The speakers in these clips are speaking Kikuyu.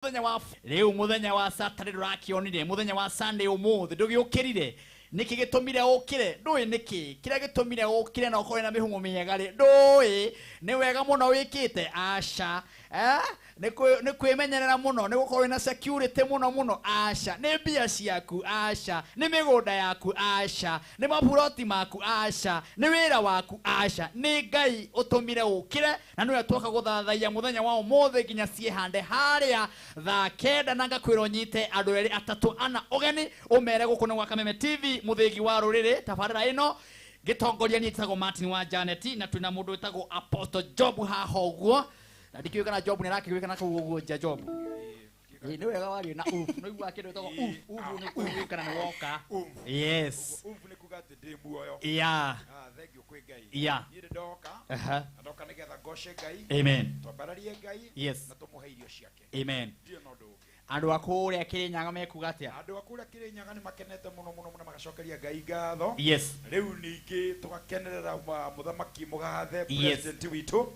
Muthenya wa riu, muthenya wa Saturday ndũrakĩonire, muthenya wa Sunday umuthi ndũgĩũkĩrire. Nĩkĩ gĩtũmire ũkĩre? Ndũĩ nĩkĩ kĩrĩa gĩtũmire ũkĩre na ũkorwo na mĩhũmũ mĩega rĩ? Ndũĩ nĩ wega mũno wĩkĩte? Aca. Eh? Nĩ kwĩmenyerera mũno, nĩ gũkorwo wĩna security mũno mũno? Aca. Nĩ mbia ciaku? Aca. Nĩ mĩgũnda yaku? Aca. Nĩ maburoti maku? Aca. Nĩ wĩra waku? Aca. Nĩ Ngai ũtũmire ũkĩre na nĩwe twoka gũthathaiya mũthenya wa ũmũthĩ nginya ciĩhande harĩa thaa 9. Na ngakwĩra ũnyite andũ erĩ, atatũ, ana ũgeni, ũmere gũkũ nĩ gwa Kameme TV, mũthĩgi wa rũrĩrĩ. Tabarĩra ĩno ngĩtongoria niĩ njĩtagwo Martin wa Janet, na twĩna mũndũ wĩtagwo Apostle Job haha ũguo, na ndikĩũĩ kana Job nĩ arakĩũĩ kana kũu ũguo nja. Job. Ĩĩ, nĩ wega wario na uf nĩ iguaga kĩndũ gĩtagwo uf uf, nĩ kũiguĩ kana nĩ woka. Yes. Umvu nĩ kuga atĩ ndĩ muoyo. Ah, thank you kwĩ Ngai. Niĩ nĩ ndoka. Na ndoka nĩgetha ngoce Ngai. Amen. Twambararie Ngai. Na tũmũhe irio ciake. Amen. Ndirĩ na ũndũ ũngĩ. Andũ a kũrĩa Kĩrĩnyaga mekuga atĩa? Andũ a kũrĩa Kĩrĩnyaga nĩ makenete mũno mũno mũno, magacokeria Ngai ngatho. Rĩu ningĩ tũgakenerera mũthamaki mũgathe, president witũ.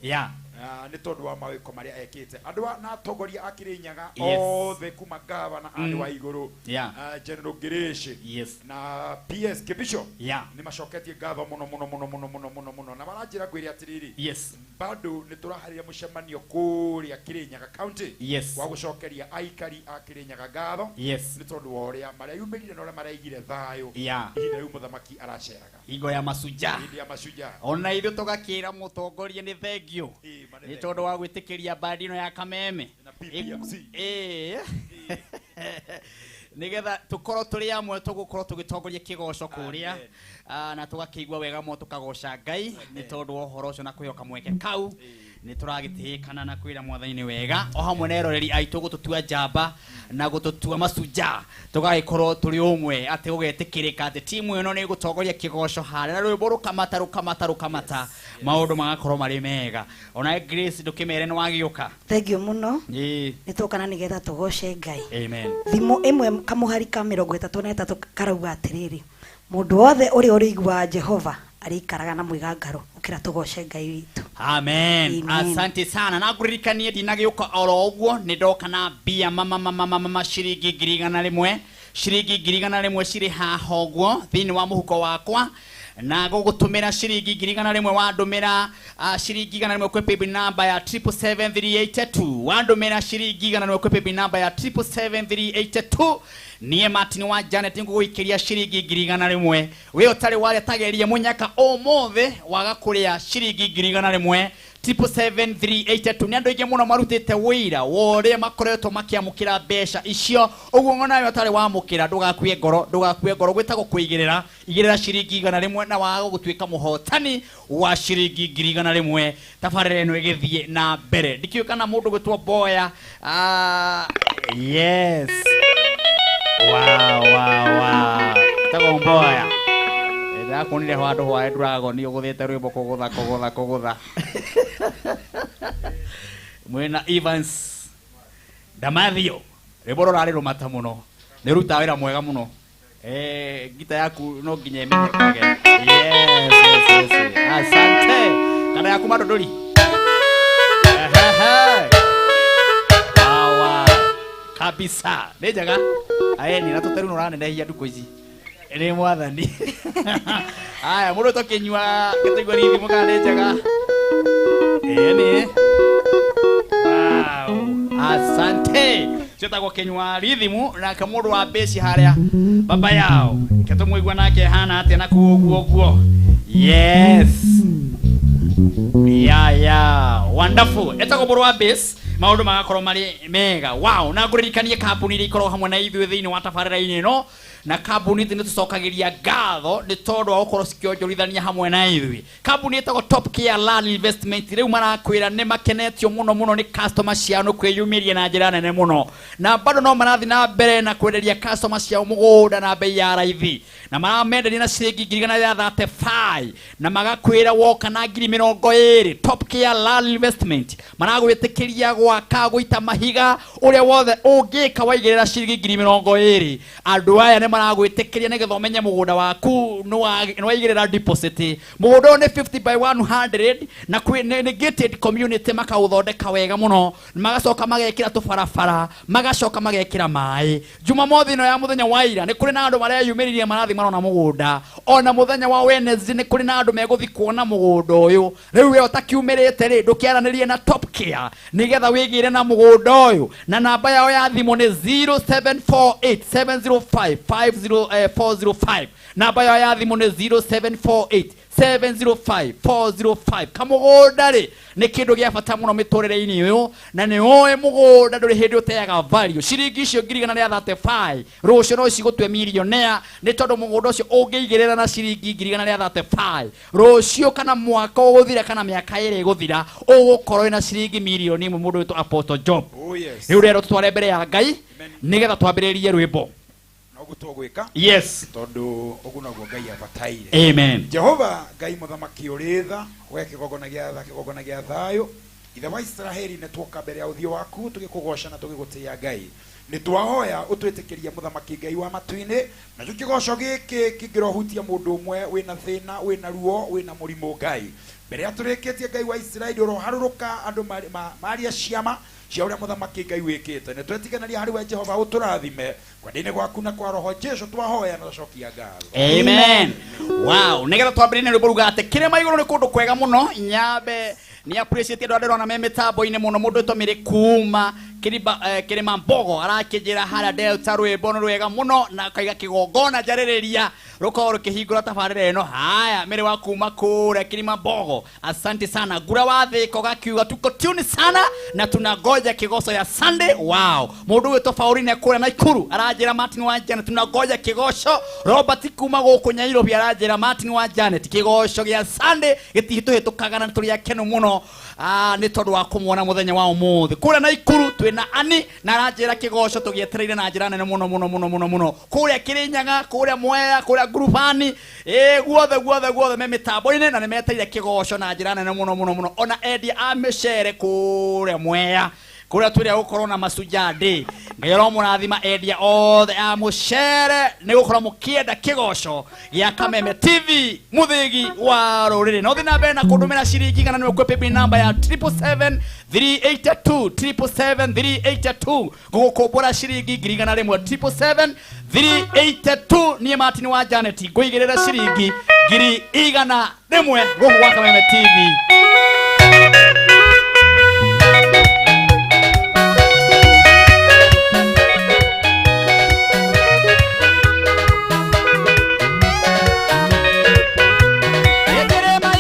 Ah, nĩ tondũ wa mawĩko marĩa ekĩte. Andũ na atongoria a Kĩrĩnyaga othe, kuma gavana Anne wa igũrũ, ah, General Ngĩrĩci na PS Kibisho, nĩ macoketie ngatho mũno mũno mũno mũno mũno mũno mũno, na maranjĩra ngwĩre atĩrĩrĩ, bado nĩ tũraharĩria mũcemanio kũrĩa Kĩrĩnyaga County wa gũcokeria aikari a Kĩrĩnyaga ngatho nĩ tondũ wa ũrĩa mareyumĩrire na ũrĩa maraigire thayũ ihinda rĩu mũthamaki araceraga. Hingo ya Mashujaa. Hĩndĩ ya Mashujaa. Ona ithuĩ tũgakĩra mũtongoria nĩ thengio Ĩĩ, ma nĩ nĩ thengio. Tondũ wa gwĩtĩkĩria bandi ĩno ya Kameme Na PPMC. Ĩĩ, nigetha tukorwo tũrĩ amwe tũgũkorwo tũgĩtongoria kĩgoco kũrĩa. Amen. Ah, na tũgakĩigua wega mũno, tũkagoca Ngai nĩ tondũ wa ũhoro ũcio na kwĩhoka mweke kau. Nĩ tũragĩtĩĩkana na kwĩra Mwathani nĩ wega, o hamwe na eroreri aitũ gũtũtua njamba na gũtũtua macunja, tũgagĩkorwo tũrĩ ũmwe atĩ gũgetĩkĩrĩka atĩ timu ĩno nĩ ĩgũtongoria kĩgoco harĩa na rwĩmbo rũkamata rũkamata rũkamata, maũndũ magakorwo marĩ mega. Ona Grace, ndũkĩmere nĩ wagĩũka. Thengio mũno. Nĩ tũkana nĩgetha tũgoce Ngai. Amen. Thimo 1 kamũhari ka 33 karauga atĩrĩrĩ, mũndũ wothe ũrĩa ũrĩiguaga Jehova arĩikaraga na mwĩgangaro. Ũkĩra tũgoce Ngai witũ. Amen. Amen. Asante sana. Na ngũririkanie ndinagĩũka oro ũguo, nĩ ndoka na mbia mama mama mama, ciringi 100,000. Ciringi 100,000 cirĩ haha ũguo thĩinĩ wa mũhuko wakwa, na gũgũtũmĩra ciringi 100,000 wandũmĩra ciringi 100 kwĩ paybill number ya 777382. Wandũmĩra ciringi 100 kwĩ paybill number ya 777382, niĩ Martin wa Janet ngũgũikĩria ciringi 100,000. We ũtarĩ warĩa, tageria mũnyaka ũmũthĩ waga kũrĩa ciringi 100,000. 777382. Nĩ andũ aingĩ mũno marutĩte wĩira wa ũrĩa makoretwo makĩamũkĩra mbeca icio. Ũguo ng'onawe ũtarĩ wamũkĩra, ndũgakue ngoro, ndũgakue ngoro. Gwĩtagwo kũigĩrĩra. Igĩrĩra ciringi 100 na waga gũtuĩka mũhotani wa ciringi 100,000. Tabarĩra ĩno ĩgĩthiĩ na mbere, ndikĩũĩ kana mũndũ gwĩtwo Mboya. Ah, yes, wow. Tagwo Mboya, ndĩrakuonire handũ hwae Dragon ũgũthĩte rwĩmbo kũgũtha kũgũtha kũgũtha mwĩna Evans Damathio. Rwĩmbo rũrarĩ rũmata mũno, nĩ ũrutaga wĩra mwega mũno. Eh, ngita yaku no nginya ĩmenyekage. Yes. Asante. Kana yaku madodori. Ehehe. Wow. Kabisa. Nĩ njega. Aeni na tũteru no ũranenehia ndukũ ici. Nĩ Mwathani. Aya, mũndũ tũkĩnyua gĩtũigua rithimo kana nĩ njega. Ĩni. Wow. Asante. Ciĩtagwo kĩnyua rithimu. Nake mũndũ wa mbeci harĩa baba yao, ke tũmũigua nake hana atĩa na kuo ũguo ũguo. Yes. Yeah. Wonderful. Etagwo mũndũ wa bass. Maũndũ magakorwo marĩ mega. Wow. Na ngũririkanie kambuni iria ikoragwo hamwe na ithuĩ thĩinĩ wa tabarĩra-inĩ ĩno, na kambuni ici nĩ tũcokagĩria ngatho nĩ tondũ wa gũkorwo cikĩonjorithania hamwe na ithuĩ. Kambuni ĩtagwo Top Care Land Investment rĩu marakwĩra nĩ makenetio mũno mũno nĩ customer ciao nĩ kwĩyumĩria na njĩra nene mũno, na bado no marathiĩ na mbere na kwenderia customer ciao mũgũnda na bei ya raithi, na maramenderia na ciringi 135,000, na magakwĩra woka na 20,000, Top Care Land Investment maragwĩtĩkĩria. Gwaka gwita mahiga uria wothe ungika waigirira ciringi ngiri mirongo iri. Andu aya ni maragwitikiria nigetha umenye mugunda waku ni waigirira deposit. Mugunda uyu ni 50 by 100 na ni gated community, makauthondeka wega muno, magacoka magekira tubarabara, magacoka magekira mai. Jumamothi ino ya muthenya wa ira ni kuri na andu mareyumiririe marathi marona mugunda. Ona muthenya wa Wednesday ni kuri na andu meguthi kuona mugunda uyu. Riu we utakiumirite ri ndukiaranirie na Top Care nigetha wigire na mugunda uyu. Na namba yao ya thimu ni 0748 705 405. Namba yao ya thimu ni 0748 705 405. Kamugunda ri ni kindu gia bata muno miturire-ini uyu, na ni oe mugunda nduri hindi uteaga value. Ciringi icio ngiri igana ria 35 rucio no cigutue millionaire, ni tondu mugunda ucio ungiigirira na ciringi ngiri igana ria 35 rucio kana mwaka uguthira kana miaka iri iguthira ugukorwo na ciringi milioni imwe. Mundu witwo Apostle Job. Oh yes. Riu rero tutware mbere ya Ngai nigetha twambiririe rwimbo. Noguo tugwika. Yes. Tondu uguo noguo Ngai abataire. Amen. Jehova Ngai muthamaki uri tha, we kigongona gia tha, kigongona gia thayo. Ithe wa Israeli nĩ tuoka mbere ya ũthiũ waku tũgĩkũgoca na tũgĩgũtĩĩa Ngai. Nĩ twahoya ũtwĩtĩkĩrie mũthamaki Ngai wa matu-inĩ, nakĩo kĩgoco gĩkĩ kĩngĩrohutia mũndũ ũmwe wĩna thĩna, wĩna ruo, wĩna mũrimũ Ngai. Mbere ya tũrĩkĩtie Ngai wa Israeli ũroharũrũka andũ maria ciama cia ũrĩa mũthamaki Ngai wĩkĩte. Nĩ twetiganĩria harĩ we Jehova ũtũrathime kwenda-inĩ gwaku na kwa Roho Jesũ twahoya na twacokia ngatho. Amen. Wow, nigetha twambĩrĩrie na rwĩmbo ruga atĩ kĩrĩma igũrũ nĩ kũndũ kwega mũno. Nyambe ni appreciate andũ arĩa ndĩrona me mĩtambo-inĩ mũno. Mũndũ wĩtwo Mĩrĩ kuma Kĩrĩma Mbogo arakĩnjĩra harĩa Delta rwĩmbo nĩ rwega mũno, na akaiga kĩgongona njarĩrĩria rũkorwo rũkĩhingũra tabarĩra ĩno. Haya, Mĩrĩ wa kuma kũrĩa Kĩrĩma Mbogo, asante sana. Ngura wa Thĩka ũgakiuga tuko tune sana na tunangoja kĩgoco ya Sunday. Wow. Mũndũ wĩtwo Pauline kũrĩa Naikuru aranjĩra Martin wa Janet tunangoja kĩgoco. Robert kuma gũkũ Nyairobi aranjĩra Martin wa Janet kĩgoco gĩa Sunday gĩtihĩtũhĩtũkaga na tũrĩ akenu mũno nĩ tondũ wa kũmuona mũthenya wa ũmũthĩ. Kũrĩa Naikuru twĩna Ani na aranjĩra kĩgoco tũgĩetereire na njĩra nene mũno mũno mũno mũno mũno. Kũrĩa Kĩrĩnyaga, kũrĩa Mwea, kũrĩa Ngurubani, guothe guothe guothe me mĩtambo-inĩ na nĩmetereire kĩgoco na njĩra nene mũno mũno mũno. Ona endia a mĩcere kũrĩa Mwea, kũrĩa twĩrĩa gũkorwo na Mashujaa Day. Ngai aromũrathima endia othe a mũcere nĩ gũkorwo mũkĩenda kĩgoco gĩa Kameme TV mũthĩgi wa rũrĩrĩ. No thiĩ na mbere na kũndũmĩra ciringi igana nĩwe kwĩ paybill number ya 777 382 777 382. Ngũgũkũmbũra ciringi ngiri igana rĩmwe 777 382. Niĩ Martin wa Janet ngũigĩrĩra ciringi ngiri igana rĩmwe gũkũ gwa Kameme TV. Kĩrĩma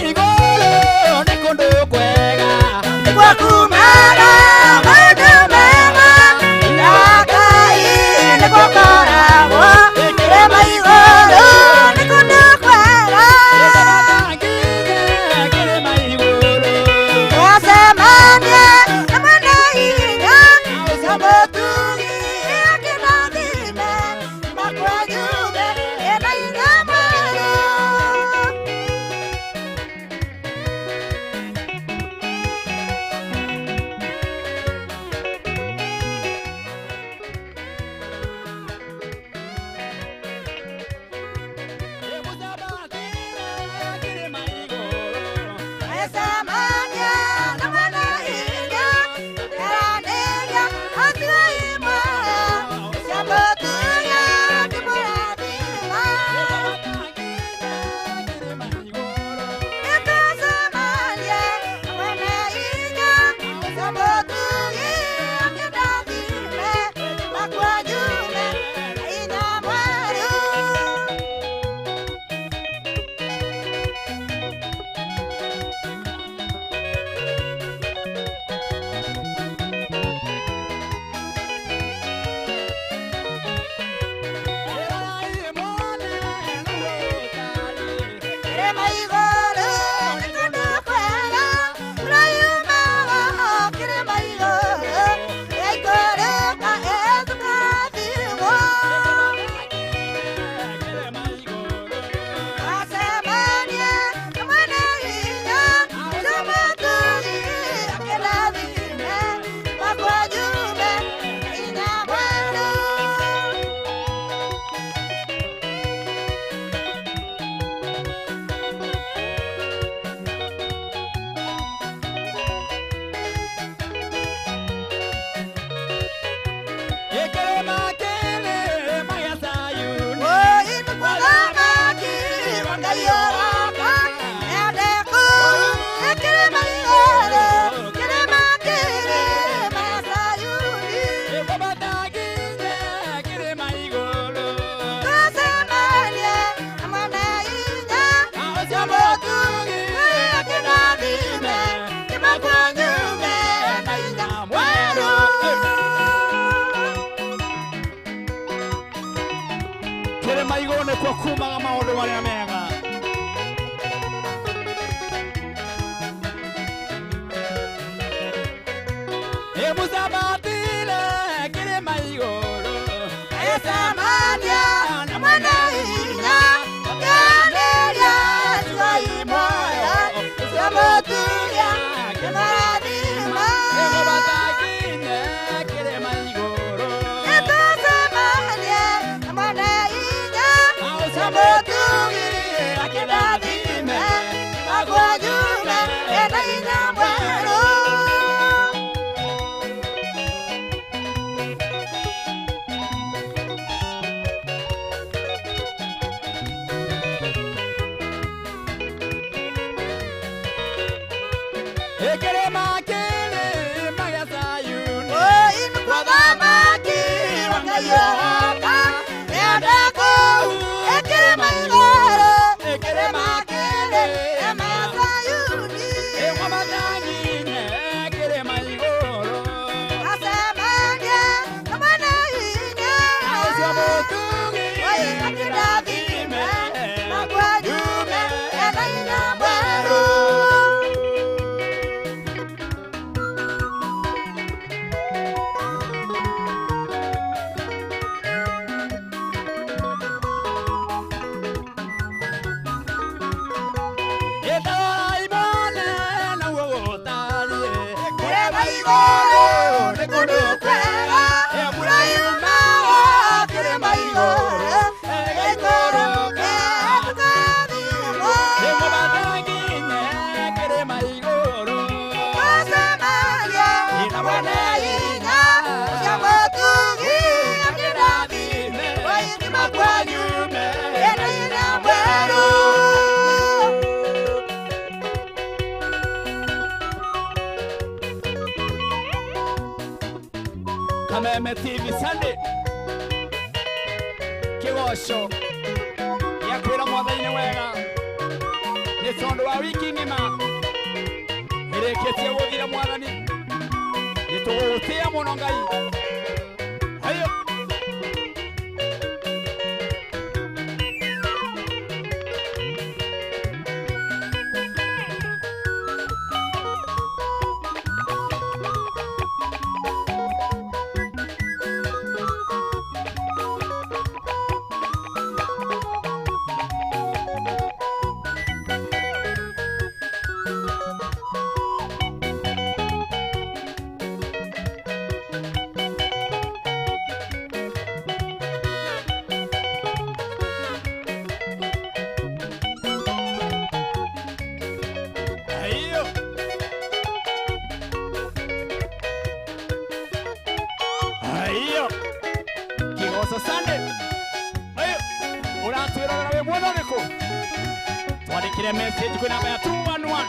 igũrũ. Kĩrĩma igũrũ nĩkuo kumaga maũndũ marĩa mega. Emusabatile kĩrĩma igũrũ Esamania na mwene hinya Kĩanĩria imoyo Ciamũturia kĩmarathima Nĩgũbatakinye kĩrĩma igũrũ Ĩtũcemanie na mwene hinya Ciamũturia kĩrathime Maguo njume ena hinya mwerũ. Kĩrĩma kĩrĩma gĩa Zayuni Mũthamaki wa Ngai oka nĩenda kũu kĩrĩma igũrũ Kĩrĩma kĩrĩma Zayuni Ĩmwamathanginye kĩrĩma igũrũ acemanie na mwene hinya Ũcio mũtugi Oi akĩrathime naguo njume ena hinya mwerũ. Kĩrĩma igũrũ nĩ kũndũ kwega mbura yumaga kĩrĩma igũrũ ĩgĩikũrũka tũkathimwo Tũcemanie na mwene hinya ũcio mũtugi akĩrathime waithima kwanyu ena hinya mwerũ. Kameme TV Sunday kĩgoco gĩa kwĩra mwathani wega nĩ tondũ wa wiki ng'ima ĩrĩkĩtie gũthira mwathani nĩ tũgũgũtĩĩa mũno Ngai. Hayo Hayo Hayo Kĩgoco Sunday. Hayo ũratwĩrorera wĩ mwena ũrĩkũ? Twandĩkĩre message kwĩ namba ya 211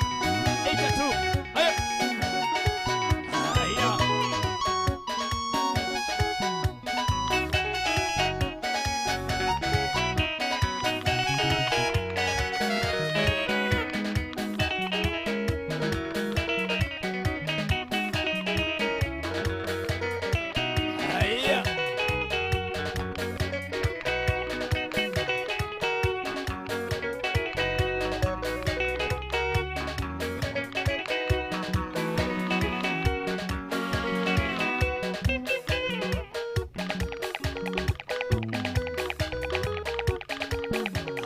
82. Hayo Hayo Hayo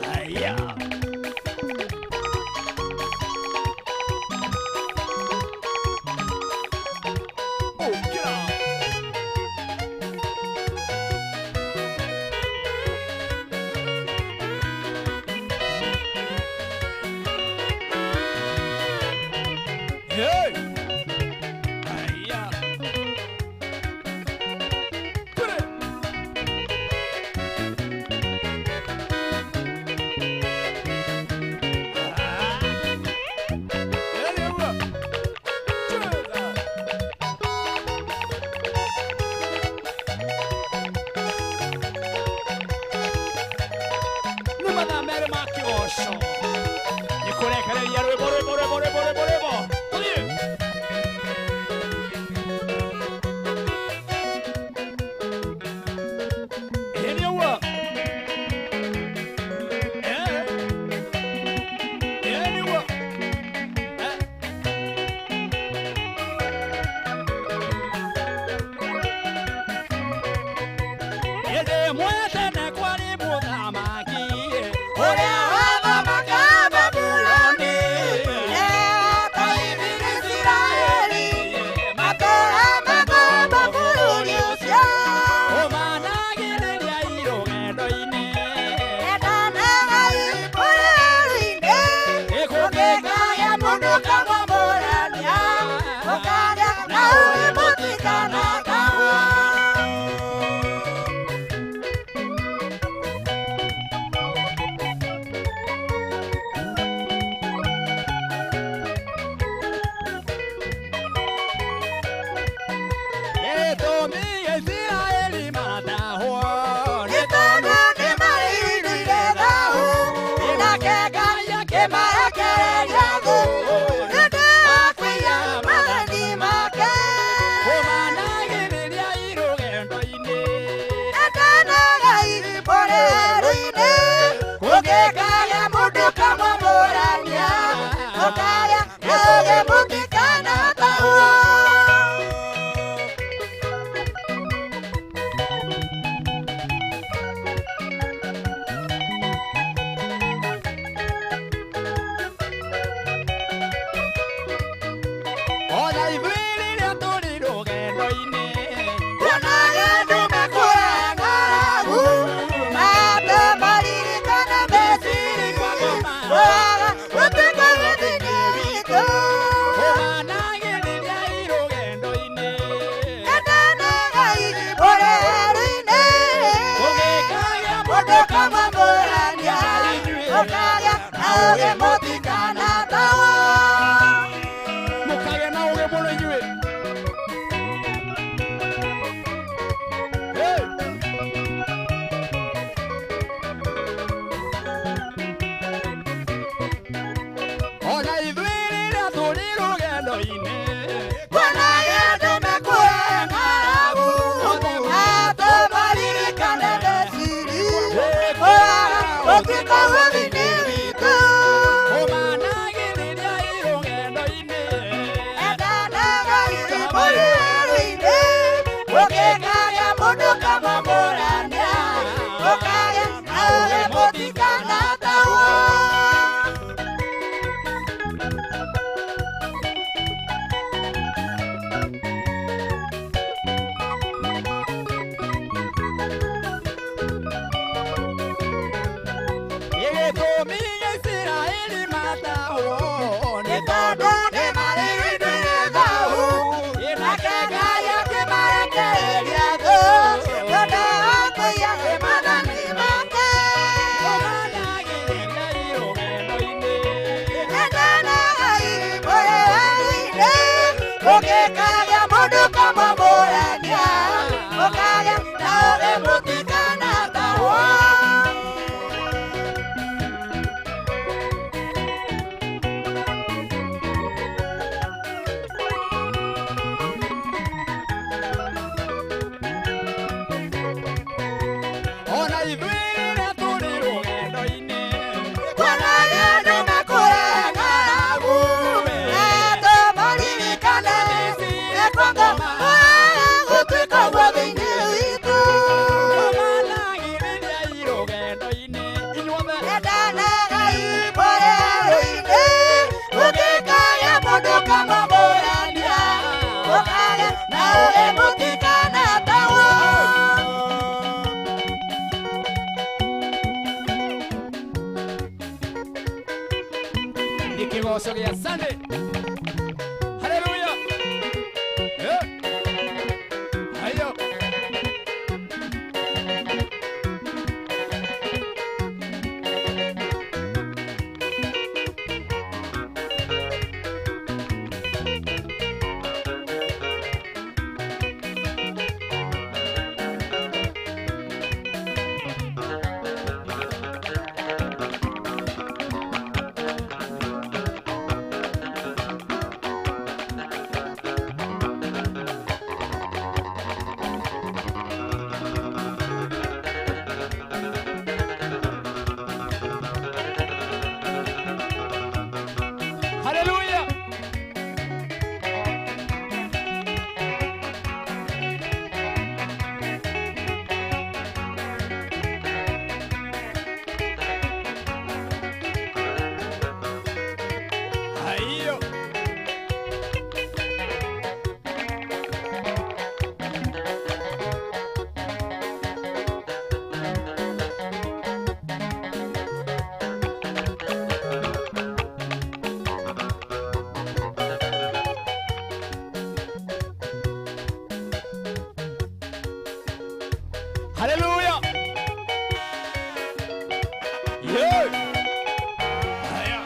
Hayo Oh, get on. Hey! Hiya! Put it! ũgĩ mũtikanatawo. Mũkagĩa na ũgĩ mũno inyuĩ. Hey! Ona ithuĩ rĩrĩa tũrĩ rũgendo-inĩ, Kwĩna andũ mekuoya ng'aragu, atũmaririkane Misiri, gũtuĩka ũguo thĩinĩ witũ. Ũmanagĩrĩria rũgendo-inĩ. Endanagai mũrĩ werũ-inĩ, mũgĩkagĩa mũndũ kamamũrania, mũkagĩa na ũgĩ mũtikanatahwo. Gĩgĩtũmi Isiraeli matahwo Nĩ tondũ nĩmarĩhĩtwo nĩ thaahu, nake Ngai akĩmarekereria thũ, tondũ wa kũiya maathani make. Ũmanagĩrĩria rũgendo-inĩ. Endanagai mũrĩ werũ-inĩ, mũgĩkagĩa mũndũ kamamũrania, mũkagĩa na ũgĩ mũtikanatahwo. Ona ithuĩ rĩrĩa tũrĩ rũgendo-inĩ, Kwĩna andũ mekũrĩa ng'aragu, atũmaririkane nĩkwanga gũtuĩka ũguo thĩinĩ witũ. Ũmanagĩrĩria rũgendo-inĩ. Inyuothe. Endanagai mũrĩ werũ-inĩ, mũgĩkagĩa mũndũ kamamũrania, mũkagĩa na ũgĩ mũtikanatahwo. Nĩ kĩgoco gĩa Sunday. Hallelujah. Eh. Hayo. Hallelujah. Hayo. Hallelujah. Yeah. Haya.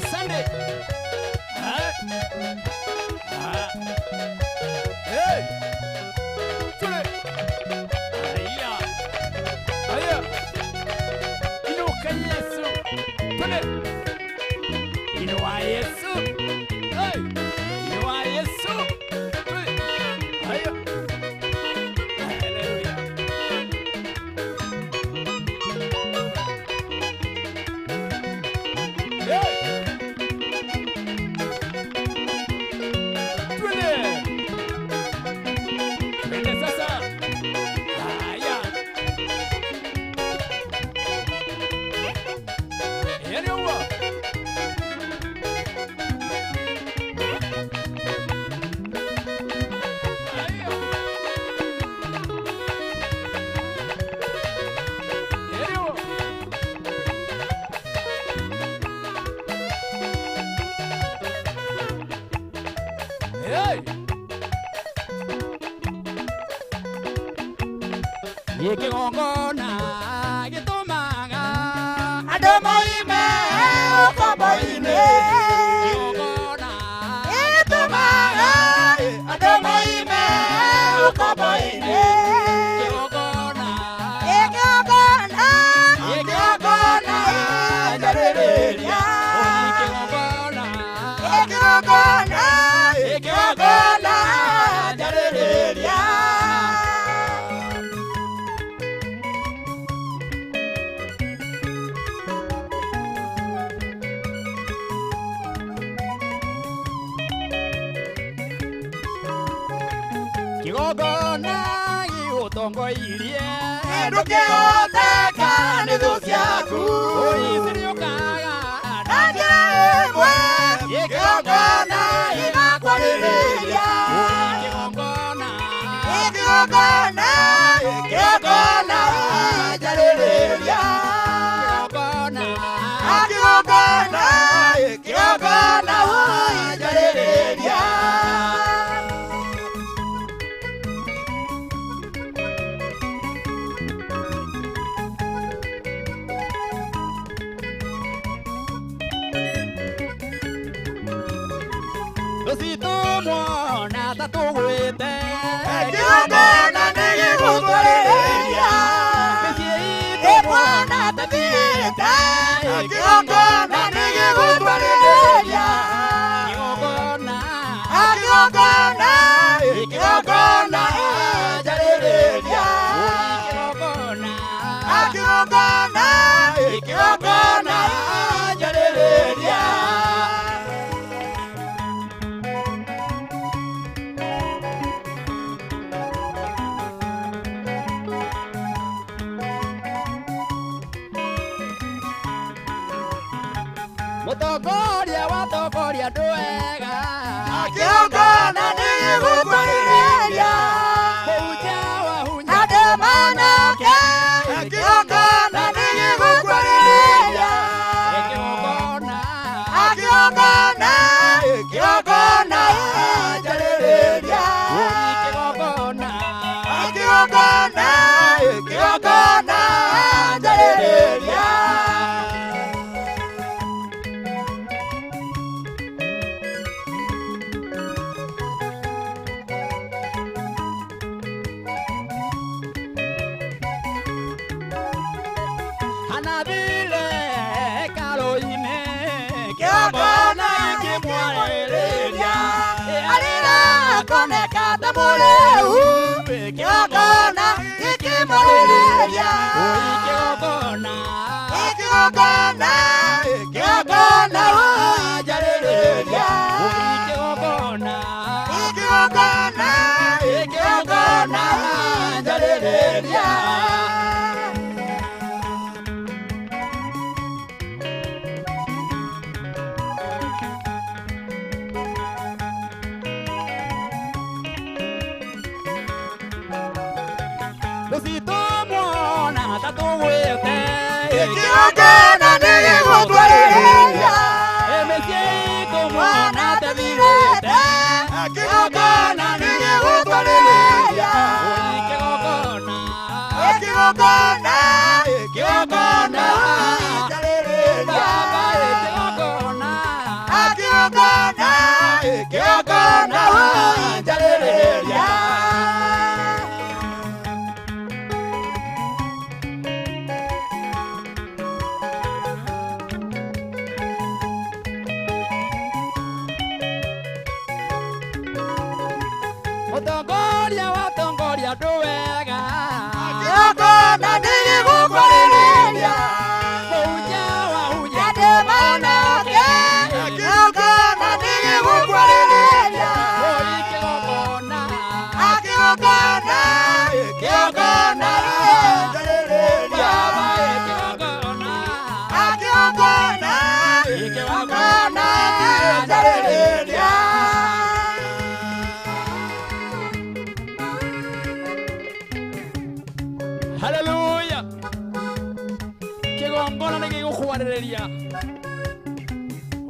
Haya Sunday. Hey. Tule. Haya. Haya. Inuka Yesu. Tule. Inua Yesu. Hey. Inua Yesu. Tule. Haya. Hallelujah. Hey. Twende. Twende sasa. Haya. Yani huo. Haya. Yani huo. Hey! Gĩkĩgongona gĩtũmaga Andũ moime ũkombo-inĩ. Kĩgongona Gĩtũmaga andũ moime ũkombo-inĩ. Kĩgongona Kĩgongona Kĩgongona njarĩrĩria. Kĩgongona Kĩgongona kĩgongona njarĩrĩria. Kĩgongona gĩgũtongoirie Ndũkĩhoteka nĩ thũ ciaku. Ũiciriũkaga Na njĩra ĩmwe kĩgongona gĩgakwarĩrĩria. Kĩgongona Kĩgongona kĩgongona njarĩrĩria. Kĩgongona Kĩgongona kĩgongona njarĩrĩria. Tũcitũmwona ta tũgwĩte Kĩgongona nĩ gĩgũtwarĩrĩria. Mĩciĩ itũ Ĩmwana tathiĩte. Kĩgongona nĩ gĩgũtwarĩrĩria. Kĩgongona Kĩgongona kĩgongona njarĩrĩria. Kĩgongona Kĩgongona kĩgongona njarĩrĩria. Mũtongoria watongoria andũ ega Kĩgongona nĩ gĩgũtwarĩrĩria. Mũhunjia wahunjia Andũ manoke. Kĩgongona nĩ gĩgũtwarĩrĩria. Kĩgongona Kĩgongona kĩgongona njarĩrĩria. Kĩgongona Kĩgongona kĩgongona njarĩrĩria. Hanabile hekalũ-inĩ Kĩgongona gĩkĩmwarĩrĩria. Arĩrakoneka ta mũrĩu. Kĩgongona gĩkĩmwarĩrĩria. Kĩgongona Kĩgongona kĩgongona njarĩrĩria. Kĩgongona Kĩgongona kĩgongona njarĩrĩria. Tũcitũmwona ta tũgwĩte Kĩgongona nĩ gĩgũtwarĩrĩria. Mĩciĩ itũ Mwana mwana tathirĩte. Kĩgongona nĩ gĩgũtwarĩrĩria. Kĩgongona Kĩgongona kĩgongona njarĩrĩria. Baba kĩgongona Kĩgongona njarĩrĩria. Mũtongoria watongoria andũ wega. Kĩgongona nĩgĩgũkwarĩrĩria. Mũhunjia wahunjia Andũ monoke. Kĩgongona nĩgĩgũkwarĩrĩria. Oi kĩgongona. Kĩgongona, kĩgongona njarĩrĩria. Baba ĩ kĩgongona. Kĩgongona, kĩgongona njarĩrĩria. Haleluya. Kĩgongona nĩ gĩgũkwarĩrĩria.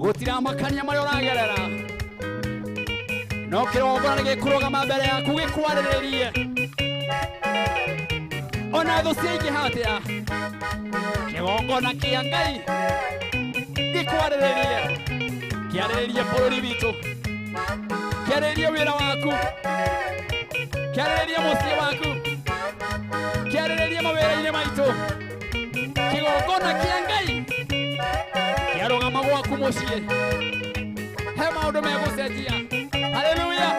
Gũtiramakania marĩa ũragerera. No kĩgongona nĩ gĩkũrũgama mbere yaku gĩkwarĩrĩrie. Ona thũ ciaingĩha atĩa, kĩgongona kĩa Ngai gĩkwarĩrĩrie. Kĩarĩrĩrie bũrũri witũ, kĩarĩrĩrie wĩra waku, kĩarĩrĩrie mũciĩ waku, kĩarĩrĩrie mawĩra-inĩ maitũ. Kĩgongona kĩa Ngai kĩarũgama gwaku mũciĩ, he maũndũ megũcenjia. Haleluya.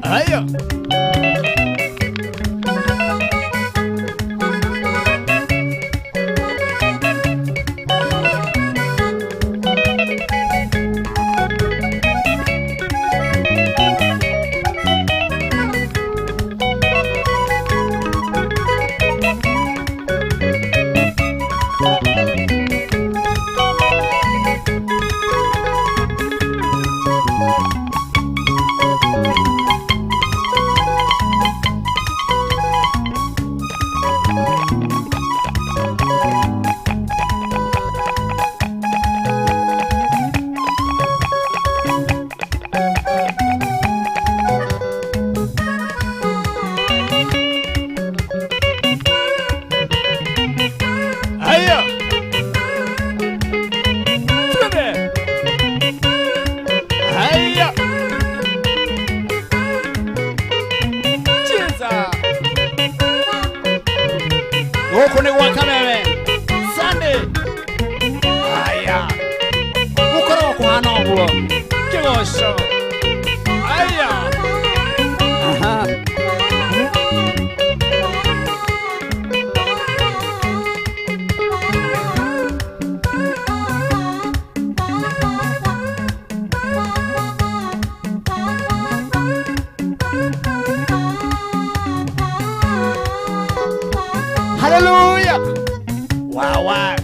Haya. Haya. Twende. Haya. Cheza. Gũkũ nĩ gwa Kameme. Sunday. Haya. Gũkoragwo kũhana ũguo. Kĩgoco. Haya. Aha. Haleluya. Wawa.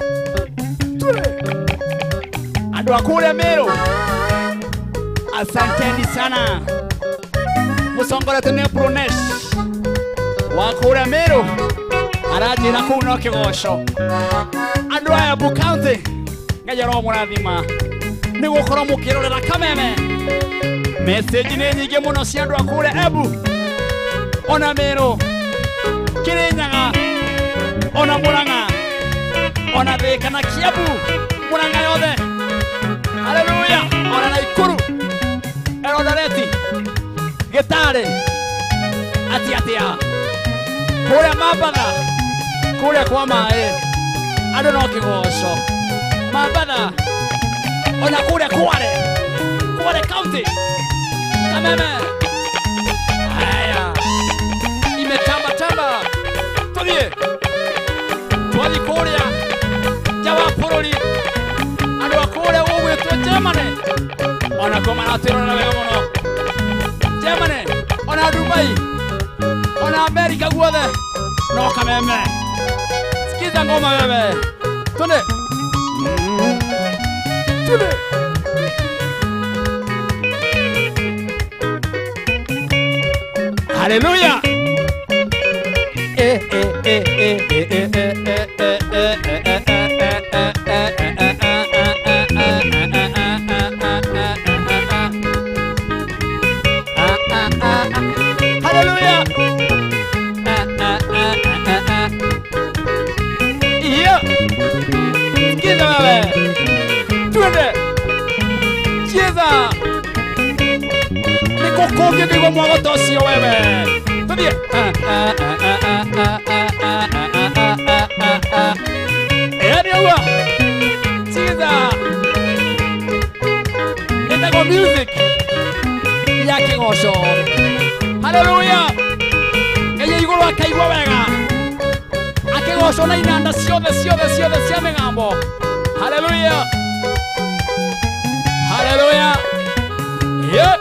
Andũ a kũrĩa Meru, asanteni sana. Mũcongoretio nĩ Brunesh wa kũrĩa Meru, aranjĩra kũu no kĩgoco. Andũ a Embu County, Ngai aromũrathima nĩ gũkorwo mũkĩrorera Kameme. Message nĩ nyingĩ mũno cia andũ a kũrĩa Embu, ona Meru, Kĩrĩnyaga, ona Murang'a, ona Thika na Kiambu, Murang'a yothe. Haleluya. Ona Naikuru, Eldoret, Gĩtarĩ, atia atia kũrĩa Mambatha, kũrĩa kwa maĩ, andũ no kĩgoco. Mambatha, ona kũrĩa Kwale, Kwale County, Kameme. Haya, imetamba tamba. Tũthiĩ twathiĩ kũrĩa nja wa bũrũri, andũ a kũrĩa gũgwĩtwo Germany, onako maratwĩrorera wega mũno. Germany, ona Dubai, ona Amerika guothe no Kameme. Sikiza ngoma wewe. Twende. Twende. Haleluya. Eh eh eh eh eh eh eh eh eh eh eh eh eh eh eh eh eh. Kå kångä ngäigua mwago ta ũcio wewe. Tũthiĩ. Ĩni ũguo. Chiza. Ĩtagwo music ya kĩgoco. Haleluya. Ngai igũrũ akaigua wega. Akĩgocwo na inanda ciothe ciothe ciothe cia mĩgambo. Haleluya. Haleluya. Yeah.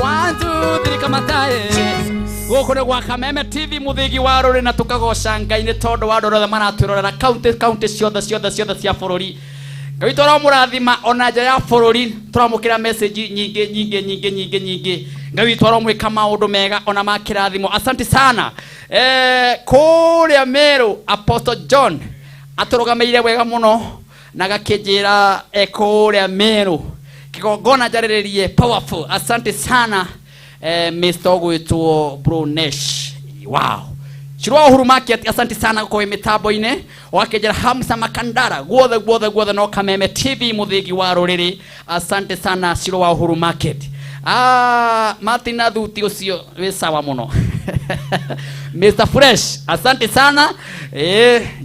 1 2 3 kamatae. Gũkũ nĩ gwa Kameme TV mũthĩgi wa rũrĩ na tũkagoca Ngai nĩ tondũ wa andũ othe maratwĩrorera kaunti kaunti ciothe ciothe ciothe cia bũrũri. Ngai witũ aromũrathima ona nja ya bũrũri tũramũkĩra message nyingĩ nyingĩ nyingĩ nyingĩ nyingĩ. Ngai witũ aromwĩka maũndũ mega ona ma kĩrathimo. Asante sana. Kũrĩa Meru Apostle John atũrũgamĩire wega mũno na gakĩnjĩra kũrĩa Meru kĩgongona njarĩrĩrie powerful. Asante sana. Mr. Ogwitwo Brunesh. Wow. Chirwa Uhuru Market, asante sana kwa mitambo-inĩ. Wakejera Hamsa Makandara guothe guothe guothe no Kameme TV mũthĩgi wa rũrĩrĩ. Asante sana Chirwa Uhuru Market. Martin Athuti ũcio wĩ sawa mũno. Mr. Fresh, asante sana.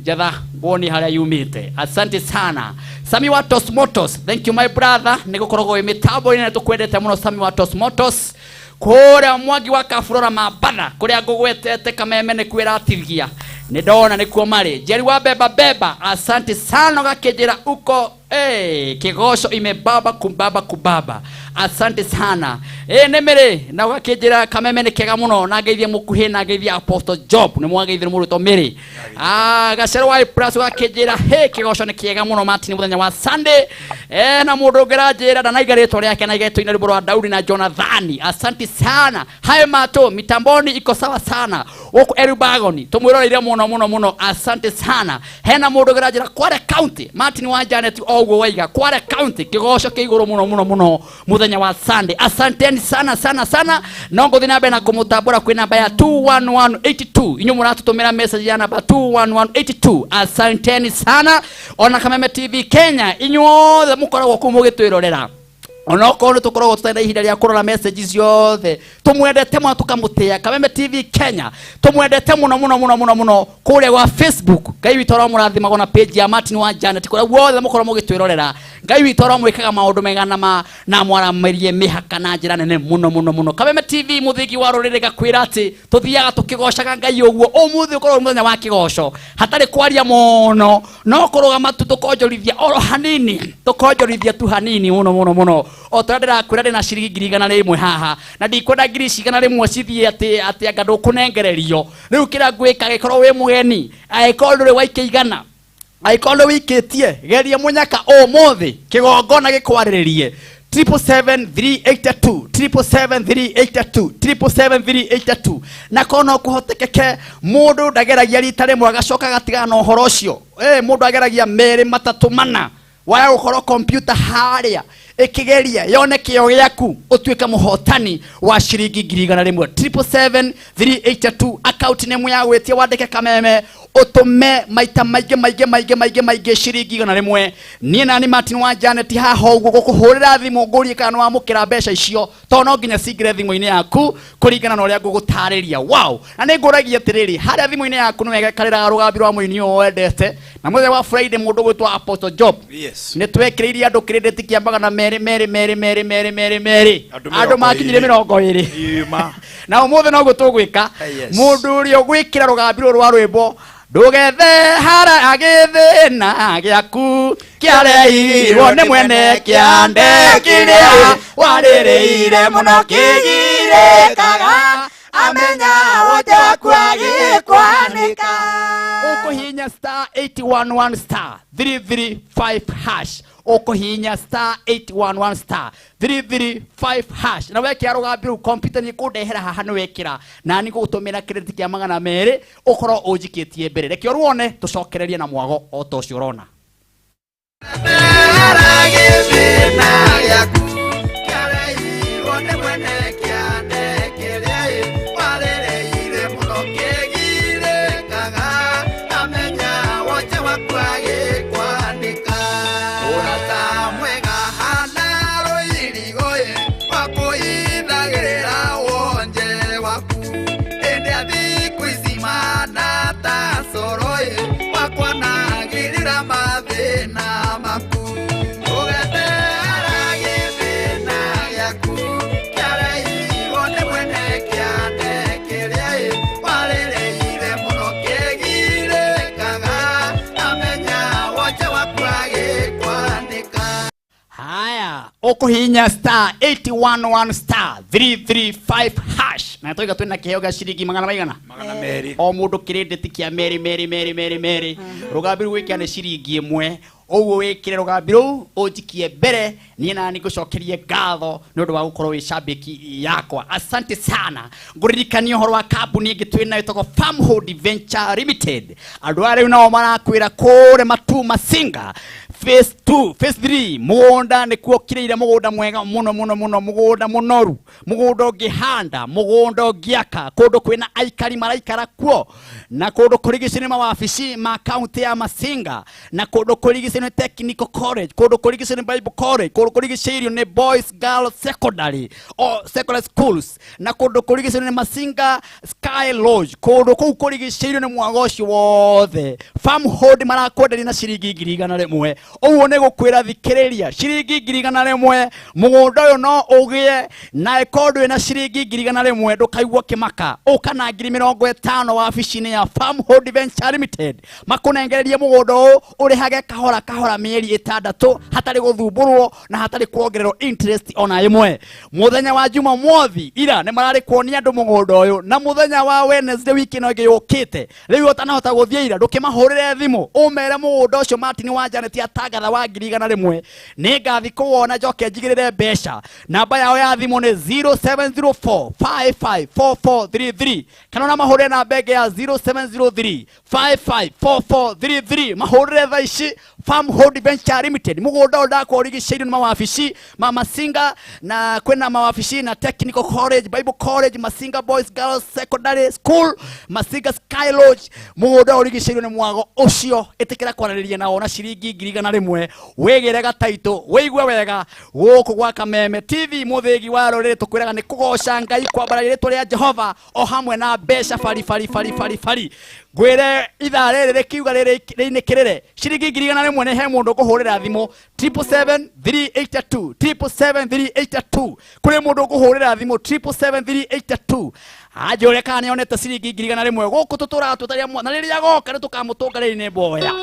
Jatha ngwoni harĩa yumĩte. Asante sana. Sami wa Tos Motos, thank you my brother. Nĩgũkoragwo wĩ mitambo-inĩ na tũkwendete mũno Sami wa Tos Motos. Kũrĩa Mwangi wa Kaburora Mambana kũrĩa ngũgwetete Kameme nĩ kwĩratithia nĩ ndona nĩkuo marĩ. Jerry wa Beba Beba, asante sana gakĩnjĩra uko kĩgoco imebaba kumbaba kubaba. Asante sana. Nĩ mĩrĩ na gakĩnjĩra Kameme nĩ kega mũno na ngeithie mũkuhĩ na ngeithie Apostle Job nĩ mwageithire mũrutwo mĩrĩ. Gacero wa Plus gakĩnjĩra he kĩgoco nĩ kĩega mũno Martin mũthenya wa Sunday. Na mũndũ ũngĩranjĩra ndanaiga rĩtwa rĩake na igetwo ina rwĩmbo rwa Daudi na Jonathani. Asante sana. Hayo mato mitamboni iko sawa sana. Gũkũ Elubagoni tũmwĩroreire mũno mũno mũno. Asante sana. Hena mũndũ ũngĩranjĩra Kware County Martin wa Janet oguo waiga Kware County kĩgoco kĩ igũrũ mũno mũno mũno mũthenya wa Sunday. Asanteni sana sana sana. No ngũthiĩ na mbere na kũmũtambũra kwĩ namba ya 21182. Inyuĩ mũratũtũmĩra message ya namba 21182. Asanteni sana. Ona Kameme TV Kenya inyuothe mũkoragwo kũu mũgĩtwĩrorera. Onokorwo nĩ tũkoragwo tũtarĩ na ihinda rĩa kũrora message ciothe tũmwendete mũno tũkamũtĩa. Kameme TV Kenya tũmwendete mũno mũno mũno mũno mũno kũrĩa gwa Facebook. Ngai witũ aromũrathimagwo na page ya Martin wa Janet kũrĩa guothe mũkorwo mũgĩtwĩrorera. Ngai witũ aromwĩkaga maũndũ mega na na mwaramĩrie mĩhaka na njĩra nene mũno mũno mũno. Kameme TV mũthĩgi wa rũrĩrĩ gakwĩra atĩ tũthiaga tũkĩgocaga Ngai ũguo. Ũmũthĩ ũkorwo mũthenya wa kĩgoco hatarĩ kwaria mũno no kũrũgama tu tũkonjorithia oro hanini tũkonjorithia tu hanini mũno mũno mũno. O ta ndĩrakwĩra ndĩna ciringi 100,000 haha na ndikwenda 100,000 cithiĩ atĩ atĩ anga ndũkũnengererio. Rĩu kĩrĩa ngwĩka gĩkorwo wĩ mũgeni angĩkorwo ndũrĩ waikia 100 angĩkorwo nĩ wĩikĩtie geria mũnyaka ũmũthĩ kĩgongona gĩkwarĩrĩrie. 777 777 777 na kono kũhotekeke mũndũ ndageragia rita rĩmwe agacoka agatigana na ũhoro ũcio. Mũndũ ageragia merĩ matatũ mana waya gũkorwo kompyuta harĩa ĩkĩgeria yone kĩo gĩaku ũtuĩke mũhotani wa ciringi 100,000. 777 account name ya gwĩtia wandĩke Kameme ũtũme maita maingĩ maingĩ maingĩ maingĩ maingĩ ciringi 100. Niĩ nani Martin wa Janet haha ũguo gũkũhũrĩra thimũ ngũrie kana nĩwamũkĩra mbeca icio tondũ no nginya cingĩre thimũ-inĩ yaku kũringana na ũrĩa ngũgũtarĩria. Wow. Na nĩ ngũragia atĩrĩrĩ harĩa thimũ-inĩ yaku nĩ wega ĩkarĩraga rũgambi rwa mũini ũyũ wendete. Na mũthenya wa Friday mũndũ ũgwĩtwo Apostle Job Yes. nĩ twekĩrĩirie andũ credit kĩa magana merĩ merĩ merĩ merĩ merĩ merĩ merĩ andũ makinyire 20. Na ũmũthĩ noguo tũgwĩka. Mũndũ ũrĩa ũgwĩkĩra rũgambi rũrũ rwa rwĩmbo ndũgethe hara agĩthĩna gĩaku kĩareirwo nĩ mwene kĩande kĩrĩa warĩrĩire mũno kĩgirĩkaga amenya wote waku agĩkwanĩka. Ũkũhihinya star 811 star 335 hash. Ũkũhihinya star 811 star 335 hash na wekĩra rũgambi rũu kompyuta nĩ ĩkũndehera haha nĩ wekĩra na nĩ ngũgũtũmĩra credit kĩa 200 ũkorwo ũnjikĩtie mbere. Reke ũruone tũcokererie na mwago o ta ũcio ũrona. Mwega hana rũirigo ĩ, wakũithaga Ũkũhihinya star 811 star 335 hash. Na tũiga twĩna kĩheo gĩa ciringi magana maigana? Magana merĩ. O mũndũ kĩrĩndĩti kĩa merĩ merĩ merĩ merĩ merĩ. Rũgambi rũu gwĩkĩra nĩ ciringi ĩmwe. Ũguo wĩkĩre rũgambi rũu ũnjikie mbere niĩ na nĩ ngũcokerie ngatho nĩ ũndũ wa gũkorwo wĩ shabiki yakwa. Asante sana. Ngũririkanie ũhoro wa kambuni ĩngĩ twĩ nayo ĩtagwo Farmhold Venture Limited. Andũ aya rĩu nao marakwĩra kũrĩa Matuu Masinga phase 2 phase 3 mũgũnda nĩkuo ũkirĩire, mũgũnda mwega mũno mũno mũno, mũgũnda mũnoru, mũgũnda ũngĩhanda, mũgũnda ũngĩaka, kũndũ kwĩna aikari maraikara kuo, na kũndũ kũrigicĩirio nĩ mawabici ma kaunti ya Masinga, na kũndũ kũrigicĩirio nĩ Technical College, kũndũ kũrigicĩirio nĩ Bible College, kũndũ kũrigicĩirio nĩ Boys Girls Secondary o secondary schools, na kũndũ kũrigicĩirio nĩ Masinga Sky Lodge, kũndũ kũu kũrigicĩirio nĩ mwago ũcio wothe. Farmhold marakwenderia na ciringi 100,000. Ũguo nĩ gũkwĩra thikĩrĩria, ciringi 100,000 mũgũnda ũyũ no ũgĩe na ĩkorwo ndũrĩ na ciringi 100,000 ndũkaigua kĩmaka. Ũka na 50,000 wabici-inĩ ya Farmhold Venture Limited, makũnengererie mũgũnda ũyũ ũrĩhage kahora kahora mĩeri 6 hatarĩ gũthumbũrwo na hatarĩ kuongererwo interest ona ĩmwe. Mũthenya wa Jumamothi ira nĩ mararĩ kuonia andũ mũgũnda ũyũ, na mũthenya wa Wednesday wiki ĩno ĩngĩ yũkĩte rĩu ũtanahota gũthiĩ ira ndũkĩmahũrĩre thimũ ũmere mũgũnda ũcio Martin wa Janet atangatha wa 100,000 nĩ ngathi kũwona njoke njigĩrĩre mbeca. Namba yao ya thimũ nĩ 0704 554433 kana ona mahũrĩre namba ĩngĩ ya 0703 554433. Mahũrĩre thaa ici Farmhold Venture Limited. Mũgũnda ũyũ ndakwa ũrigicĩirio nĩ mawabici ma Masinga, na kwĩna mawabici na Technical College, Bible College, Masinga Boys Girls Secondary School, Masinga Sky Lodge. Mũgũnda ũyũ ũrigicĩirio nĩ mwago ũcio. Ĩtĩkĩra kwaranĩria nao na ciringi 100,000 wĩgĩre gataitũ wĩigue wega gũkũ gwa Kameme TV. Mũthĩgi wa rũrĩrĩ tũkwĩraga nĩ kũgoca Ngai, kwambararia rĩtwa rĩa Jehova o hamwe na mbeca bari bari bari bari bari. Ngwĩre ithaa rĩrĩ rĩkiuga rĩrĩ rĩinĩkĩrĩre ciringi 100,000 nĩ he mũndũ ũkũhũrĩra thimũ 777 777 kũrĩ mũndũ ũkũhũrĩra thimũ 777 anjũre kana nĩonete ciringi 100,000 gũkũ tũtũraga tũtarĩ na rĩrĩa agoka nĩ tũkamũtũnga rĩrĩ nĩ mboya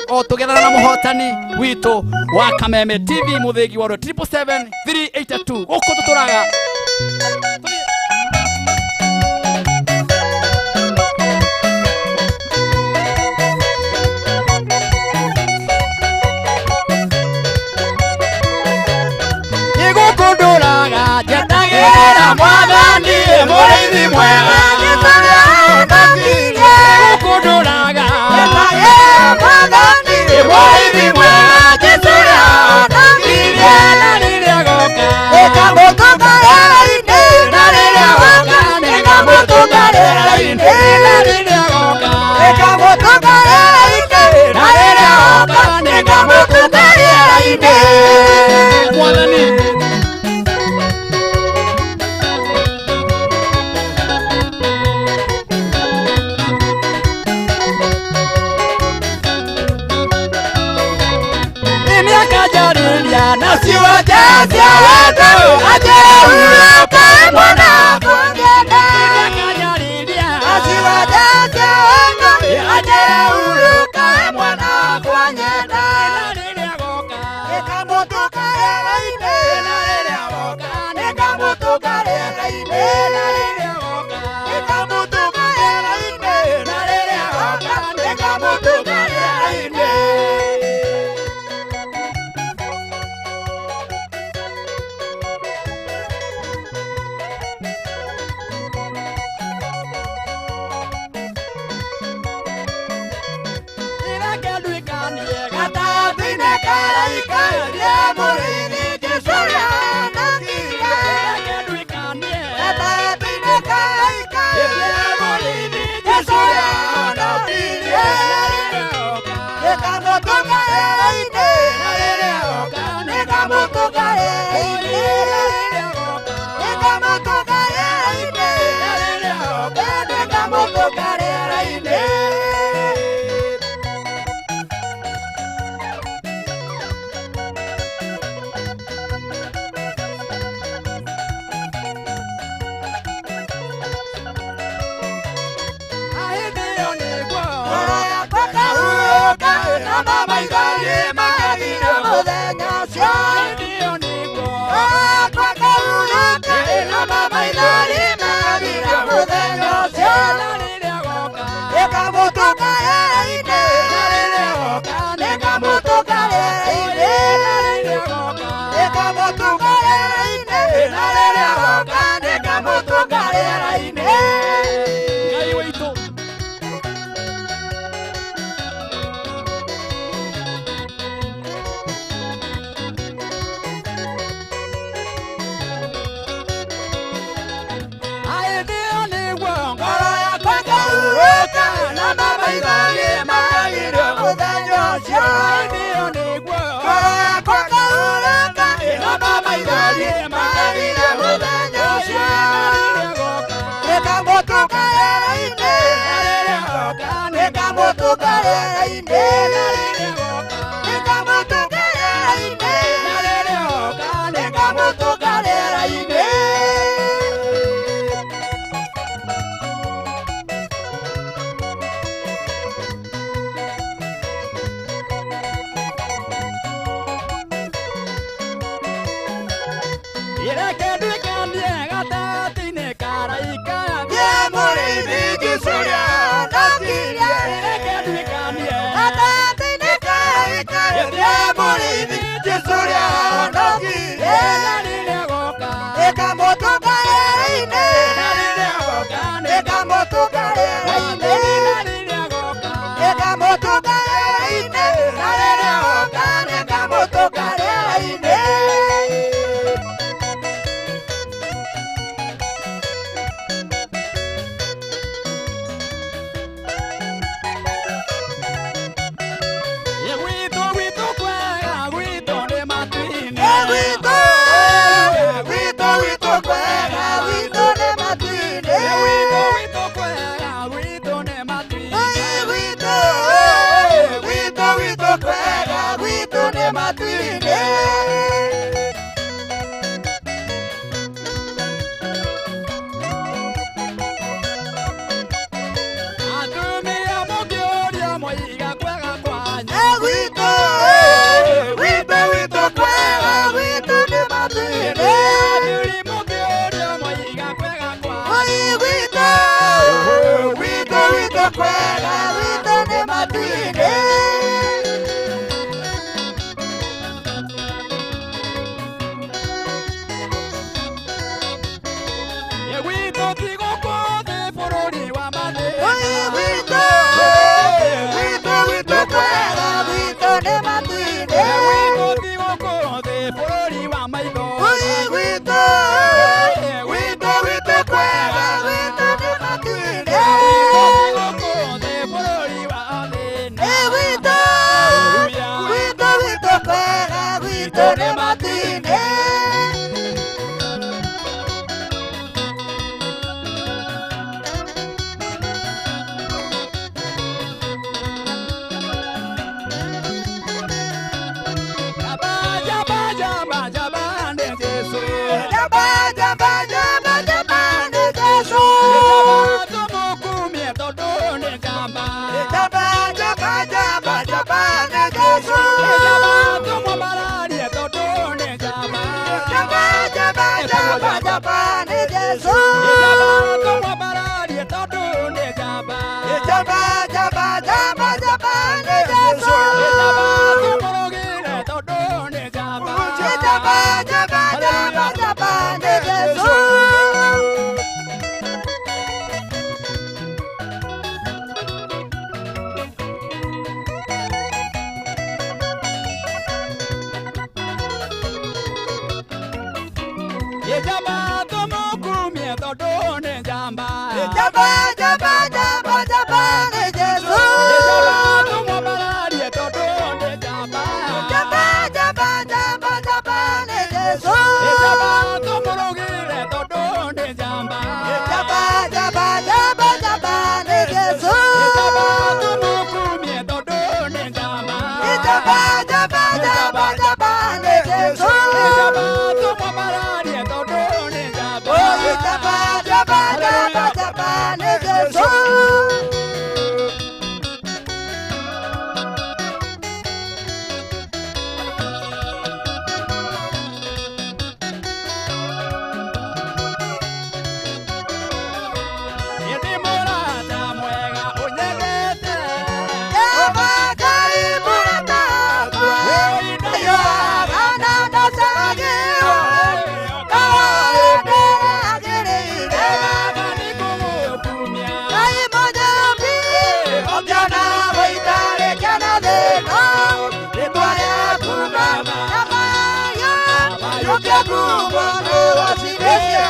o tũgethana na mũhotani witũ wa Kameme TV mũthĩgi wa 777 gũkũ tũtũraga. Igũkũndũraga njetagĩrĩra Mwathani mũrĩithi mwega, igũkũndũraga njetagĩrĩra Mwathani mũrĩithi mwega, Jesũ nĩahonokirie na rĩrĩa agoka nĩngamũtũnga rĩera-inĩ, na rĩrĩa agoka nĩngamũtũnga rĩera-inĩ, na rĩrĩa agoka nĩngamũtũnga rĩera-inĩ, na rĩrĩa agoka nĩngamũtũnga rĩera-inĩ. Mwathani nasiwajasia wendo ajeruka mwana kungenda, nasiwajasia wendo ajeruka mwana kwanyenda, nĩkamũtũka rĩera-inĩ, nĩkamũtũka rĩera-inĩ, nĩkamũtũka rĩera-inĩ, nĩkamũtũka rĩera-inĩ. Nĩkamũtũnga rĩera-inĩ. Ngai witũ. Ngoro yakwa ĩkahurũka na maitho magire mũthenya ũcio. Ngoro yakwa ĩkahurũka na maitho magire mũthenya ũcio. Nĩkamũtũnga rĩera-inĩ. Nĩkamũtũnga rĩera-inĩ. Nĩkamũtũnga rĩera-inĩ. Nĩkamũtũnga rĩera-inĩ.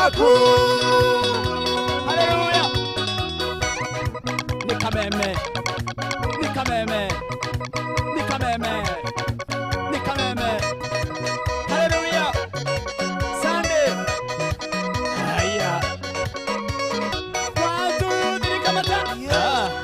Waku. Haleluya. Nĩ kameme, nĩ kameme, nĩ kameme, nĩ kameme. Haleluya. Sunday. Haya. One, two, three, kamata.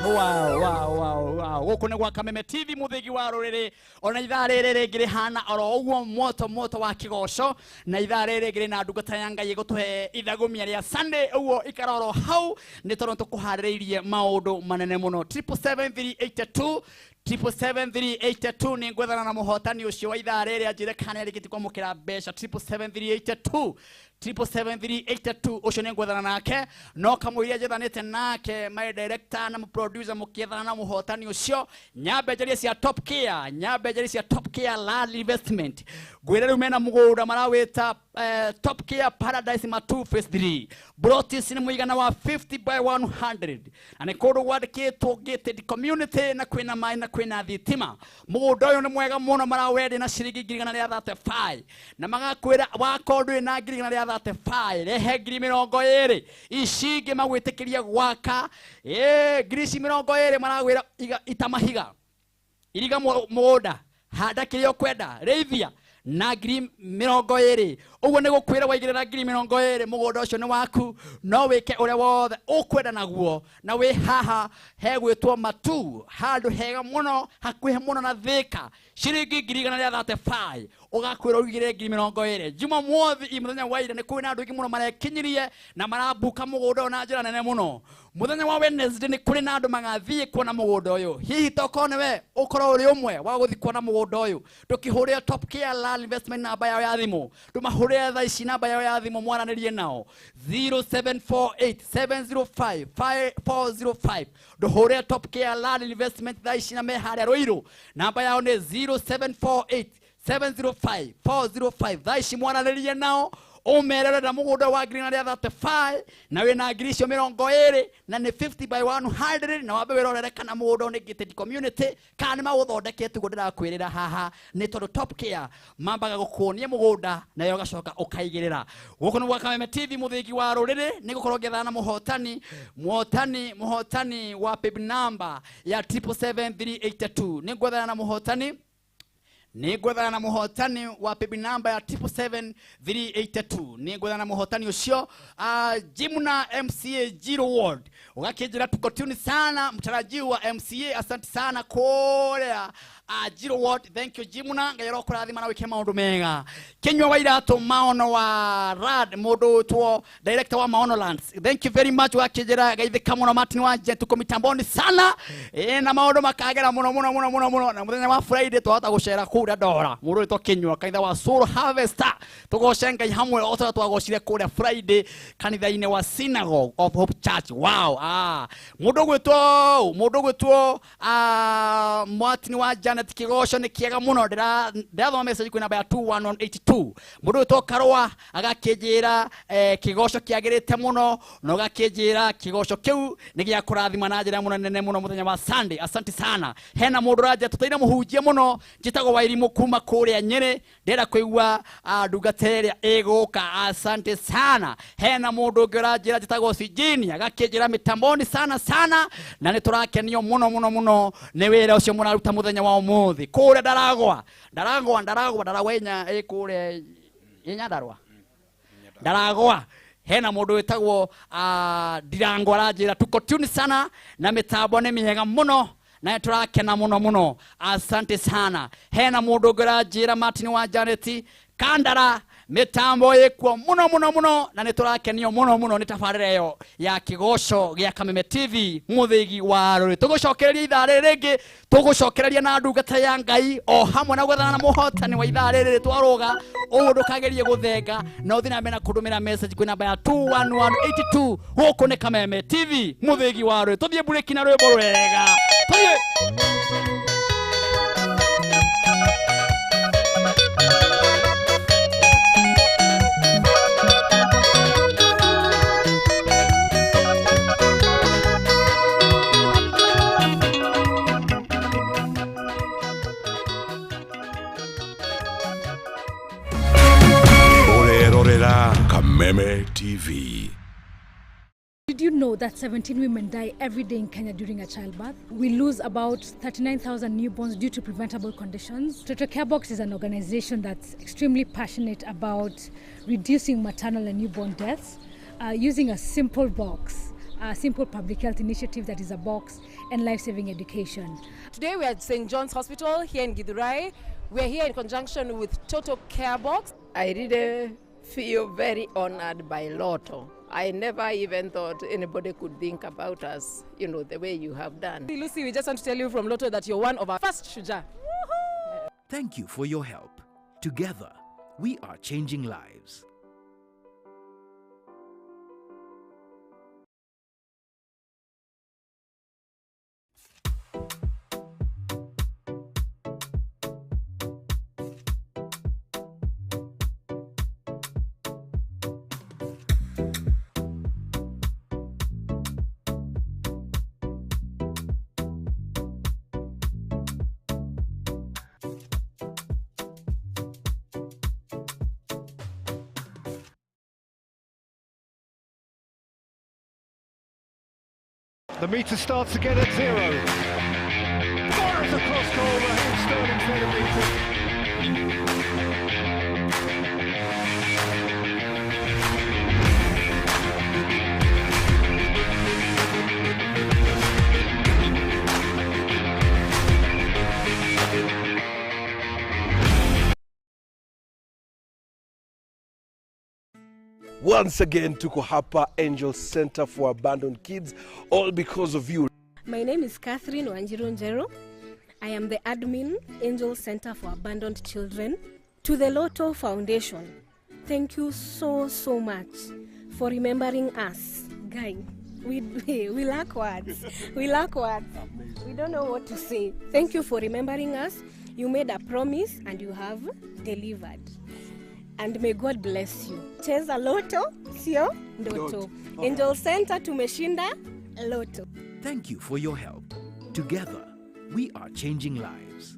Wow, wow, wow, wow. Gũkũ nĩ gwa Kameme TV mũthĩgi wa rũrĩrĩ. Ona ithaa rĩrĩ rĩngĩ rĩhana oro ũguo moto moto wa kĩgoco. Na ithaa rĩrĩ rĩngĩ na ndungata ya Ngai ĩgũtũhe ithagumia rĩa Sunday ũguo ikara oro hau nĩ tondũ tũkũharĩrĩirie maũndũ manene mũno. 777 777 nĩ ngwethana na mũhotani ũcio wa ithaa rĩrĩ anjĩre kana nĩarĩkĩtie kwamũkĩra mbeca. 777 777 ũcio nĩ ngwethana nake no kamũiria njethanĩte nake my director na producer mũkĩethana na mũhotani ũcio. Nyambe njarie cia Top Care, nyambe njarie cia Top Care Land Investment. Ngwĩre rĩu mena mũgũnda marawĩta Top Care Paradise Matu Phase 3. Brotis nĩ mũigana wa 50 by 100 na nĩ kũndũ gwandĩkĩtwo gated community na kwĩna maĩ na kwĩna thitima. Mũgũnda ũyũ nĩ mwega mũno marawendia na ciringi 135 na magakwĩra wakorwo ndũrĩ na 135 rehe 20,000 ici ingĩ magwĩtĩkĩria gwaka. Ngiri ici 20 maragwĩra ita mahiga, iriga mũgũnda, handa kĩrĩa ũkwenda, rĩithia na 20,000. Ũguo nĩ gũkwĩra waigĩrĩra 20,000 mũgũnda ũcio nĩ waku, no wĩke ũrĩa wothe ũkwenda naguo. Na wĩ haha hegwĩtwo Matu, handũ hega mũno hakuhĩ mũno na Thika, ciringi 135 ũgakwĩrwo ũigĩrĩre 20,000. Jumamothi mũthenya wa ira nĩ kwĩna andũ aingĩ mũno marekinyirie na marambuka mũgũnda ũyũ na njĩra nene mũno. Mũthenya wa Wednesday nĩ kũrĩ na andũ magathiĩ kuona mũgũnda ũyũ. Hihi tokorwo nĩwe ũkorwo ũrĩ ũmwe wa gũthiĩ kuona mũgũnda ũyũ, ndũkĩhũrĩre Top Care Land Investment namba yao ya thimũ, ndũmahũrĩre thaa ici namba yao ya thimũ mwaranĩrie nao 0748 705 5405. Ndũhũrĩre Top Care Land Investment thaa ici na me harĩa Ruiru, namba yao nĩ 0748 705 405. Thaa ici mwaranĩrie nao ũmerere na mũgũnda wa 135 na wĩna 20,000 na nĩ 50 by 100 na wambe wĩrorere kana mũgũnda nĩ gated community kana nĩ maũthondekete ũguo ndĩrakwĩrĩra haha. Nĩ tondũ Top Care mambaga gũkuonia mũgũnda nayo ũgacoka ũkaigĩrĩra. Gũkũ nĩ gwa Kameme TV mũthĩgi wa rũrĩrĩ nĩ gũkorwo ngĩethana na mũhotani mũhotani mũhotani wa pib number ya 777 382. Nĩ ngwethana na mũhotani, nĩ ngwethana na mũhotani wa pib number ya 777 382. Nĩ ngwethana na mũhotani ũcio Jimna MCA Jiro Ward. Ũgakĩnjĩra tuko tune sana mtarajiwa MCA, asante sana kũrĩa Jiro Ward. Thank you Jimna, Ngai arokũrathima na wĩke maũndũ mega. Kinyua wa Iratũ Maono wa Rad, mũndũ wĩtwo director wa Maono Lands, thank you very much. Ũgakĩnjĩra geithĩka mũno Martin wa Nje, tuko mitamboni sana na maũndũ makagera mũno mũno mũno mũno mũno. Na mũthenya wa Friday twahota gũcera kũrĩa Ndora, mũndũ wĩtwo Kinyua kanitha wa Soul Harvester, tũgoce Ngai hamwe o ta ũrĩa twagocire kũrĩa Friday kanitha-inĩ wa Synagogue of Hope Church. Wow. Mũndũ ũgwĩtwo mũndũ ũgwĩtwo Martin wa Janet kĩgoco nĩ kĩega mũno. Ndĩrathoma message kwĩ namba ya 21182. Mũndũ ũgwĩtwo Karũa agakĩnjĩra kĩgoco kĩagĩrĩte mũno na ũgakĩnjĩra kĩgoco kĩu nĩ gĩa kũrathima na njĩra mũno nene mũno mũthenya wa Sunday. Asante sana. Hena mũndũ ũranja tũteire mũhunjia mũno njĩtagwo Wairimũ kuma kũrĩa Nyĩrĩ, ndĩrenda kũigua ndungata ĩrĩa ĩgũka. Asante sana. Hena mũndũ ũngĩ ũranjĩra njĩtagwo Sijini agakĩnjĩra mĩtamboni sana sana na nĩ tũrakenio mũno mũno mũno nĩ wĩra ũcio mũraruta mũthenya wa ũmũthĩ kũrĩa Ndaragwa Ndaragwa Ndaragwa Ndaragwa ĩnya ĩ kũrĩa ĩ Nyandarũa Ndaragwa. Hena mũndũ wĩtagwo Ndirango aranjĩra tuko tune sana na mĩtambo nĩ mĩega mũno na tũrakena mũno mũno. Asante sana. Hena mũndũ ũngĩ ũranjĩra Martin wa Janet Kandara mitambo ĩkuo mũno mũno mũno na nĩ tũrakenio mũno mũno nĩ tabarĩra ĩyo ya kĩgoco gĩa Kameme TV mũthĩgi wa rũrĩ. Tũgũcokereria ithaa rĩrĩ rĩngĩ, tũgũcokereria na ndungata ya Ngai o hamwe na gwethana na mũhotani wa ithaa rĩrĩ twarũga. Ũguo ndũkagerie gũthenga na ũthiĩ na mbere na kũndũmĩra message kwĩ namba ya 21182. Gũkũ nĩ Kameme TV mũthĩgi wa rũrĩ. Tũthiĩ mburĩki na rwĩmbo rwega. Tũthiĩ. Kameme TV. Did you know that 17 women die every day in Kenya during a childbirth? We lose about 39,000 newborns due to preventable conditions. Toto Carebox is an organization that's extremely passionate about reducing maternal and newborn deaths using a simple box, a simple public health initiative that is a box and life-saving education. Today we are at St. John's Hospital here in Githurai. We are here in conjunction with Toto Carebox. I really feel very honored by Lotto. I never even thought anybody could think about us, you know, the way you have done. Lucy, we just want to tell you from Lotto that you're one of our first Shujaa. Thank you for your help. Together, we are changing lives. The meter starts again at 0. Fires across goal, Raheem Sterling's header meter. Once again, tuko hapa Angel Center for Abandoned Kids, all because of you. My name is Catherine Wanjiru Njero. I am the admin, Angel Center for Abandoned Children, to the Lotto Foundation. Thank you so, so much for remembering us. Guy, we lack words. We lack words. We don't know what to say. Thank you for remembering us. You made a promise and you have delivered. And may God bless you. Cheza Lotto, sio ndoto. Angel Center tumeshinda Lotto. Thank you for your help. Together, we are changing lives.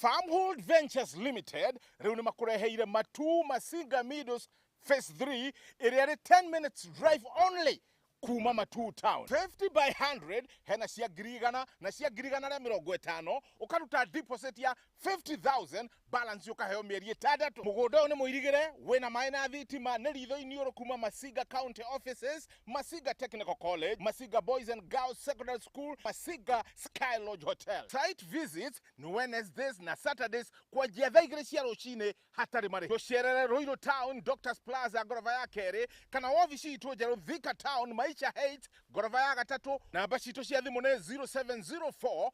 Farmhold Ventures Limited riu ni makureheire Matuu Masinga Meadows Phase 3 ĩrĩa ĩrĩ 10 minutes drive only kuma Matuu town. 50 by 100 hena cia 100,000 na cia 150,000 ukaruta deposit ya 50,000 balance ukaheo mĩeri 6. Mũgũnda ũyũ nĩ mũirigĩre, wĩna maĩ na thitima, nĩ ritho-inĩ ũrũ kuma Masinga County Offices, Masinga Technical College, Masinga Boys and Girls Secondary School, Masinga Sky Lodge Hotel. Site visits ni Wednesdays na Saturdays kwanjia thaa 2 cia rũcinĩ hatarĩ marĩhi. Tũcerere Ruiru Town, Doctors Plaza ngoroba ya kerĩ, kana wabici itũ njerũ Thika Town, Maisha Heights ngoroba ya gatatũ. Namba citũ cia thimũ nĩ 0704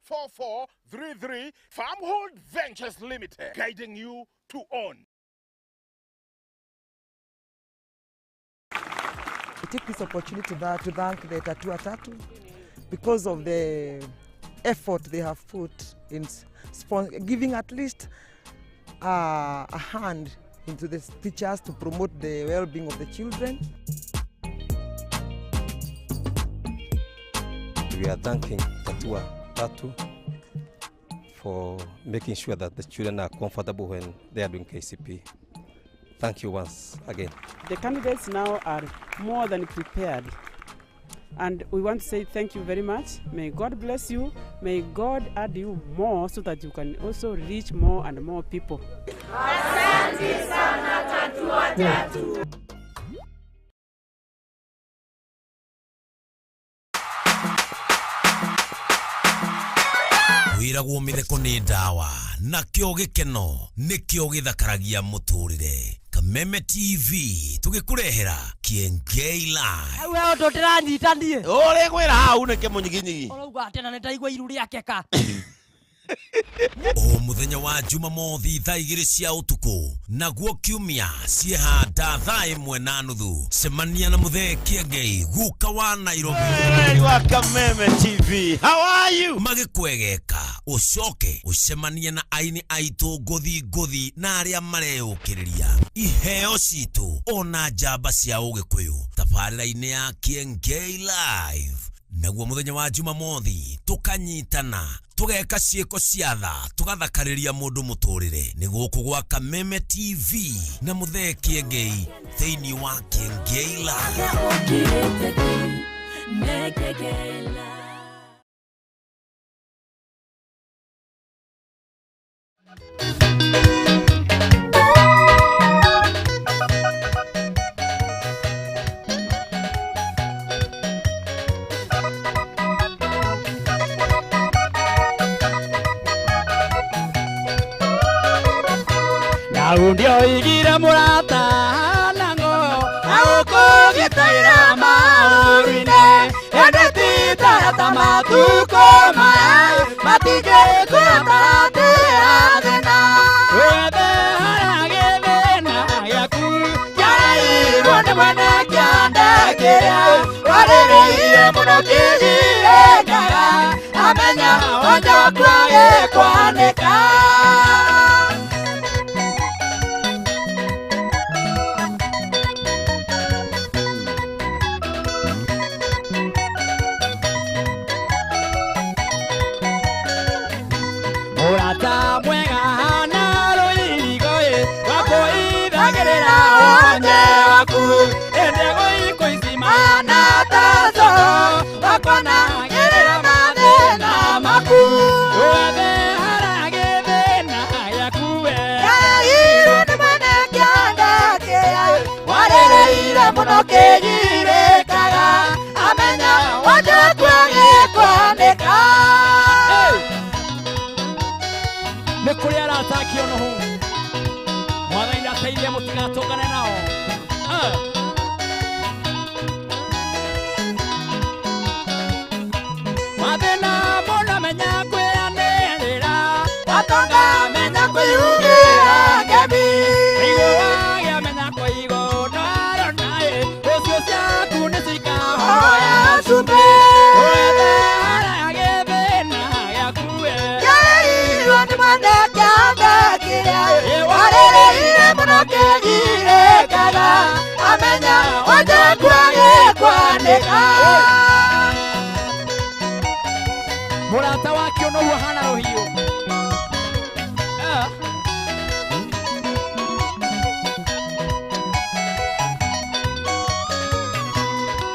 554433. Farmhold Ventures Limited, guiding you to own. I take this opportunity to thank the Tatua Tatu because of the effort they have put in giving at least a hand into the teachers to promote the well-being of the children. We are thanking Tatua Tatu for making sure that the children are comfortable when they are doing KCP. Thank you once again. The candidates now are more than prepared. And we want to say thank you very much. May God bless you. May God add you more so that you can also reach more and more people. Asante sana Tatua Tatu. Wĩragwo mĩtheko nĩ ndawa nakĩo gĩkeno nĩkĩo gĩthakaragia mũtũrĩre. Kameme TV tũgĩkũrehera Kiengei Live. Hau he ũndũ ndĩranyita niĩ. Ũrĩ kwĩra hau nĩkĩ mũnyiginyigi? Ũrauga atĩ na nĩndaigua iru rĩakeka. O muthenya wa Jumamothi thaa 2 cia ũtukũ, naguo kiumia ciehanda thaa 1:30. Cemania na Muthee Kiengei, guka wa Nairobi. Hey, wa Kameme TV, how are you? Magĩkwegeka ũcoke ũcemanie na aini aitũ ngũthi ngũthi na arĩa mareyũkĩrĩria iheo citũ ona njamba cia ũgĩkũyũ tabarĩra-inĩ ya Kiengei Live. Naguo muthenya wa Jumamothi tukanyitana tugeka ciiko cia tha tugathakarĩria mũndũ mũtũrĩre nĩ gũkũ gwa Kameme TV na Muthee Kiengei thĩinĩ wa Kiengei Live. Ndio murata nango agukugitaira maurine endeti tarata matuko maya matige kutarate athena wethe haria githina giaku kiarairwo ni mwene kianda kiria warĩrĩire mũno kĩgirĩkaga amenya wanja waku agĩkwanĩka. Murata mwega na rũirigo wakũithagĩrĩra wonye waku ende gũikũicima na taco wakwanagĩrĩra mathĩna maku wethe haria gĩthĩna gĩaku we kĩrairwo nĩ mwene kĩanda kĩrĩa warĩrĩire mũno kĩgirĩkaga amenya wanja waku agĩkwanĩka. Nĩ kũrĩ arata akĩonohu mwathani ateithie mũtigatũngane nao. Mathĩna mũno menya kwĩanĩrĩra watonga menya kwĩugĩra ngemi igũragĩa menya kũigũnaro naĩ ũcio ciaku nĩ cikahoya cumbĩ wethe haria gĩthĩna gĩaku we kĩrairwo nĩ mwene kĩanda kĩrĩa warĩrĩire mũno kĩgirĩkaga amenya wanja waku agĩkwanĩka. Mũrata wa kĩonohu ahana rũhiũ.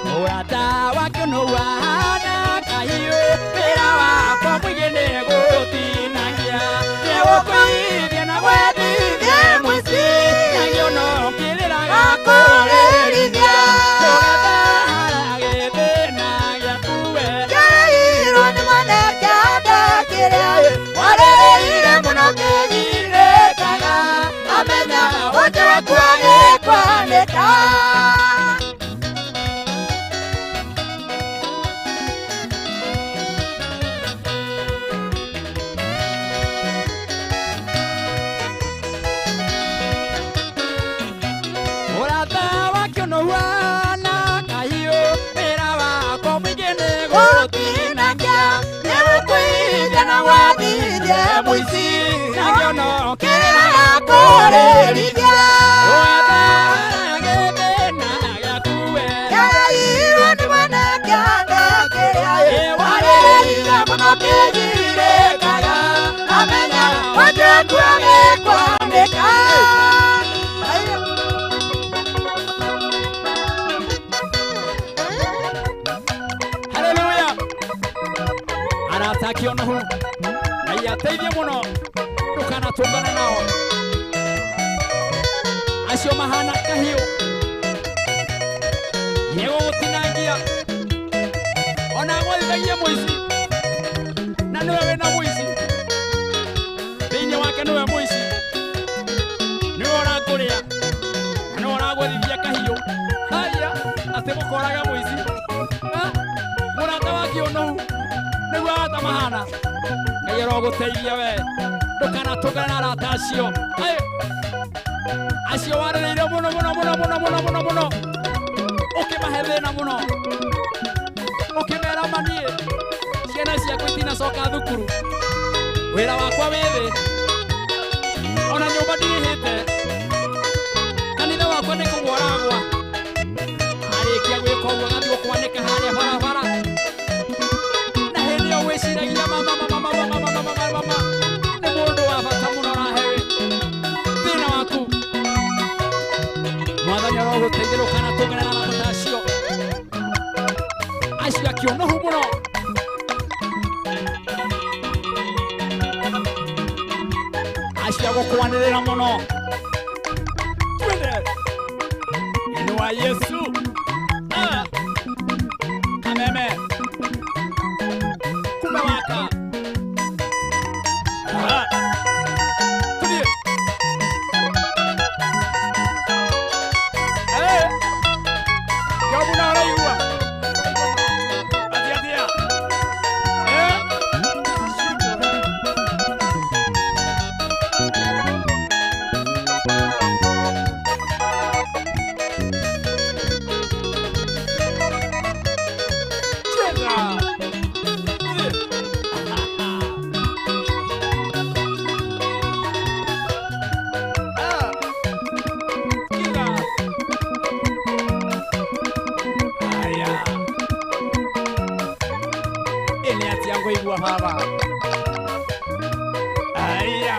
Mũrata wa kĩonohu ahana kahiũ wĩra wakwa mũingĩ nĩ gũtinangia nĩgũkũithia na gwethithie mũici na kĩono kĩrĩraga kũrĩrithia ndũgethe haria gĩthĩna gĩaku we kĩrairwo nĩ mwene kĩanda kĩrĩa warĩrĩire mũno kĩgirĩkaga amenya wanja waku agĩkwanĩka. Mũrata wa kĩonohu ahana kahiũ wĩra wakwa mũingĩ nĩ gũtinangia nĩgũkũithia na gwathithie mũici na kĩono kĩrĩraga kũrĩrithia wethe haria gĩthĩna gĩaku we kĩrairwo nĩ mwene kĩanda kĩrĩa warĩrĩire mũno kĩgirĩkaga amenya wanja waku agĩkwanĩka. Haleluya. Arata akĩonohu Ngai ateithie mũno ndũkanatũngane nao acio mahana kahiũ nĩgũgũtinangia ona gwethithagia mũici na nĩwe wĩna mũici thĩinĩ wake nĩwe mũici nĩwe ũrakũrĩa na nĩwe ũragwethithia kahiũ haya atĩ mũkoraga mũici mũrata wa kĩonohu nĩguo arata mahana. Ngai arogũteithia we ndũkanatũngane na arata acio acio warĩrĩire mũno mũno mũno mũno mũno mũno mũno ũkĩmahe thĩna mũno ũkĩmera maniĩ ciana ciaku itinacoka thukuru wĩra wakwa wĩ thĩ ona nyũmba ndirĩhĩte kanitha wakwa nĩ kũgwa ũragwa arĩkia gwĩka ũguo agathiĩ kwanĩka harĩa barabara. Arogũteithia ndũkanatũngane na arata ta acio. Acio akĩonohu mũno. Acio agũkwanĩrĩra mũno. Twende. Inua Yesu. Kameme. Kumewaka. Tulie. Jobu na ũraigua. Atia atia. Cheza. Aya. Ĩnĩ atia ngũigua baba. Aya.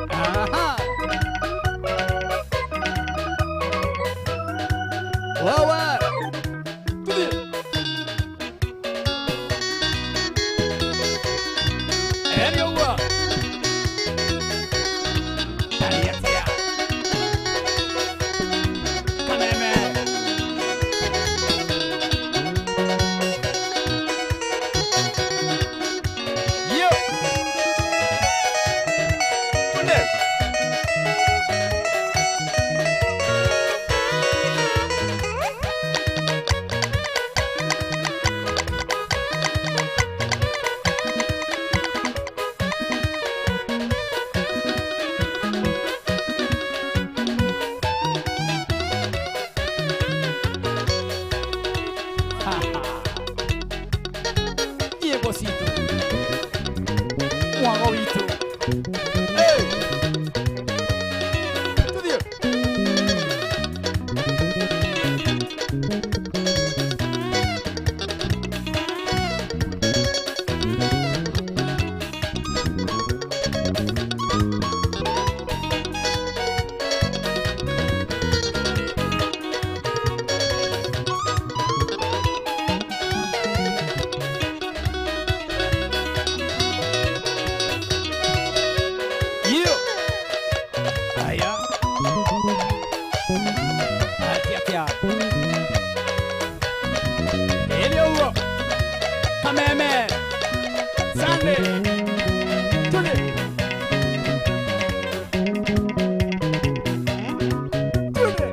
Aha. Wawa. Tulie. Eni ũguo. Tarĩ atia. Kameme. Yo. Twende. Nyĩmbo citũ. Mwago witũ. Hey! Tũthiĩ. Yo. Aya. Atia atia. Ĩnĩ ũguo. Kameme. Sunday. Tũthiĩ. Twende.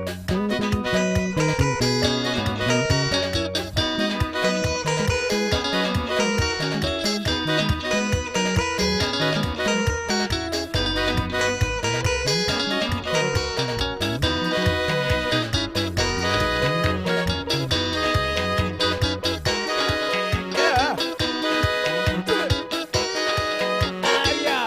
Yeah. Aya.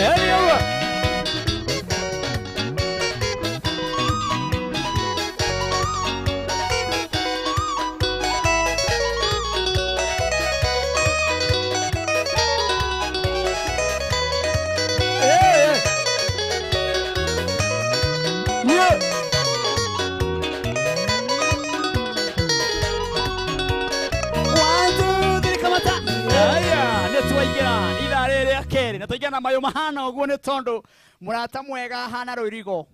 Eni ũguo. Hey! Yeah! One, two, three, kamata. Aya, nĩ twaingĩra ithaa rĩrĩ rĩa kerĩ na twaingĩra na mayũ mahana ũguo nĩ tondũ mũrata mwega ahana rũirigo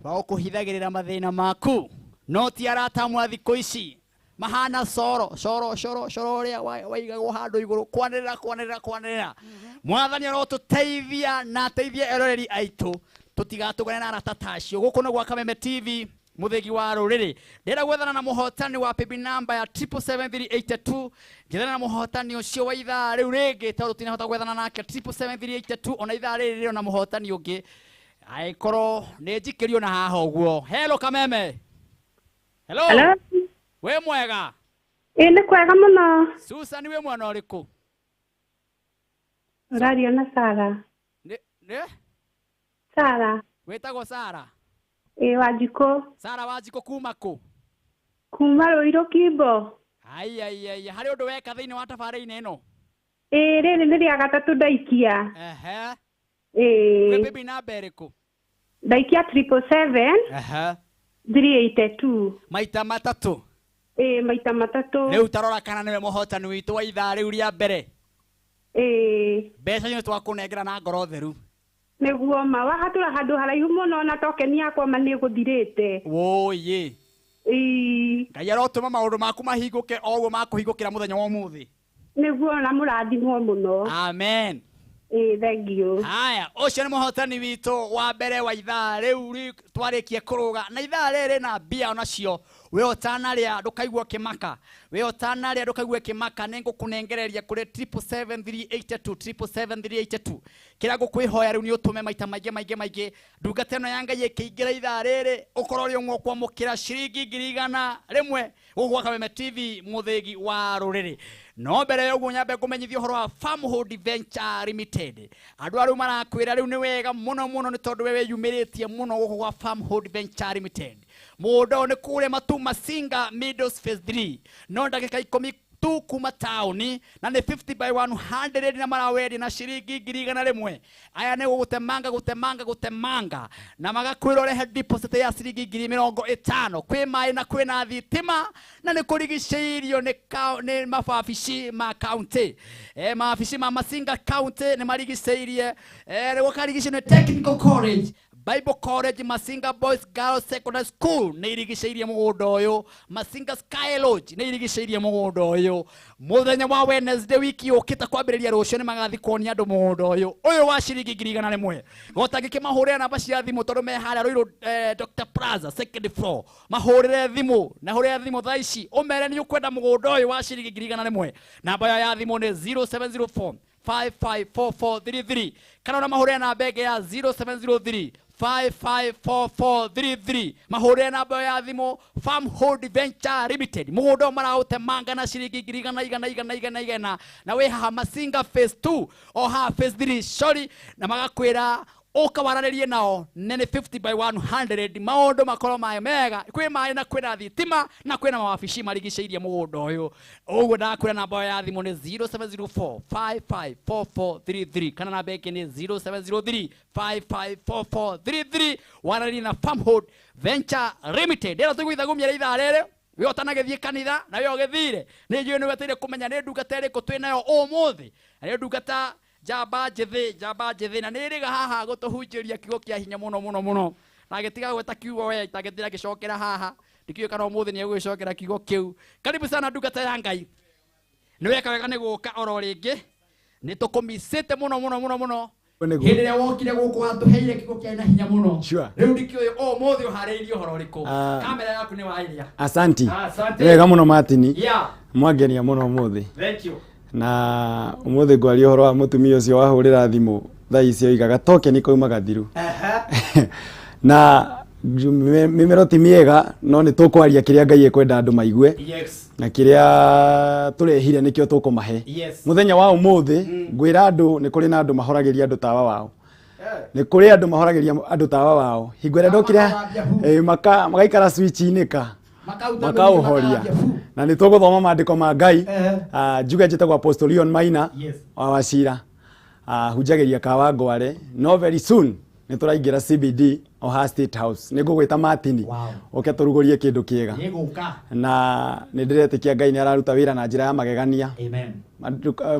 wa gũkũhithagĩrĩra mathĩna maku no ti arata amwe a thikũ ici mahana coro coro coro coro ũrĩa waigagwo handũ igũrũ kwanĩrĩra kwanĩrĩra kwanĩrĩra. Mwathani arotũteithia na ateithie eroreri aitũ tũtigatũgane na arata ta acio. Gũkũ nĩ gwa Kameme TV, mũthĩgi wa rũrĩrĩ. Ndĩrenda gwethana na mũhotani wa PB number ya 777382. Ngĩethana na mũhotani ũcio wa ithaa rĩu rĩngĩ tondũ tinahota gwethana nake 777382 ona ithaa rĩrĩ rĩrĩ ona mũhotani ũngĩ angĩkorwo nĩ njikĩrio na haha ũguo. Hello Kameme. Hello. Hello. Wĩ mwega? Ĩĩ nĩ kwega mũno. Susan wĩ mwana ũrĩkũ? Ũraria na Sara. Nĩ nĩ Sara. Wĩtagwo Sara? Ĩĩ Wanjikũ. Sara Wanjikũ kuma kũ? Kuma Rũirũ Kimbo. Ai ai ai, harĩ ũndũ weka thĩinĩ wa tabarĩra-inĩ ĩno? Ĩĩ rĩrĩ nĩ rĩa gatatũ ndaikia. Ehe. Ĩĩ. Wĩ baby namba ĩrĩkũ? Ndaikia 777. Ehe. 382. Maita matatũ. Ĩĩ maita matatũ. Rĩu tarora kana nĩwe mũhotani witũ wa ithaa rĩu rĩa mbere. Ĩĩ. Mbeca nĩ twakũnengera na ngoro theru. Nĩguo ma wahatũra handũ haraihu mũno na tokeni yakwa ma nĩ gũthirĩte. Wũyĩ. Ĩĩ. Ngai arotũma maũndũ maku mahingũke o ũguo makũhingũkĩra mũthenya wa ũmũthĩ. Nĩguo na mũrathimwo mũno. Amen. Ĩĩ thank you. Haya, ũcio nĩ mũhotani witũ wa mbere wa ithaa rĩu twarĩkie kũrũga na ithaa rĩrĩ na mbia onacio. We ũtanarĩa ndũkaigua kĩmaka. We ũtanarĩa ndũkaigue kĩmaka, nĩ ngũkũnengereria kũrĩ 777 777 382. Kĩrĩa ngũkwĩhoya rĩu nĩ ũtũme maita maingĩ maingĩ maingĩ. Ndungata ĩno ya Ngai ĩkĩingĩra ithaa rĩrĩ ũkorwo ũrĩ ũmwe ũkwamũkĩra ciringi 100,000 gũkũ gwa Kameme TV mũthĩgi wa rũrĩrĩ. No mbere ya ũguo nyambe ngũmenyithie ũhoro wa Farmhold Venture Limited. Andũ arĩa marakwĩra rĩu nĩ wega mũno mũno nĩ tondũ we wĩyumĩrĩtie mũno gũkũ gwa Farmhold Venture Limited. Mũgũnda ũyũ nĩ kũrĩa Matu Masinga Meadows Phase 3. No ndagĩka 10 tu kuma taũni na nĩ 50 by 100 na marawendia na ciringi 100,000. Aya nĩ gũgũtemanga gũtemanga gũtemanga na magakwĩra ũrehe deposit ya ciringi 50,000. Kwĩ maĩ na kwĩna thitima na nĩ kũrigicĩirio nĩ mababici ma county. Mababici ma Masinga County nĩ marigicĩirie. Gũkarigicĩrio nĩ Technical College, Bible College, Masinga Boys Girls Secondary School nĩ irigicĩirie mũgũnda ũyũ. Masinga Sky Lodge nĩ irigicĩirie mũgũnda ũyũ. Mũthenya wa Wednesday wiki yũkĩte kwambĩrĩria rũciũ nĩ magathiĩ kuonia andũ mũgũnda ũyũ ũyũ wa ciringi 100,000. Gotangĩkĩmahũrĩra namba cia thimũ tondũ me harĩa Ruiru, Dr Plaza second floor. Mahũrĩre thimũ na hũrĩre thimũ thaa ici ũmere nĩ ũkwenda mũgũnda ũyũ wa ciringi 100,000. Namba yao ya thimũ nĩ 0704 554433 kana ona mahũrĩre namba ĩngĩ ya 0703 554433. Mahũrĩre namba ya thimũ Farmhold Venture Limited. Mũgũnda maraũtemanga na ciringi 100,000 na wĩ haha Masinga Phase 2 o haha Phase 3 sorry, na magakwĩra ũka waranĩrie nao nene 50 by 100 maũndũ makorwo maĩ mega. Kwĩ maĩ na kwĩna thitima na kwĩna mawabici marigicĩirie mũgũnda ũyũ. Ũguo ndakwĩra namba ya thimũ nĩ 0704 554433 kana namba ĩngĩ nĩ 0703 554433. Waranĩrie na Farmhold Venture Limited. Ndĩra tũiguitha ithaa rĩrĩ we ũtanagĩthiĩ kanitha na we ũgĩthire nĩ njũĩ nĩ wetereire kũmenya nĩ ndungata ĩrĩkũ twĩ nayo ũmũthĩ. Na nĩ ndungata njamba njĩthĩ na nĩ ĩrĩga haha gũtũhunjĩria kiugo kĩa hinya mũno mũno mũno na gĩtiga gwĩta kiugo we itangĩthira gĩcokera haha ndikĩũĩ kana ũmũthĩ nĩ egũgĩcokera kiugo kĩu. Karibu sana ndungata ya Ngai. Nĩ weka wega nĩ gũka oro rĩngĩ. Nĩ tũkũmicĩte mũno mũno mũno mũno. Hĩndĩ ĩrĩa wokire gũkũ watũheire kiugo kĩa na hinya mũno. Rĩu ndikĩũĩ ũmũthĩ ũharĩirie ũhoro ũrĩkũ. Kamera yaku nĩ waĩrĩa. Asanti. Nĩ wega mũno Martin. Mwangenia mũno ũmũthĩ. Thank you. Na ũmũthĩ ngwaria ũhoro wa mũtumia ũcio wahũrĩra thimũ thaa ici oigaga tokeni kauma gathiru. Na mĩmero ti mĩega no nĩ tũkwaria kĩrĩa Ngai ekwenda andũ maigue. Na kĩrĩa tũrehire nĩkĩo tũkũmahe. Mũthenya wa ũmũthĩ ngwĩra andũ nĩ kũrĩ na andũ mahoragĩria andũ tawa wao. Nĩ kũrĩ andũ mahoragĩria andũ tawa wao. Hingo ĩrĩa ndokire magaikara switch-inĩ ka makaũhoria. Na nĩ tũgũthoma maandĩko ma Ngai. Njuge njĩtagwo Apostle Leon Maina wa Wachira. Hunjagĩria Kawangware. No very soon nĩ tũraingĩra CBD o ha State House. Nĩ ngũgwĩta Martin ũke tũrugũrie kĩndũ kĩega. Na nĩ ndĩretĩkia Ngai nĩ araruta wĩra na njĩra ya magegania.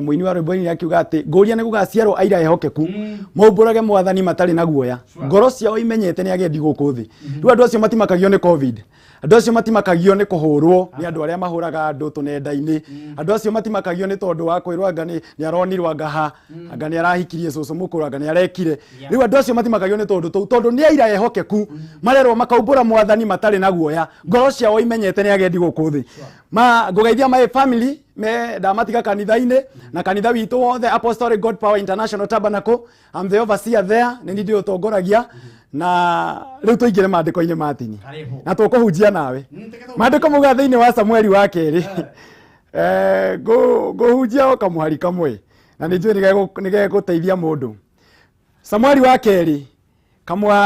Mũini wa rwĩmbo nĩ akiuga atĩ ngũria nĩ gũgaciarwo aira ehokeku maumbũrage mwathani matarĩ na guoya ngoro ciao imenyete nĩ agendi gũkũ thĩ. Rĩu andũ acio matimakagio nĩ COVID. Andũ acio matimakagio nĩ kũhũrwo nĩ andũ arĩa mahũraga andũ tũnenda-inĩ. Andũ acio matimakagio nĩ tondũ wa kwĩrwo anga nĩ aronirwo anga ha anga nĩ arahikirie cũcũ mũkũrũ anga nĩ arekire. Rĩu andũ acio matimakagio nĩ tondũ tũu tondũ nĩ aira ehokeku marerwo makaumbũra mwathani matarĩ na guoya ngoro ciao imenyete nĩ agendi gũkũ thĩ. Ma ngũgeithia my family me ndamatiga kanitha-inĩ na kanitha witũ wothe Apostolic God Power International Tabernacle. I'm the overseer there, nĩ niĩ ndĩũtongoragia. Na rĩu tũingĩre maandĩko-inĩ Martin na tũkũhunjia nawe. Maandĩko mauga thĩinĩ wa Samueli wa kerĩ Ngũhunjia o kamũhari kamwe na nĩ njũĩ nĩ gegũteithia mũndũ. Samueli wa kerĩ kamwa,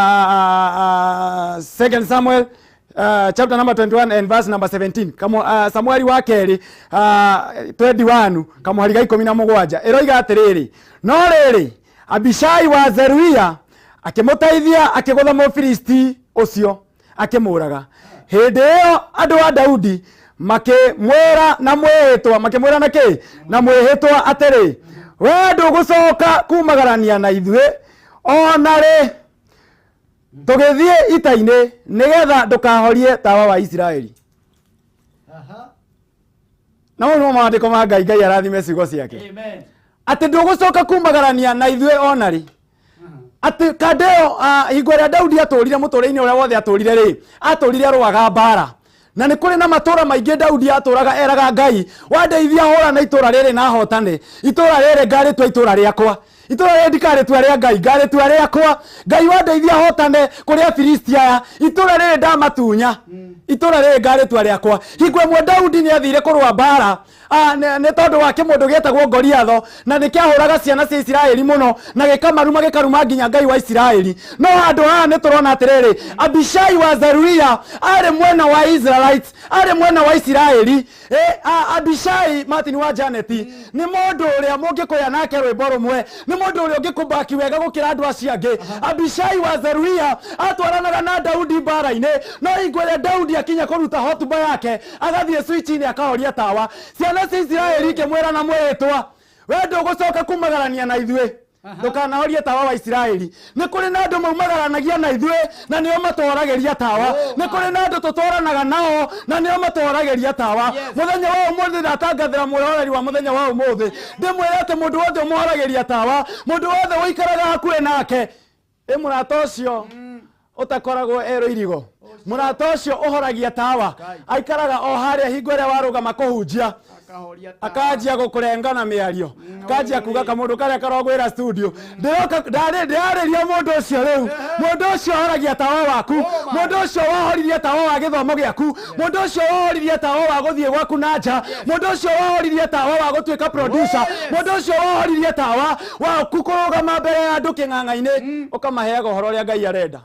Second Samuel, chapter number 21 and verse number 17. Kamwa, Samueli wa kerĩ 21 kamũhari ga 17 ĩroiga atĩrĩrĩ, no rĩrĩ, Abishai wa Zeruia akĩmũteithia, akĩgũtha Mũfilisti ũcio, akĩmũraga. Hĩndĩ ĩyo andũ a Daudi makĩmwĩra na mwĩhĩtwa, makĩmwĩra na kĩ na mwĩhĩtwa atĩrĩ, we ndũgũcoka kumagarania na ithuĩ ona rĩ tũgĩthiĩ ita-inĩ, nĩgetha ndũkahorie tawa wa Isiraeli. Na mau nĩmo maandĩko ma Ngai. Ngai arathime ciugo ciake. Amen. Atĩ ndũgũcoka kumagarania na ithuĩ ona rĩ. Atĩ kande ĩyo, hingo ĩrĩa Daudi atũrire mũtũrĩre-inĩ ũrĩa wothe atũrire rĩ, atũrire arũaga mbara, na nĩ kũrĩ na matũra maingĩ Daudi atũraga eraga Ngai, wandeithia hũra na itũra rĩrĩ na hotane itũra rĩrĩ, ngarĩtua itũra rĩakwa. Itũra rĩrĩ ndikarĩtua rĩa Ngai, ngarĩtua rĩakwa. Ngai, wandeithia hotane kũrĩ Afilisti aya, itũra rĩrĩ ndamatunya, itũra rĩrĩ ngarĩtua rĩakwa. Hingo ĩmwe Daudi nĩ athire kũrũa mbara, nĩ tondũ wa kĩmũndũ gĩetagwo Goliatho, na nĩ kĩahũraga ciana cia Isiraeli mũno na gĩkamaruma, gĩkaruma nginya Ngai wa Isiraeli. No handũ haha nĩ tũrona atĩrĩrĩ, Abishai wa Zeruia arĩ mwena wa Israelites, arĩ mwena wa Isiraeli. Abishai Martin wa Janeti nĩ mũndũ ũrĩa mũngĩkũya nake rwĩmbo rũmwe, nĩ mũndũ ũrĩa ũngĩkũmbaki wega gũkĩra andũ acio angĩ. Abishai wa Zeruia atwaranaga na Daudi mbara-inĩ, no hingo ĩrĩa Daudi akinya kũruta hotuba yake, agathiĩ switch-inĩ akahoria tawa. Ciana cia Isiraeli ikĩmwĩra na mwĩhĩtwa, we ndũgũcoka kumagarania na ithuĩ, ndũkanahorie tawa wa Isiraeli. Nĩ kũrĩ na andũ maumagaranagia na ithuĩ na nĩo matũhoragĩria tawa. Nĩ kũrĩ na andũ tũtwaranaga nao na nĩo matũhoragĩria tawa. Mũthenya wa ũmũthĩ ndatangathĩra mwĩroreri wa mũthenya wa ũmũthĩ, ndĩmwĩre atĩ mũndũ wothe ũmũhoragĩria tawa, mũndũ wothe ũikaraga hakuhĩ nake, ĩ mũrata ũcio ũtakoragwo erũ irigo, mũrata ũcio ũhoragia tawa, aikaraga o harĩa hingo ĩrĩa warũgama kũhunjia, akanjia gũkũrenga na mĩario, akanjia kuga kamũndũ karĩa karogwĩra studio. Ndĩroka ndĩrarĩria mũndũ ũcio rĩu, mũndũ ũcio ũhoragia tawa waku, mũndũ ũcio wahoririe tawa wa gĩthomo gĩaku, mũndũ ũcio wahoririe tawa wa gũthiĩ gwaku na nja, mũndũ ũcio wahoririe tawa wa gũtuĩka producer, mũndũ ũcio wahoririe tawa waku kũrũgama mbere ya andũ kĩng'ang'a-inĩ ũkamaheaga ũhoro ũrĩa Ngai arenda.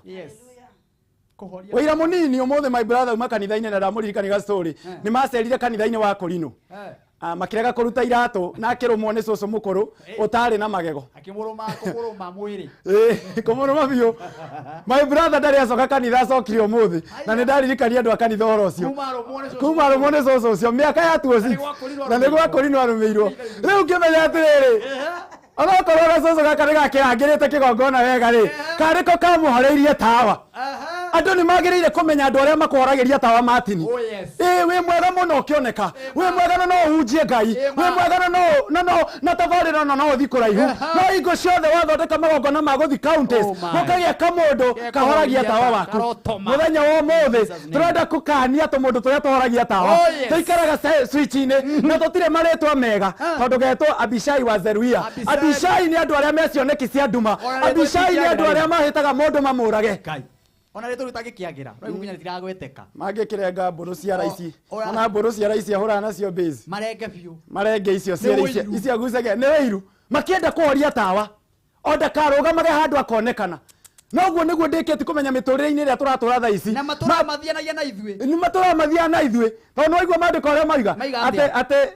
Kũhoria. Wĩira mũnini ũmũthĩ, my brother uma kanitha-inĩ na ndamũririkania ga story, nĩ macerire kanitha-inĩ wa Korino. Makĩrega kũruta iratũ na akĩrũmwo nĩ cũcũ mũkũrũ ũtarĩ na magego. Akĩmũrũma, kũmũrũma mwĩrĩ. Ĩĩ, kũmũrũma biũ. My brother ndarĩ acoka kanitha, acokire ũmũthĩ na nĩ ndaririkania andũ a kanitha ũhoro ũcio. Kuma arũmwo nĩ cũcũ. Kuma arũmwo nĩ cũcũ ũcio mĩaka ya 206 na nĩ gwa Korino arũmĩirwo. Rĩu ngĩmenya atĩrĩrĩ, onokorwo gacũcũ gaka nĩ gakĩrangĩrĩte kĩgongona wega rĩ, karĩ ko kamũhoreirie tawa. Andũ nĩ magĩrĩire kũmenya andũ arĩa makũhoragĩria tawa, Martin. Oh, yes. Ĩ wĩ mwega mũno ũkĩoneka, wĩ mwega na no ũhunjie Ngai, wĩ mwega na no na no na tabarĩra na no ũthi kũraihu, no hingo ciothe wathondeka magongona ma gũthi counties, gũkagĩa kamũndũ kahoragia tawa waku. Karotoma. Mũthenya wa ũmũthĩ tũrenda kũkania tũmũndũ tũrĩa tũhoragia tawa. Oh, yes. Tũikaraga switch-inĩ na tũtirĩ marĩtwa mega, tondũ getwo Abishai wa Zeruia. Abishai nĩ andũ arĩa me cioneki cia nduma. Ona rĩtwa Abishai nĩ andũ itingĩagĩra. arĩa mahĩtaga mũndũ mamũrage. Ona rĩtwa rĩtangĩkĩagĩra no nginya rĩtiragweteka. Mangĩkĩrenga mbũrũ cia raici, ona mbũrũ cia raici ahũraga nacio base. Marenge biũ. Marenge icio Nĩ cierĩ ũiru. icio agucagia nĩ wĩiru, makĩenda kũhoria tawa o ndakarũgamage handũ akonekana. Noguo nĩguo ndĩkĩtie kũmenya mĩtũrĩre-inĩ ĩrĩa tũratũra thaa ici. Na matũraga mathianagia na ithuĩ. Nĩ matũraga mathiaga na ithuĩ, tondũ nĩ waigua maandĩko ũrĩa maiga. Maiga atĩ atĩa? Atĩ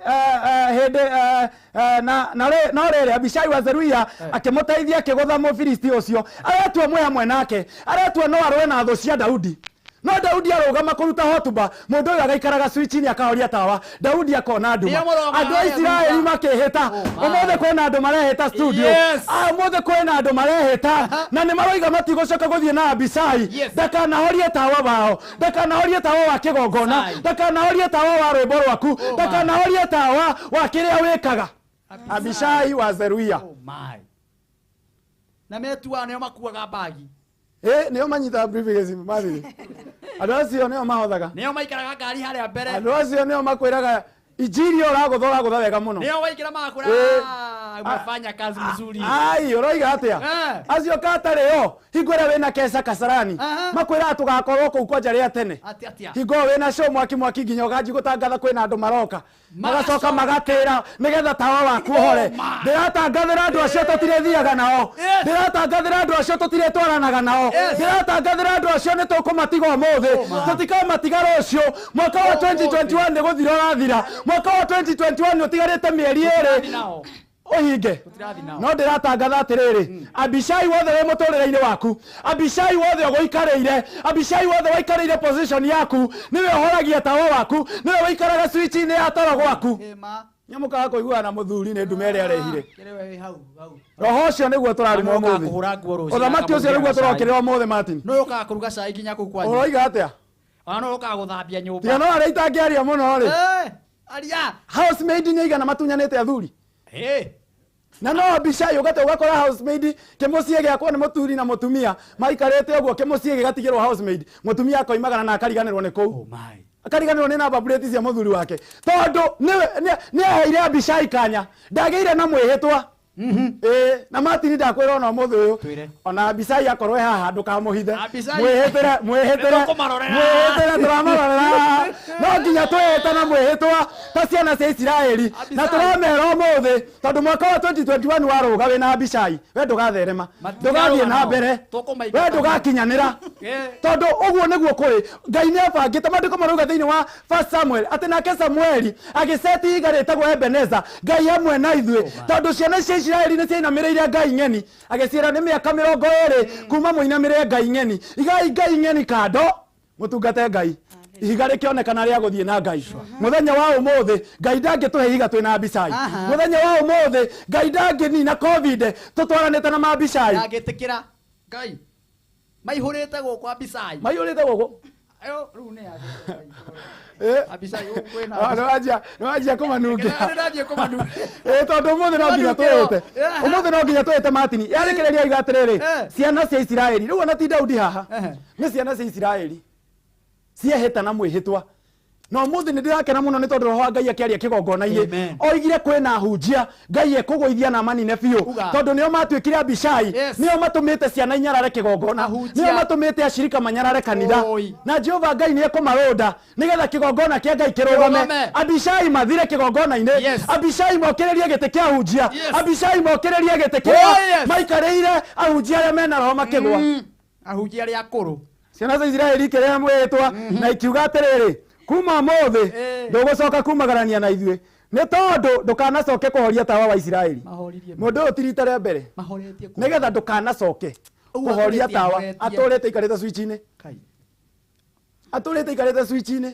hĩndĩ na no rĩrĩ, Abishai wa Zeruia akĩmũteithia, akĩgũtha Mũfilisti ũcio. Aretua mwĩ hamwe nake, aretua no arũe na thũ cia Daudi, no Daudi arũgama kũruta hotuba, mũndũ ũyũ agaikaraga switch-inĩ akahoria tawa. Daudi akona nduma. Nĩo mũrũgamaga Andũ a harĩa Isiraeli thutha. makĩhĩta. Ũmũthĩ kwĩna andũ marehĩta studio. Yes. Ũmũthĩ kwĩna andũ marehĩta na nĩ maroiga matigũcoka gũthiĩ na Abishai. Yes. Ndakanahorie tawa wao, ndakanahorie tawa wa kĩgongona, ndakanahorie tawa wa rwĩmbo rwaku, ndakanahorie tawa wa kĩrĩa wĩkaga. Abishai wa Zeruia. Oh my. Na metuaga nĩo makuaga mbagi. Ĩ nĩo manyitaga briefcase mathiri. Andũ acio nĩo mahothaga. Nĩo maikaraga ngari harĩa mbere. Andũ acio nĩo makwĩraga injiri ĩyo ũragũtha, ũragũtha wega mũno. Nĩo waingĩra magakwĩra. Ĩ. "Ah, Umefanya kazi mzuri. Ai, ũroiga atĩa? Acio katarĩ o, hingo ĩrĩa wĩna keca Kasarani, makwĩraga tũgakorwo kũu kwanja rĩa tene. Hingo ĩyo wĩna show mwaki mwaki nginya ũganji gũtangatha kwĩna andũ maroka. Magacoka magatĩra nĩgetha tawa waku ũhore. Ndĩratangathĩra andũ acio tũtirĩthiaga nao. Ndĩratangathĩra andũ acio tũtirĩtwaranaga nao. Ndĩratangathĩra andũ acio nĩ tũkũmatiga ũmũthĩ. Tũtikamatiga rũciũ. Mwaka wa 2021 nĩ gũthira ũrathira. Mwaka wa 2021 nĩ ũtigarĩte mĩeri ĩrĩ. Ũhinge. No ndĩratangatha atĩrĩrĩ, Abishai wothe wĩ mũtũrĩre-inĩ waku, Abishai wothe ũgũikarĩire, Abishai wothe waikarĩire position yaku, nĩwe ũhoragia tawa waku, nĩwe wĩikaraga switch-inĩ ya toro gwaku. Nyamũkaga kũiguana na mũthuri nĩ ndume ĩrĩa arehire. Roho ũcio nĩguo tũraruma ũmũthĩ. Ũthamaki ũcio nĩguo tũrokĩrĩra ũmũthĩ, Martin. Nĩ ũkaga kũruga cai nginya kũu kwanyu. Ũroiga atĩa? Ona no ũkaga gũthambia nyũmba. Tiga no arĩa itangĩaria mũno rĩ. Aria. Housemaid nĩ aigana matunyanĩte athuri. Na no Abishai ũgate ũgakora housemaid kĩmũciĩ gĩakwo nĩ mũthuri na mũtumia maikarĩte ũguo kĩmũciĩ gĩgatigĩrwo housemaid, mũtumia akoimagara na akariganĩrwo nĩ kũu. Akariganĩrwo nĩ namba plate cia mũthuri wake tondũ nĩ aheire Abishai kanya, ndagĩire na mwĩhĩtwa. Na Martin ndakwĩra ona ũmũthĩ ũyũ, ona Abishai akorwo e haha ndũkamũhithe. Mwĩhĩtĩre, mwĩhĩtĩre, mwĩhĩtĩre, tũramarorera. No nginya twĩhĩte na mwĩhĩtwa ta ciana cia Isiraeli, na tũramera ũmũthĩ tondũ mwaka wa 2021 warũga wĩna Abishai, we ndũgatherema, ndũgathiĩ na mbere, we ndũgakinyanĩra, tondũ ũguo nĩguo kũrĩ. Ngai nĩ abangĩte. Maandĩko marauga thĩinĩ wa 1 Samuel atĩ nake Samueli agĩceti ihiga rĩtagwo Ebeneza, Ngai hamwe na ithuĩ, tondũ ciana cia Isiraeli nĩ ciainamĩrĩire Ngai ng'eni. Agĩciĩra nĩ mĩaka 20 kuma mũinamĩrĩre Ngai ng'eni, igai Ngai ng'eni kando mũtungate Ngai. Ihiga rĩkĩonekana rĩa gũthiĩ na Ngai. Mũthenya wa ũmũthĩ Ngai ndangĩtũhe ihiga twĩna Abishai. Mũthenya wa ũmũthĩ Ngai ndangĩnina COVID tũtwaranĩte na mabishai. Ndangĩtĩkĩra Ngai. Maihũrĩte gũkũ Abishai. Maihũrĩte gũkũ. Ayo rĩu nĩ Abishai gũkũ kwĩna. Nĩwanjia kũmanungĩra. Tondũ ũmũthĩ no nginya twĩhĩte. Ũmũthĩ no nginya twĩhĩte Martin. Yarĩkĩrĩria oiga atĩrĩrĩ, ciana cia Isiraeli. Rĩu ona ti Daudi haha. Nĩ ciana cia Isiraeli. Ciehĩta na mwĩhĩtwa. Na ũmũthĩ nĩ ndĩrakena mũno nĩ tondũ roho wa Ngai akĩaria kĩgongona-inĩ oigire kwĩna hunjia Ngai ekũgũithia na manine biũ, tondũ nĩo matuĩkire Abishai, nĩo matũmĩte ciana inyarare kĩgongona, nĩo matũmĩte ashirika manyarare kanitha, na Jehova Ngai nĩ ekũmarũnda nĩgetha kĩgongona kĩa Ngai kĩrũgame. Abishai mathire kĩgongona-inĩ, Abishai mokĩrĩrie gĩtĩ kĩa hunjia, Abishai mokĩrĩrie gĩtĩ kĩrĩa maikarĩire ahunjia arĩa mena roho makĩgwa. Ahunjia arĩa akũrũ. Ciana cia Isiraeli ikĩrĩa mwĩhĩtwa na ikiuga atĩrĩrĩ, kuma ũmũthĩ ndũgũcoka kumagarania na ithuĩ, nĩ tondũ ndũkanacoke kũhoria tawa wa Isiraeli. Mũndũ ũyũ ti rita rĩa mbere, nĩgetha ndũkanacoke kũhoria tawa. Atũrĩte aikarĩte switch-inĩ, atũrĩte aikarĩte switch-inĩ.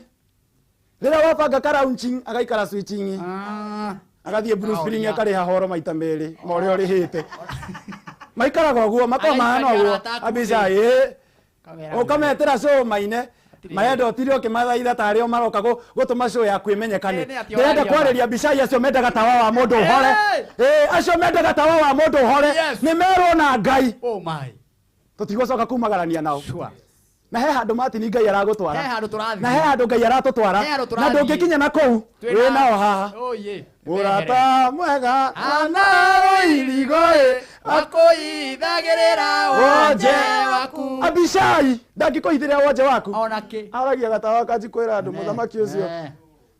Rĩrĩa wabanga ka launching agaikara switching, agathiĩ Blue Spring akarĩha horo maita merĩ ma ũrĩa ũrĩhĩte. Maikaraga ũguo, makoragwo mahana ũguo Abishai. Ũkametĩra show maine marenda ũtire ũkĩmathaitha tarĩ o maroka gũtũma show yaku ĩmenyekane. Ndĩrenda kwarĩria Abishai acio mendaga tawa wa mũndũ ũhore. Acio mendaga tawa wa mũndũ ũhore nĩ merwo na Ngai. Tũtigũcoka kumagarania nao. Na he handũ Martin Ngai aragũtwara, na he handũ Ngai aratũtwara, na ndũngĩkinya na kũu wĩ nao haha. Mũrata mwega anarũirigoĩ akũithagĩrĩra wonje waku. Abishai ndangĩkũithĩrĩra wonje waku. Aragia gatawa kanji kwĩra andũ mũthamaki ũcio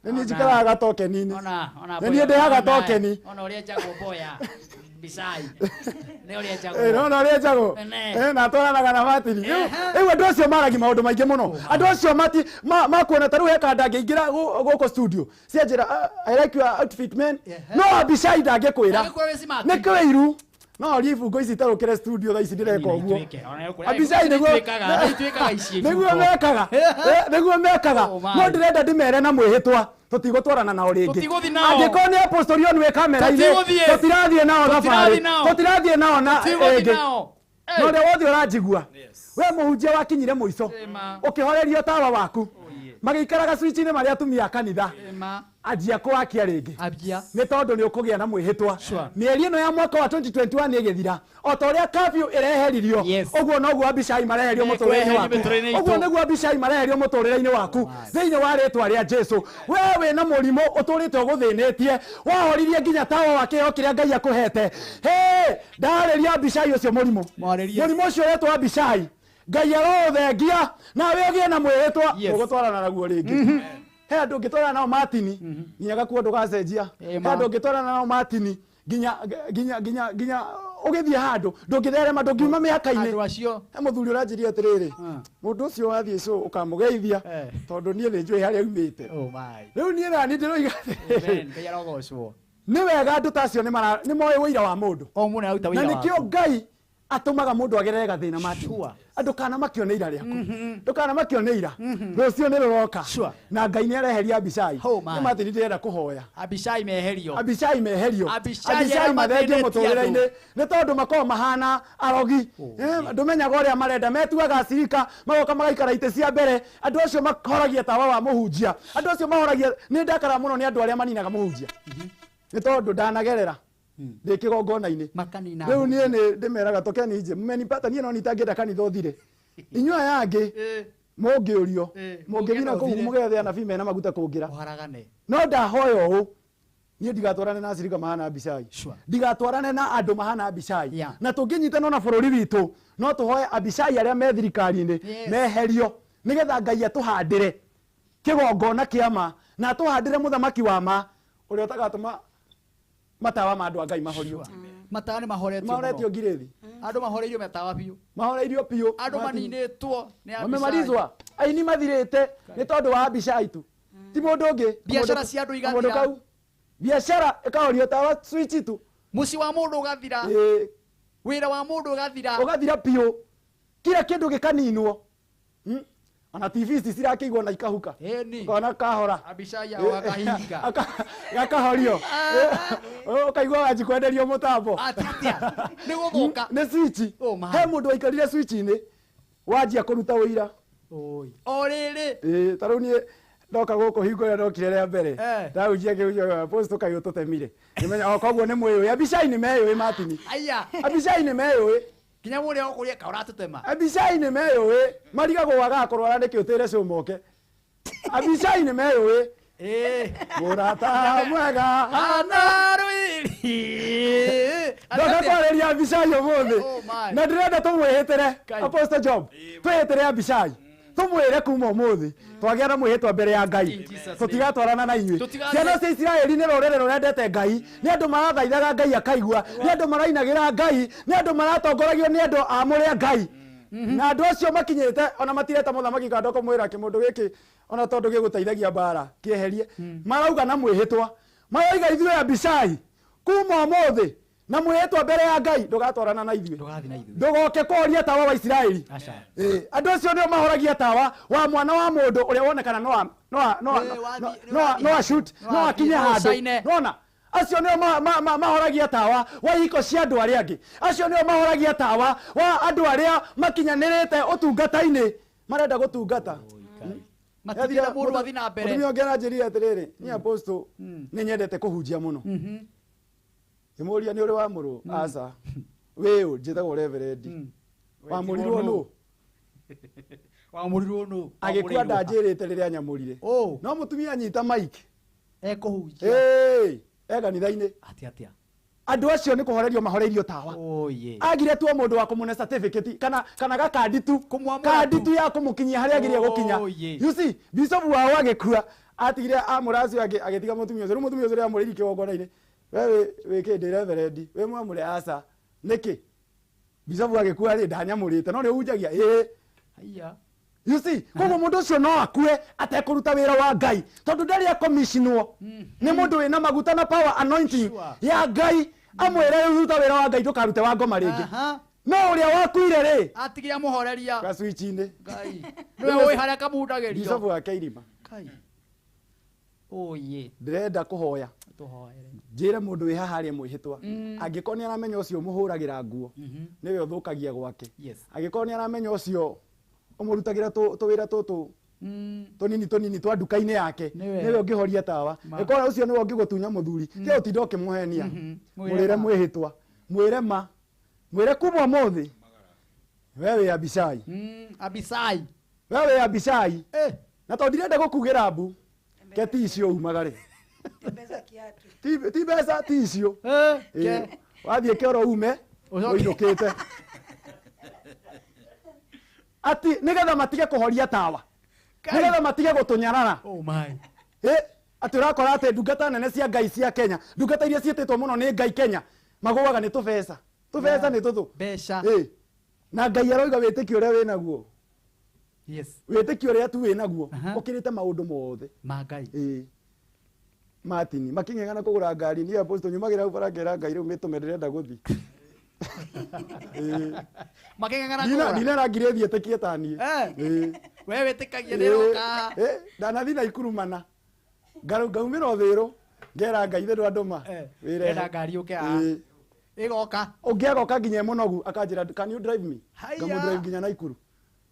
nĩ niĩ njikaraga gatokeni-inĩ, nĩ niĩ ndĩhaga tokeni. Ona ũrĩa njagwo boya Abishai nĩ ũrĩa njagwo. Nona ũrĩa njagwo na atwaranaga na Martin. Rĩu andũ acio maragia maũndũ maingĩ mũno. Andũ acio makuona ta rĩu he kanda angĩingĩra gũkũ studio cianjĩra, I like your outfit man. No Abishai ndangĩkwĩra nĩ kĩiru. No orie ibungo ici itarũkĩre studio thaa ici ndĩreka ũguo. Abishai nĩguo mekaga, nĩguo mekaga. No ndĩrenda ndĩmere na mwĩhĩtwa tũtigũtwarana nao rĩngĩ. Angĩkorwo nĩ Apostle John wĩ kamera-inĩ, tũtirathiĩ nao thabarĩ, tũtirathiĩ nao na rĩngĩ. No ũrĩa wothe ũranjigua, we mũhunjia wakinyire mũico, ũkĩhorerio tawa waku, magĩikaraga switch-inĩ marĩa atumia a kanitha. Anjia kũwakia rĩngĩ nĩ tondũ nĩ ũkũgĩa na mwĩhĩtwa. Mĩeri ĩno ya mwaka wa 2021 nĩ ĩgĩthira, o ta ũrĩa curfew ĩreheririo, ũguo noguo Abishai mareherio mũtũrĩre-inĩ waku, ũguo nĩguo Abishai mareherio mũtũrĩre-inĩ waku thĩinĩ wa rĩtwa rĩa Jesu. We wĩna mũrimũ ũtũrĩte ũgũthĩnĩtie, wahoririe nginya tawa wa kĩheo kĩrĩa Ngai akũhete. Hĩ, ndarĩria Abishai ũcio mũrimũ, mũrimũ ũcio ũretwo Abishai, Ngai aroũthengia nawe ũgĩe na mwĩhĩtwa ũgũtwarana naguo rĩngĩ. He andũ ũngĩtwarana nao Martini nginya gakuo ndũgacenjia. He andũ ũngĩtwarana nao Martini nginya nginya nginya nginya ũgĩthiĩ handũ ndũngĩtherema, ndũngiuma mĩhaka-inĩ. He mũthuri ũranjĩria atĩrĩrĩ, mũndũ ũcio wathiĩ cũ ũkamũgeithia tondũ niĩ nĩ njũĩ harĩa aumĩte. Rĩu niĩ nani ndĩroiga atĩrĩrĩ, nĩ wega andũ ta acio nĩ moĩ ũira wa mũndũ, na nĩkĩo Ngai atũmaga mũndũ agerere gathĩna Martin. Andũ kana makio nĩ ira rĩaku, ndũkana makio nĩ ira, rũciũ nĩ rũroka na Ngai nĩ areheria Abishai. Nĩ Martin ndĩrenda kũhoya Abishai meherio, Abishai meherio, Abishai mathengio mũtũrĩre-inĩ nĩ tondũ makoragwo mahana arogi. Ndũmenyaga ũrĩa marenda, metuaga acirika magoka magaikara itĩ cia mbere. Andũ acio mahoragia tawa wa mũhunjia, andũ acio mahoragia. Nĩ ndakara mũno nĩ andũ arĩa maninaga mũhunjia nĩ tondũ ndanagerera ndĩ kĩgongona-inĩ. Rĩu niĩ nĩ ndĩmeraga tokeni nje mmenipata niĩ no nitangĩenda kanitha ũthire. Inyuĩ aya angĩ mũngĩũrio mũngĩthiĩ na kũu mũgethe anabii mena maguta kũngĩra. No ndahoya ũũ, niĩ ndigatwarane na acirika mahana Abishai, ndigatwarane na andũ mahana Abishai. Na tũngĩnyitana na bũrũri witũ no tũhoe Abishai arĩa me thirikari-inĩ meherio nĩgetha Ngai atũhandĩre kĩgongona kĩa ma na atũhandĩre mũthamaki wa ma ũrĩa ũtagatũma matawa ma andũ a Ngai mahorio. Matawa nĩ mahoretio, mahoretio ngirĩthi, andũ mahoreirio matawa biũ, mahoreirio biũ, andũ maninĩtwo nĩ Abishai, mamemalizwa, aini mathirĩte nĩ tondũ wa Abishai tu, ti mũndũ ũngĩ. Biacara cia andũ igathira, biacara ĩkahorio tawa switch tu, mũciĩ wa mũndũ ũgathira, wĩra wa mũndũ ũgathira, ũgathira biũ, kila kĩndũ gĩkaninwo. Ona TV ici cirakĩigwo na ikahuka, ũkona kahora Abishai akahinga gakahorio, ũkaigua wanji kwenderio mũtambo nĩ gũthũka nĩ switch. He mũndũ waikarire switch-inĩ wanjia kũruta ũira o rĩrĩ. Ta rĩu niĩ ndoka gũkũ hingo ĩrĩa ndokire rĩa mbere ndahunjia kĩhunjio post ũkaigua tũtemire, nĩmenya o koguo nĩ mwĩyũĩ. Abishai nĩ meyũĩ Martini, Abishai nĩ meyũĩ nginya mũrĩa ũkũria ka ũratũtema. Abishai nĩ meyũĩ, marigagwo wagaga kũrwara nĩkĩ ũtĩre cũ moke. Abishai nĩ meyũĩ. Mũrata mwega hana rwĩri. Ndoka kwarĩria Abishai ũmũthĩ na ndĩrenda tũmwĩhĩtĩre Apostle Job, twĩhĩtĩre Abishai, tũmwĩre kuma ũmũthĩ twagĩa na mwĩhĩtwa mbere ya Ngai tũtigatwarana na inyuĩ. Ciana cia Isiraeli nĩ rũrĩrĩ rũrendete Ngai, nĩ andũ marathaithaga Ngai akaigua, nĩ andũ marainagĩra Ngai, nĩ andũ maratongoragio nĩ andũ amũre a Ngai. Na andũ acio makinyĩte ona matireta mũthamaki kando kũmwĩra kĩmũndũ gĩkĩ ona tondũ gĩgũteithagia mbara kĩeherie. Marauga na mwĩhĩtwa, marauga ithuĩ Abishai kuma ũmũthĩ na mwĩhĩtwa mbere ya Ngai ndũgatwarana na ithuĩ, ndũgoke kũhoria tawa wa Isiraeli. Andũ acio nĩo mahoragia tawa wa mwana wa mũndũ ũrĩa wonekana no shoot no akinye handũ. Nona acio nĩo mahoragia tawa wa ihiko cia andũ arĩa angĩ, acio nĩo mahoragia tawa wa andũ arĩa makinyanĩrĩte ũtungata-inĩ, marenda gũtungata. Matigĩra mũndũ athiĩ na mbere. Mũtumia ũngĩ aranjĩrire atĩrĩrĩ, niĩ Apostle nĩ nyendete kũhunjia mũno. Ngĩmũũria nĩ ũrĩ wamũrwo? Aca. Wĩ ũ? Njĩtagwo Reverend. Wamũrirwo nũ? Wamũrirwo nũ? Agĩkua ndanjĩrĩte rĩrĩa anyamũrire. No mũtumia anyita mic ekũhunjia e kanitha-inĩ. Atĩa atĩa? Andũ acio nĩ kũhorerio mahoreirio tawa. Agire tu o mũndũ wa kũmũne certificate kana gakandi tu, kandi tu ya kũmũkinyia harĩa agĩrĩire gũkinya. You see, bishop wao agĩkua atigire amũra acio angĩ agĩtiga mũtumia ũcio. Rĩu mũtumia ũcio amũrĩirie kĩgongona-inĩ, we wĩ kĩ ndĩ Reverend, wĩ mwamũre? Aca. Nĩkĩ? Bishop agĩkua rĩ ndanyamũrĩte no nĩ ũhunjagia. Ĩĩ. You see, koguo mũndũ ũcio no akue atekũruta wĩra wa Ngai tondũ ndarĩ akomissionwo nĩ mũndũ wĩna maguta na power anointing ya Ngai amwĩre rĩu ruta wĩra wa Ngai ndũkarute wa ngoma rĩngĩ. No ũrĩa wakuire rĩ atigire amũhoreria ga switch-inĩ. Ngai nĩwe ũĩ harĩa kamundagĩrio. Bishop wake irima. Ndĩrenda kũhoya njĩre mũndũ wĩ haha arĩe mwĩhĩtwa, angĩkorwo nĩ aramenya ũcio ũmũhũragĩra nguo nĩwe ũthũkagia gwake, angĩkorwo nĩ aramenya ũcio ũmũrutagĩra tũwĩra tũtũ Tũnini tũnini twa nduka-inĩ yake. Nĩwe. Nĩwe ũngĩhoria tawa. Ma. Ĩkorwo ũcio nĩwe ũngĩgũtunya mũthuri. Tiga ũtinda ũkĩmũhenia. Mwĩre Mwĩre ma. mwĩhĩtwa. Mwĩre ma. Mwĩre kuma ũmũthĩ. We wĩ Abishai. Abishai. We wĩ Abishai. Na tondũ ndirenda gũkugĩra mbu. Ke ti icio umagare. Ti mbeca ti icio. Ke. Wathiĩ kĩoro ume Ũcoke. ũinũkĩte. Ati nĩgetha matige kũhoria tawa. Nĩgetha matige gũtũnyarara. Oh my. Atĩ ũrakora atĩ ndungata nene cia Ngai cia Kenya, ndungata iria ciĩtĩtwo mũno nĩ Ngai Kenya, magũaga nĩ tũbeca. Tũbeca nĩ tũtũ. Mbeca. Na Ngai aroiga wĩtĩkio ũrĩa wĩnaguo. Yes. Wĩtĩkio ũrĩa tu wĩnaguo ũkĩrĩte maũndũ mothe. Ma Ngai. Martin makĩng'eng'ana kũgũra ngari niĩ apostle nyumagĩra hau bara ngera Ngai rĩu mĩtũme ndĩrenda gũthiĩ. Makĩng'eng'ana kũgũra. Ndinera ngiri ĩthiĩ ĩtĩkie ta niĩ. We wĩtĩkagia nĩ ĩroka. Ndanathi na ikurumana. Ngaumĩra ũthĩrũ ngera Ngai ithe ndwandũma. Wĩrehe. Ndĩrenda ngari yũke haha. Ĩgoka. Ũngĩ agoka nginya e mũnogu akanjĩra can you drive me? Haiya. Ngamũ drive nginya Naikuru.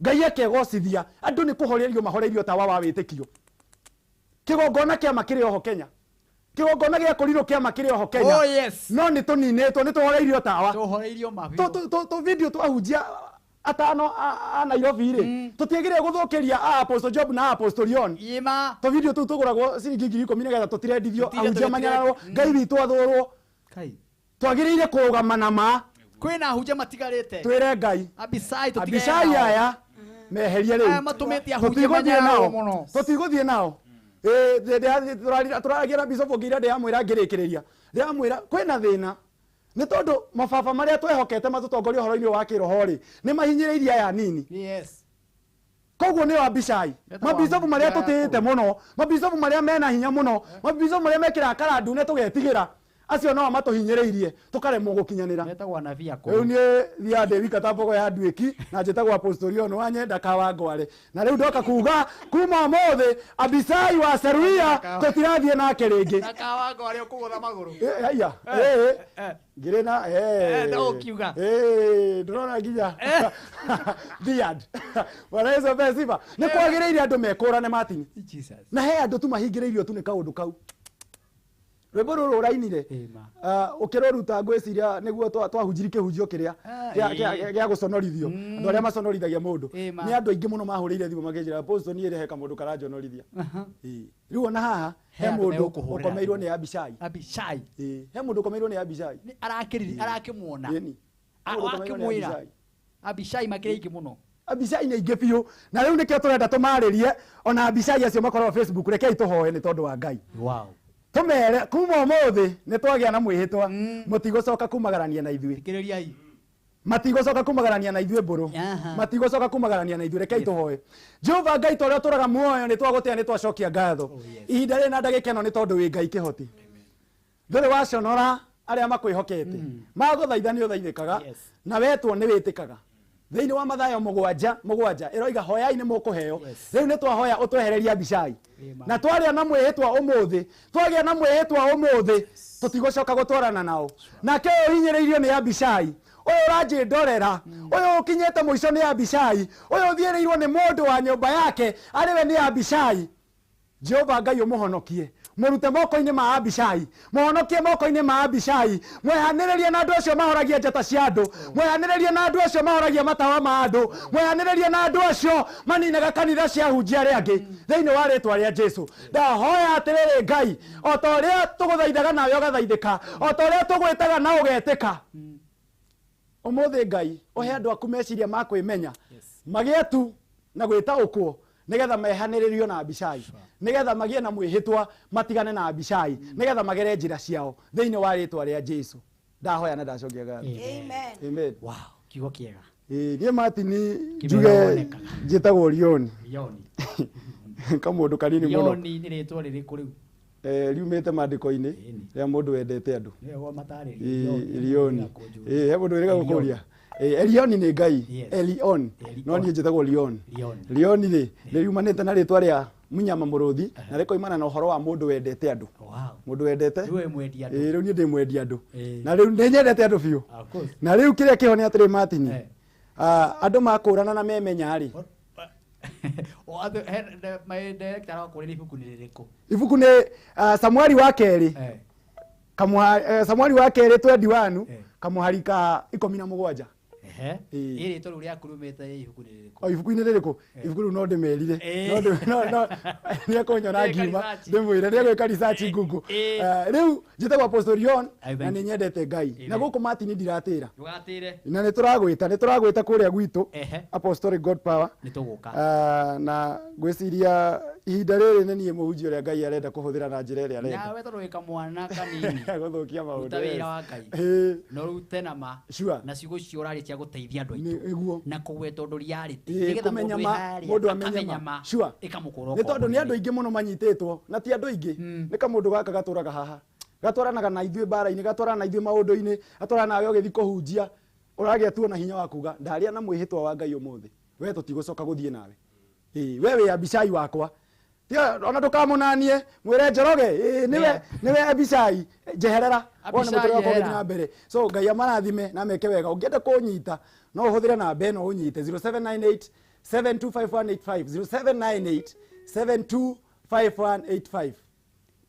Ngai akegocithia andũ nĩ kũhorerio mahoreirio tawa wa wĩtĩkio. Kĩgongona kĩama kĩrĩ oho Kenya. Kĩgongona gĩa kũrirũ kĩama kĩrĩ oho Kenya. Oh, yes. No nĩ tũninĩtwo nĩ tũhoreirio tawa. Tũhoreirio mabiũ. Tũ video twahunjia atano a Nairobi rĩ tũtiagĩrĩire gũthũkĩria a Apostle Job na Apostle Leon. Ima. Tũ video tũu tũgũragwo ciringi 10,000 nĩgetha tũtirendithio Tũtinde ahunjia tũgĩtire- manyararwo Ngai witũ athũrwo. Kai. Twagĩrĩire kũrũgama na ma. Kwĩna ahunjia matigarĩte. Twĩre Ngai. Abishai tũtigane Abishai nao. aya meherie rĩu. Aya matũmĩte ahunjia Tũtigũthiĩ manyararwo nao. mũno. Tũtigũthiĩ nao. Tũraragia na bishop ũngĩ ira ndĩramwĩra ngĩrĩkĩrĩria. Ndĩramwĩra kwĩna thĩna. Nĩ tondũ mababa marĩa twehokete matũtongoria ũhoro-inĩ wa kĩroho rĩ, nĩ mahinyĩrĩirie aya nini. Yes. Koguo nĩo Abishai. Mabicobu marĩa tũtĩĩte mũno, mabicobu marĩa mena hinya mũno, mabicobu marĩa mekĩraga kara ndune tũgetigĩra, acio no matũhinyĩrĩirie tũkaremwo gũkinyanĩra. Metagwo anabii akũrũ. Rĩu niĩ thiaga ndĩ wika ta mbogo ya nduĩki na njĩtagwo Apostle Leon wanyenda Kawangware. Na rĩu ndoka kuga kuma ũmũthĩ Abishai wa Seruia tũtirathiĩ nake rĩngĩ. Na Kawangware ũkũgũtha magũrũ. Haiya. Ngĩrĩ na No ũkiuga. Ndĩrona nginya beard. Bwana Yesu apewe sifa. Nĩ kwagĩrĩire andũ mekũrane Martin. Jesus. Na he andũ tu mahingĩrĩirio tu nĩ kaũndũ kau. Rwĩmbo rũrũ ũrainire ũkĩrũruta ngwĩciria nĩguo twahunjirie kĩhunjio kĩrĩa gĩa gũconorithio andũ arĩa maconorithagia mũndũ nĩ andũ aingĩ mũno mahũrĩire thimũ makĩnjĩra Apostle niĩ rehe kamũndũ karanjonorithia. Rĩu ona haha he mũndũ ũkomeirwo nĩ Abishai. Abishai. He mũndũ ũkomeirwo nĩ Abishai. Arakĩmuona. Akĩmwĩra Abishai makĩrĩ aingĩ mũno. Abishai nĩ aingĩ biũ na rĩu nĩkĩo tũrenda tũmarĩrie ona Abishai acio makorwo Facebook rekei tũhoe nĩ tondũ wa Ngai. Wow. Tumere kuma ũmũthĩ nĩ twagĩa na mwĩhĩtwa mũtigũcoka kumagarania na ithuĩ. Thikĩrĩriai. Matigũcoka kumagarania na ithuĩ mbũrũ. Matigũcoka kumagarania na ithuĩ rekei tũhoe. Jehova Ngai ta ũrĩa ũtũraga muoyo nĩ twagũtĩa nĩ twacokia ngatho. Ihinda rĩrĩ na ndagĩka ĩno nĩ tondũ wĩ Ngai kĩhoti. Ndũrĩ waconora arĩa makwĩhokete. Magũthaitha nĩ ũthaithĩkaga na wetwo nĩ wĩtĩkaga. Thĩinĩ wa Mathayo 7:7 ĩroiga hoyai nĩ mũkũheo. Rĩu nĩ twahoya ũtwehererie Abishai. Na twaria na mwĩhĩtwa ũmũthĩ, twagĩa na mwĩhĩtwa ũmũthĩ, tũtigũcoka gũtwarana nao. Nake ũyũ ũhinyĩrĩirio nĩ Abishai, ũyũ ũranjĩndorera, ũyũ ũkinyĩte mũico nĩ Abishai, ũyũ ũthiĩrĩirwo nĩ mũndũ wa nyũmba yake, arĩ we nĩ Abishai. Jehova Ngai ũmũhonokie. Mũrute moko-inĩ ma Abishai, mũhonokie moko-inĩ ma Abishai, mwehanĩrĩrie na andũ acio mahoragia njata cia andũ, mwehanĩrĩrie na andũ acio mahoragia matawa ma andũ, mwehanĩrĩrie na andũ acio maninaga kanitha cia ahunjia arĩa angĩ thĩinĩ wa rĩtwa rĩa Jesu. Ndahoya atĩrĩrĩ Ngai, o ta ũrĩa tũgũthaithaga nawe ũgathaithĩka, o ta ũrĩa tũgwĩtaga na ũgetĩka. Ũmũthĩ Ngai ũhe andũ aku meciria ma kwĩmenya, magĩe tu na gwĩtaũkwo nĩgetha mehanĩrĩrio na Abishai, nĩgetha magĩe na mwĩhĩtwa matigane na Abishai, nĩgetha magere njĩra ciao thĩinĩ wa rĩtwa rĩa Jesu. Ndahoya na ndacokia ngatho. Amen. Amen. Wow, kiugo kĩega. Niĩ Martin njuge njĩtagwo Lioni. Lioni. Kamũndũ kanini mũno. Lioni nĩ rĩtwa rĩrĩkũ rĩu? Riumĩte maandĩko-inĩ rĩa mũndũ wendete andũ. Nĩwe matarĩria. Lioni. He mũndũ wĩrĩga gũkũria. Elioni nĩ Ngai. Elion. No niĩ njĩtagwo Lion. Lioni rĩ rĩumanĩte na rĩtwa rĩa munyama mũrũthi na rĩkoimana na ũhoro wa mũndũ wendete andũ. Mũndũ wendete? Rĩu niĩ ndĩ mwendi andũ. Na rĩu nĩ nyendete andũ biũ. Na rĩu kĩrĩa kĩho nĩ atĩrĩ Martin. Andũ makũrana na memenya rĩ. My director arakũrĩra ibuku nĩ rĩrĩkũ? Ibuku nĩ Samueli wa kerĩ. Samueli wa kerĩ 21 kamũhari ka 17. Ehe. Ĩrĩ tondũ rĩaku rĩumĩte ibuku nĩ rĩrĩkũ? O ibuku-inĩ rĩrĩkũ? Ibuku rĩu no ndĩmerire. No nĩekũnyona ngiuma ndĩmwĩre nĩegwĩka research Google. Rĩu njĩtagwo Apostle Leon na nĩ nyendete Ngai. Na gũkũ Martin ndiratĩra. Ndũgatĩre. Na nĩtũragwĩta kũrĩa gwitũ Apostolic God Power. Nĩtũgũka. Na ngwĩciria ihinda rĩrĩ nĩ niĩ mũhunjia ũrĩa Ngai arenda kũhũthĩra na njĩra ĩrĩa arenda. Nawe tondũ wĩ kamwana kanini. Gũthũkia maũndũ. Ruta wĩra wa Ngai. Na ũrute na ma. Na ciugo icio ũraria cia gũteithia andũ aitũ. Na kũgweta ũndũ reality. Nĩgetha mũndũ amenye ma. Ĩkamũkũra. Nĩ tondũ nĩ andũ aingĩ mũno manyitĩtwo na ti andũ aingĩ. Nĩ kamũndũ gaka gatũraga haha. Gatwaranaga na ithuĩ mbara-inĩ, gatwarana na ithuĩ maũndũ-inĩ, gatwarana nawe ũgĩthiĩ kũhunjia. Ũragĩa tu na hinya wa kuga ndaria na mwĩhĩtwa wa Ngai ũmũthĩ. We tũtigũcoka gũthiĩ nawe. We wĩ Abishai wakwa. Ona ndũkamũnanie mwĩre Njoroge nĩwe Abishai njeherera wone mũtũrĩre wakwa ũgĩthiĩ na mbere. So Ngai amarathime na meke wega. Ũngĩenda kũnyita no ũhũthĩre namba ĩno ũnyite 0798 725185 0798 725185.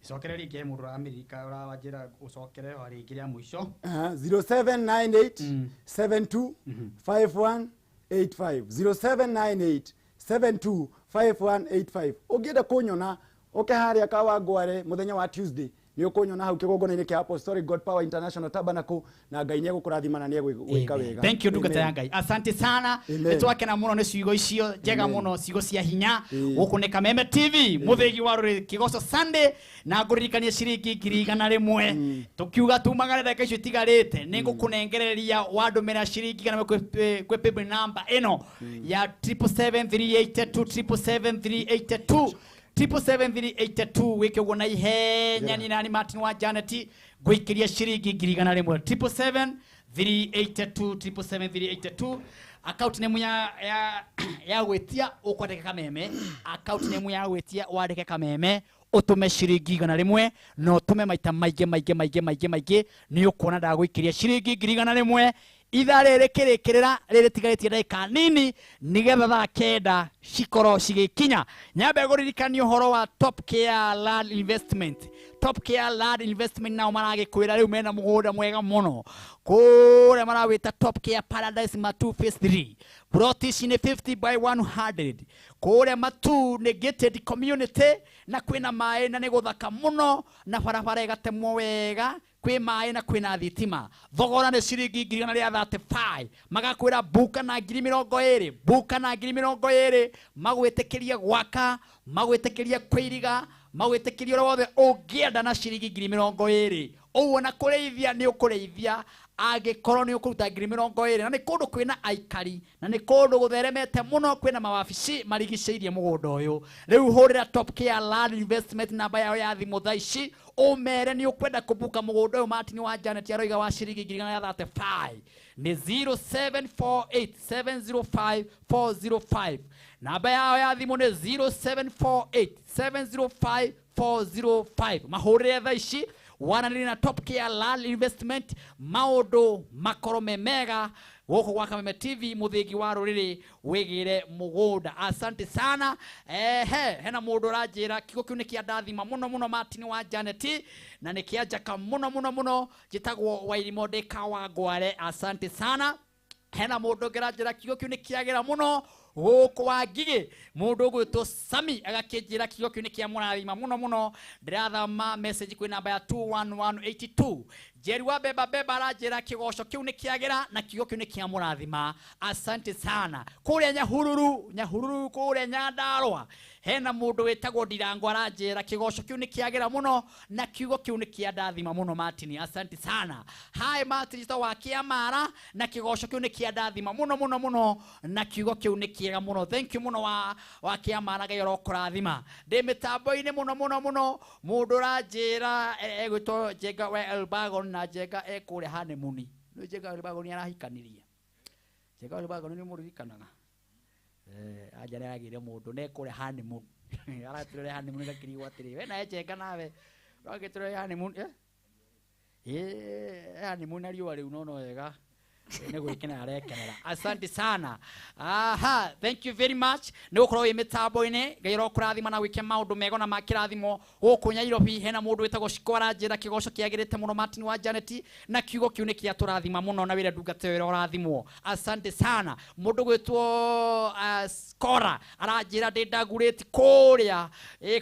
Icokere rĩngĩ mũndũ ũramirika ũrawanjĩra ũcokere o rĩngĩ rĩa mũico. 0798 725185 0798 725185. Ũngĩenda kũnyona ũke harĩa Kawangware mũthenya wa Tuesday nĩ ũkũnyona hau kĩgongona-inĩ kĩa Apostolic God Power International Tabernacle na Ngai nĩegũkũrathima na nĩegwĩka wega. Thank you ndungata ya Ngai. Asante sana. Nĩtwakena mũno nĩ ciugo icio njega mũno, ciugo cia hinya. Gũkũ nĩ Kameme TV, mũthĩgi wa rũrĩrĩ Kĩgoco Sunday, na ngũririkanie ciringi 100,000. Tũkiuga tumagare ndagĩka icio itigarĩte, nĩ ngũkũnengereria wandũmĩra ciringi 100 kwĩ paybill number ĩno ya 777 382 777 382 wike ũguo na ihenya. Ni nani Martin wa Janet ngũikĩria ciringi 100,000 777 382 777 382. Account name ya gwĩtia ũkwandĩka Kameme. Account name ya gwĩtia wandĩke Kameme, ũtũme ciringi 100 na ũtũme maita maingĩ maingĩ maingĩ maingĩ maingĩ, nĩ ũkuona ndagũikĩria ciringi 100,000. Ithaa rĩrĩ kĩrĩkĩrĩra rĩrĩ tigarĩtie ndagĩka nini nĩgetha thaa 9 cikorwo cigĩkinya. Nyambe ngũririkanie ũhoro wa Top Care Land Investment. Top Care Land Investment nao maragĩkwĩra rĩu mena mũgũnda mwega mũno kũrĩa marawĩta Top Care Paradise Matu Phase 3. Plot ici nĩ 50 by 100. Kũrĩa Matu nĩ gated community na kwĩna maĩ na nĩ gũthaka mũno na barabara ĩgatemwo wega, kwĩ maĩ na kwĩna thitima. Thogora nĩ ciringi 135. Magakwĩra buka na 20,000, buka na 20,000, magwĩtĩkĩrie gwaka, magwĩtĩkĩrie kũiriga, magwĩtĩkĩrie ũrĩa wothe ũngĩenda na ciringi 20,000. Ũguo na kũrĩithia nĩ ũkũrĩithia angĩkorwo nĩ ũkũruta 20,000, na nĩ kũndũ kwĩna aikari na nĩ kũndũ gũtheremete mũno, kwĩna mawabici marigicĩirie mũgũnda ũyũ. Rĩu hũrĩra Top Care Land Investment namba yao ya thimũ thaa ici ũmere nĩ ũkwenda kũbuka mũgũnda ũyũ Martin wa Janet aroiga wa ciringi 135 nĩ 0748 705 405. Namba yao ya thimũ nĩ 0748 705 405. Mahũrĩre thaa ici waranĩrie na Top Care Land Investment, maũndũ makorwo me mega gũkũ gwa Kameme TV, mũthĩgi wa rũrĩrĩ wĩgĩre mũgũnda. Asante sana. Hena mũndũ ũranjĩra kiugo kĩu nĩ kĩa ndathima mũno mũno Martin wa Janet, na nĩ kĩa njaka mũno mũno mũno. Njĩtagwo Wairimo ndĩ Kawangware. Asante sana. Hena mũndũ ũngĩ ũranjĩra kiugo kĩu nĩ kĩagĩra mũno gũkũ wa Ngigĩ, mũndũ ũgwĩtwo Sami agakĩnjĩra kiugo kĩu nĩ kĩa mũrathima mũno mũno. Ndĩrathama message kwĩ namba ya 21182. Jerry wa Beba Beba aranjĩra kĩgoco kĩu nĩ kĩagĩra na kiugo kĩu nĩ kĩa mũrathima. Asante sana. Kũrĩa Nyahururu, Nyahururu kũrĩa Nyandarũa hena mũndũ wĩtagwo Ndirango aranjĩra kĩgoco kĩu nĩ kĩagĩra mũno na kiugo kĩu nĩ kĩa ndathima mũno Martin. Asante sana. Hi Martin njĩtagwo wa Kĩamara na kĩgoco kĩu nĩ kĩa ndathima mũno mũno mũno na kiugo kĩu nĩ kĩega mũno. Thank you mũno wa Kĩamara, Ngai arokũrathima. Ndĩ mĩtambo-inĩ mũno mũno mũno. Mũndũ ũranjĩra egwĩtwo Njenga wa Elbagon na Njenga ekũrĩa honeymoon. Nĩ Njenga wa Elbagon arahikanirie. Njenga wa Elbagon nĩ mũririkanaga. Anja nĩaragĩire mũndũ na ekũrĩa honeymoon. Aratũrĩa honeymoon gakĩrigwo atĩrĩ, we nawe Njenga nawe ũragĩtũrĩa honeymoon honeymoon na riũa rĩu no wega. Nĩ gwĩkenera arekenera. Asante sana. Aha, thank you very much. Nĩ gũkorwo wĩ mĩtambo-inĩ, Ngai arokũrathima na gwĩke maũndũ mega na ma kĩrathimo gũkũ Nyairobi. Hena mũndũ wĩtagwo Shiko aranjĩra kĩgoco kĩagĩrĩte mũno Martin wa Janet, na kiugo kĩu nĩ kĩatũrathima mũno na wĩra ndungata ĩyo ĩrorathimwo. Asante sana. Mũndũ gwĩtwo Skora aranjĩra ndĩ ndagurĩti kũrĩa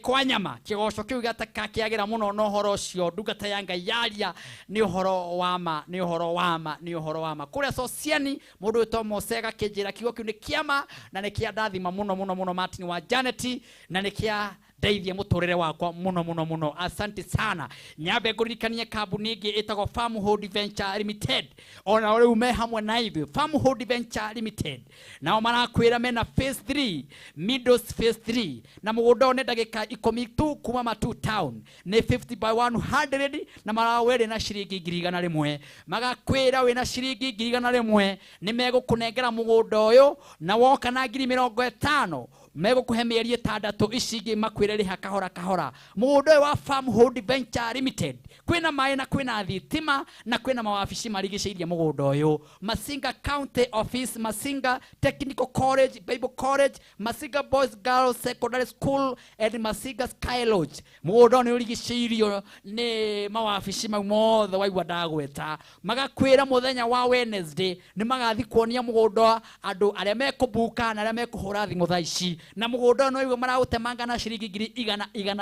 kwa nyama, kĩgoco kĩu gĩataka kĩagĩra mũno na ũhoro ũcio ndungata ya Ngai yaria nĩ ũhoro wa ma, nĩ ũhoro wa ma, nĩ ũhoro wa ma. Kũrĩa Sociani mũndũ wĩtwo Mose agakĩnjĩra kiugo kĩu nĩ kĩama na nĩ kĩa ndathima mũno mũno mũno Martin wa Janet, na nĩ kĩa ndeithia mũtũrĩre wakwa mũno mũno mũno. Asante sana. Nyambe ngũririkanie kambuni ĩngĩ ĩtagwo Farmhold Venture Limited, ona rĩu me hamwe na ithuĩ. Farmhold Venture Limited nao marakwĩra mena phase 3, Meadows phase 3, na mũgũnda ũyũ nĩ ndagĩka 10 tu kuma Matu town, nĩ 50 by 100, na marawere na ciringi 100,000. Magakwĩra wĩna ciringi 100,000 nĩ megũkũnengera mũgũnda ũyũ, na woka na 50,000 megũkũhe mĩeri 6 ici ingĩ makwĩre rĩha kahora kahora. Mũgũnda ũyũ wa Farmhold Venture Limited kwĩna maĩ na kwĩna thitima na kwĩna mawabici marigicĩirie mũgũnda ũyũ. Masinga County Office, Masinga Technical College, Bible College, Masinga Boys Girls Secondary School and Masinga Sky Lodge. Mũgũnda ũyũ nĩ ũrigicĩirio nĩ mawabici mau mothe waigua ndagweta. Magakwĩra mũthenya wa Wednesday nĩ magathi kuonia mũgũnda andũ arĩa mekũbuka na arĩa mekũhũra thimũ thaa ici, na mũgũnda ũyũ nĩguo maraũtemanga na ciringi 100,000 100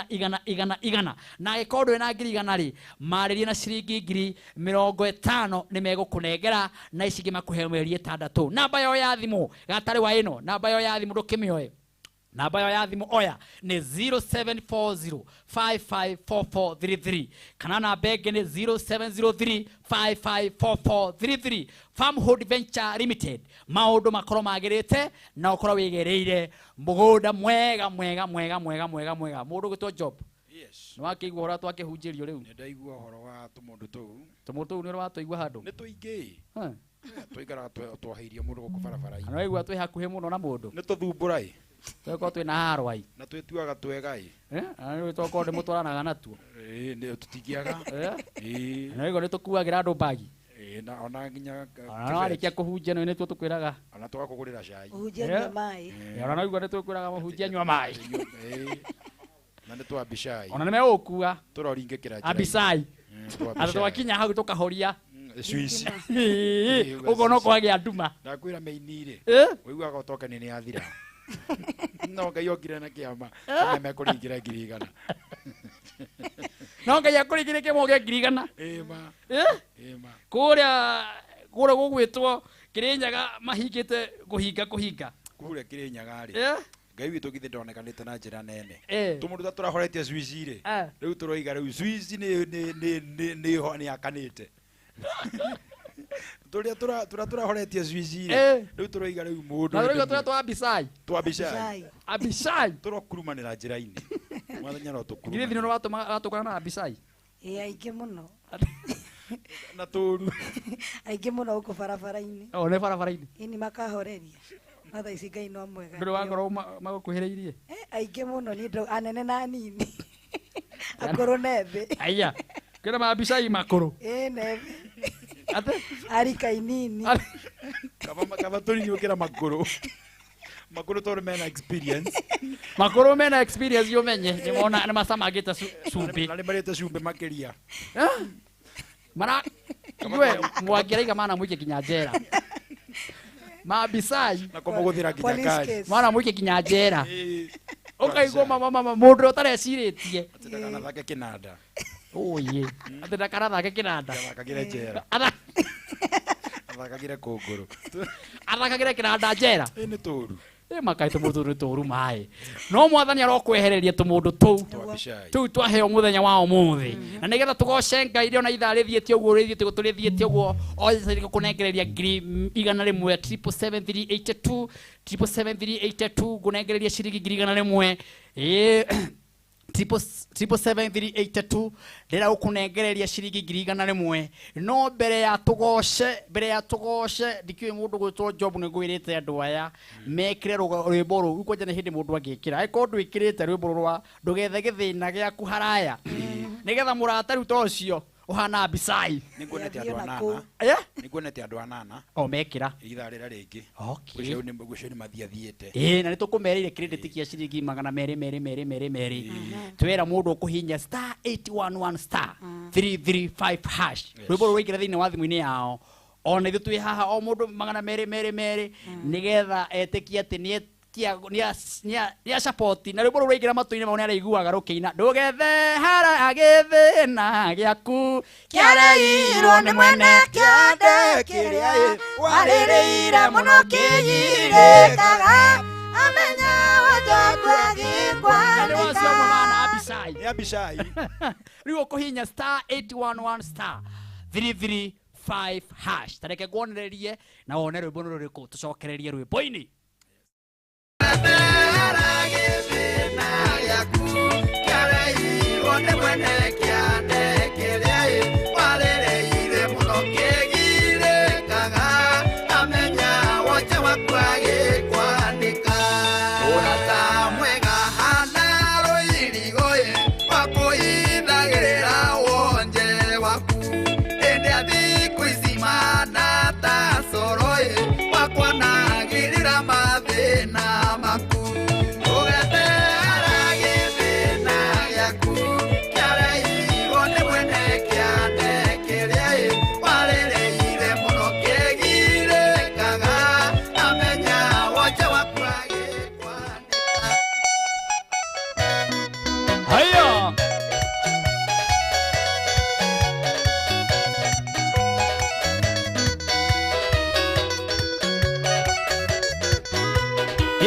100 100 100, na angĩkorwo ndũrĩ na 100,000 rĩ, marĩrie na ciringi 50,000 nĩ megũkũnengera na ici ingĩ makũhe mĩeri 6. Namba yao ya thimũ gatarĩ wa ĩno, namba yao ya thimũ ndũkĩmĩoe. Namba yao ya thimũ oya nĩ 0740554433 kana namba ĩngĩ nĩ 0703554433. Farmhold Venture Limited, maũndũ makorwo magĩrĩte na ũkorwo wĩgereire mũgũnda mwega mwega mwega mwega mwega mwega. Mũndũ gwĩtwo Job. Yes. Nĩ wakĩigua ũhoro twakĩhunjĩrio rĩu? Nĩ ndaigua ũhoro wa tũmũndũ tũu. Tũmũndũ tũu nĩ ũratũigua handũ? Nĩ tũingĩ. Tũikaraga twahĩirie mũndũ gũkũ barabara-inĩ. Na waigua twĩ hakuhĩ mũno na mũndũ? Nĩ tũthumbũra ĩ. Tũgĩkorwo twĩna haro ai. Na twĩtuaga twega ĩ. Na nĩ tokorwo nĩ mũtwaranaga natuo. Ĩ, nĩ tũtingĩaga. Ĩ. Na nĩguo nĩ tũkuagĩra andũ mbagi. Ĩ, na ona nginya ona warĩkia kũhunjia nĩ nĩtuo tũkwĩraga. Ona tũgakũgũrĩra cai. Mũhunjia nyua maĩ. Ona naigua nĩ twĩkwĩraga mũhunjia nyua maĩ. Ĩ. Na nĩ twambicai. Ona nĩ megũkua. Tũroringĩkĩra njĩra-inĩ. Abicai. Atĩ twakinya hau tũkahoria. Swiss. Ũguo no kwagĩa nduma. Ndakwĩra mĩini rĩ. Ũiguaga ũtokani nĩ yathira. No Ngai okire na kĩama na mekũringĩra 100,000. No Ngai akũringĩre kĩama gĩa 100,000. Ĩ ma. Ĩ ma. Kũrĩa kũrĩa gũgwĩtwo Kĩrĩnyaga mahingĩte kũhinga kũhinga. Kũrĩa Kĩrĩnyaga rĩ. Ngai witũ githĩ ndonekanĩte na njĩra nene. Tũmũndũ ta tũrahoretie Swiss rĩ. Rĩu tũroiga rĩu Swiss nĩ nĩ nĩ nĩ nĩ nĩ akanĩte. Tũrĩa tũrahoretie Swiss rĩ. Rĩu tũroiga rĩu mũndũ. Na tũroiga tũrĩa twa Abisai. Twa Abisai. Abisai. Tũrokurumanĩra njĩra-inĩ. Mwathani arotũkuruma. Githĩ nĩ watũkana na Abisai? Ĩ, aingĩ mũno. Na tũru. Aingĩ mũno gũkũ barabara-inĩ. O nĩ barabara-inĩ. Ĩ, nĩ makahoreria. No thaa ici Ngai no mwega. Ndũrĩ wakorwo magũkuhĩrĩirie? Aingĩ mũno niĩ ndũ anene na anini. Akũrũ na ethĩ. Aya. Kwĩna maabicai makũrũ. Ĩ, na ethĩ. Atĩ? Arika inini. Kaba tũrinyũkĩra makũrũ. Makũrũ tondũ mena experience. Makũrũ mena experience ũmenye. Nĩ mona nĩ macamangĩte cumbĩ. Na nĩ marĩte cumbĩ makĩria. Mara we mwangĩraiga mana mũike nginya njera. Maabicai. Na kũmũgũthĩra nginya kari. Mana mũike nginya njera. Ũkaigua mama mama mũndũ ũtarecirĩtie. Atĩ ndakanathake kĩnanda. Oye. Atĩ ndakanathake kĩnanda. Athakagĩre njera. Athakagĩre kũngũrũ. Athakagĩre kĩnanda njera. Ĩ nĩ tũru. Ĩ makai tũmũndũ nĩ tũru maĩ. No mwathani arokwehereria tũmũndũ tũu. Tũu twaheo mũthenya wa ũmũthĩ. Na nĩgetha tũgoce Ngai rĩo na ithaa rĩthiĩte ũguo rĩthiĩte ũguo tũrĩthiĩte ũguo othe kũnengereria 100,000 777 777 ngũnengereria ciringi 100,000. Ĩ 777 ndĩra gũkũnengereria ciringi 100,000. No mbere ya tũgoce, mbere ya tũgoce ndikĩũĩ mũndũ gwĩtwo Job nĩ ngwĩrĩte andũ aya mekĩre rwĩmbo rũu kwanja nĩ hĩndĩ mũndũ angĩkĩra. Angĩkorwo ndwĩkĩrĩte rwĩmbo rwa ndũgethe gĩthĩna gĩaku haraya nĩgetha mũrata rĩu ta ũcio Ũhana Abisai. Nĩnguonete andũ anana. Nĩnguonete andũ anana. O mekĩra. Ithaa rĩrĩa rĩngĩ. Okay. Gũcio nĩ mathiathiĩte. Ĩĩ, na nĩtũkũmerĩire credit kia ciringi 200 2 2 2 2. Twera mũndũ ũkũhihinya star 811 star 335 hash. Rwĩmbo rũrũ rwaingĩra thĩinĩ wa thimũ-inĩ yao. Ona ithuĩ twĩ haha o mũndũ 200 2 2 nĩgetha etĩkie atĩ nĩ nĩ support na rwĩmbo rũrũ rwaingĩra matũ-inĩ mao nĩaraiguaga rũkĩina ndũgethe hara gĩthĩna gĩaku kĩareirwo nĩ mwene kĩande kĩrĩa warĩrĩire mũno kĩgirĩkaga amenya wajaku agĩkwanĩka. Nĩ Abishai. Rĩu ũkũhihinya star 811 star 335 hash. Tareke nguonererie na wone rwĩmbo nĩ rũrĩkũ tũcokererie rwĩmbo-inĩ.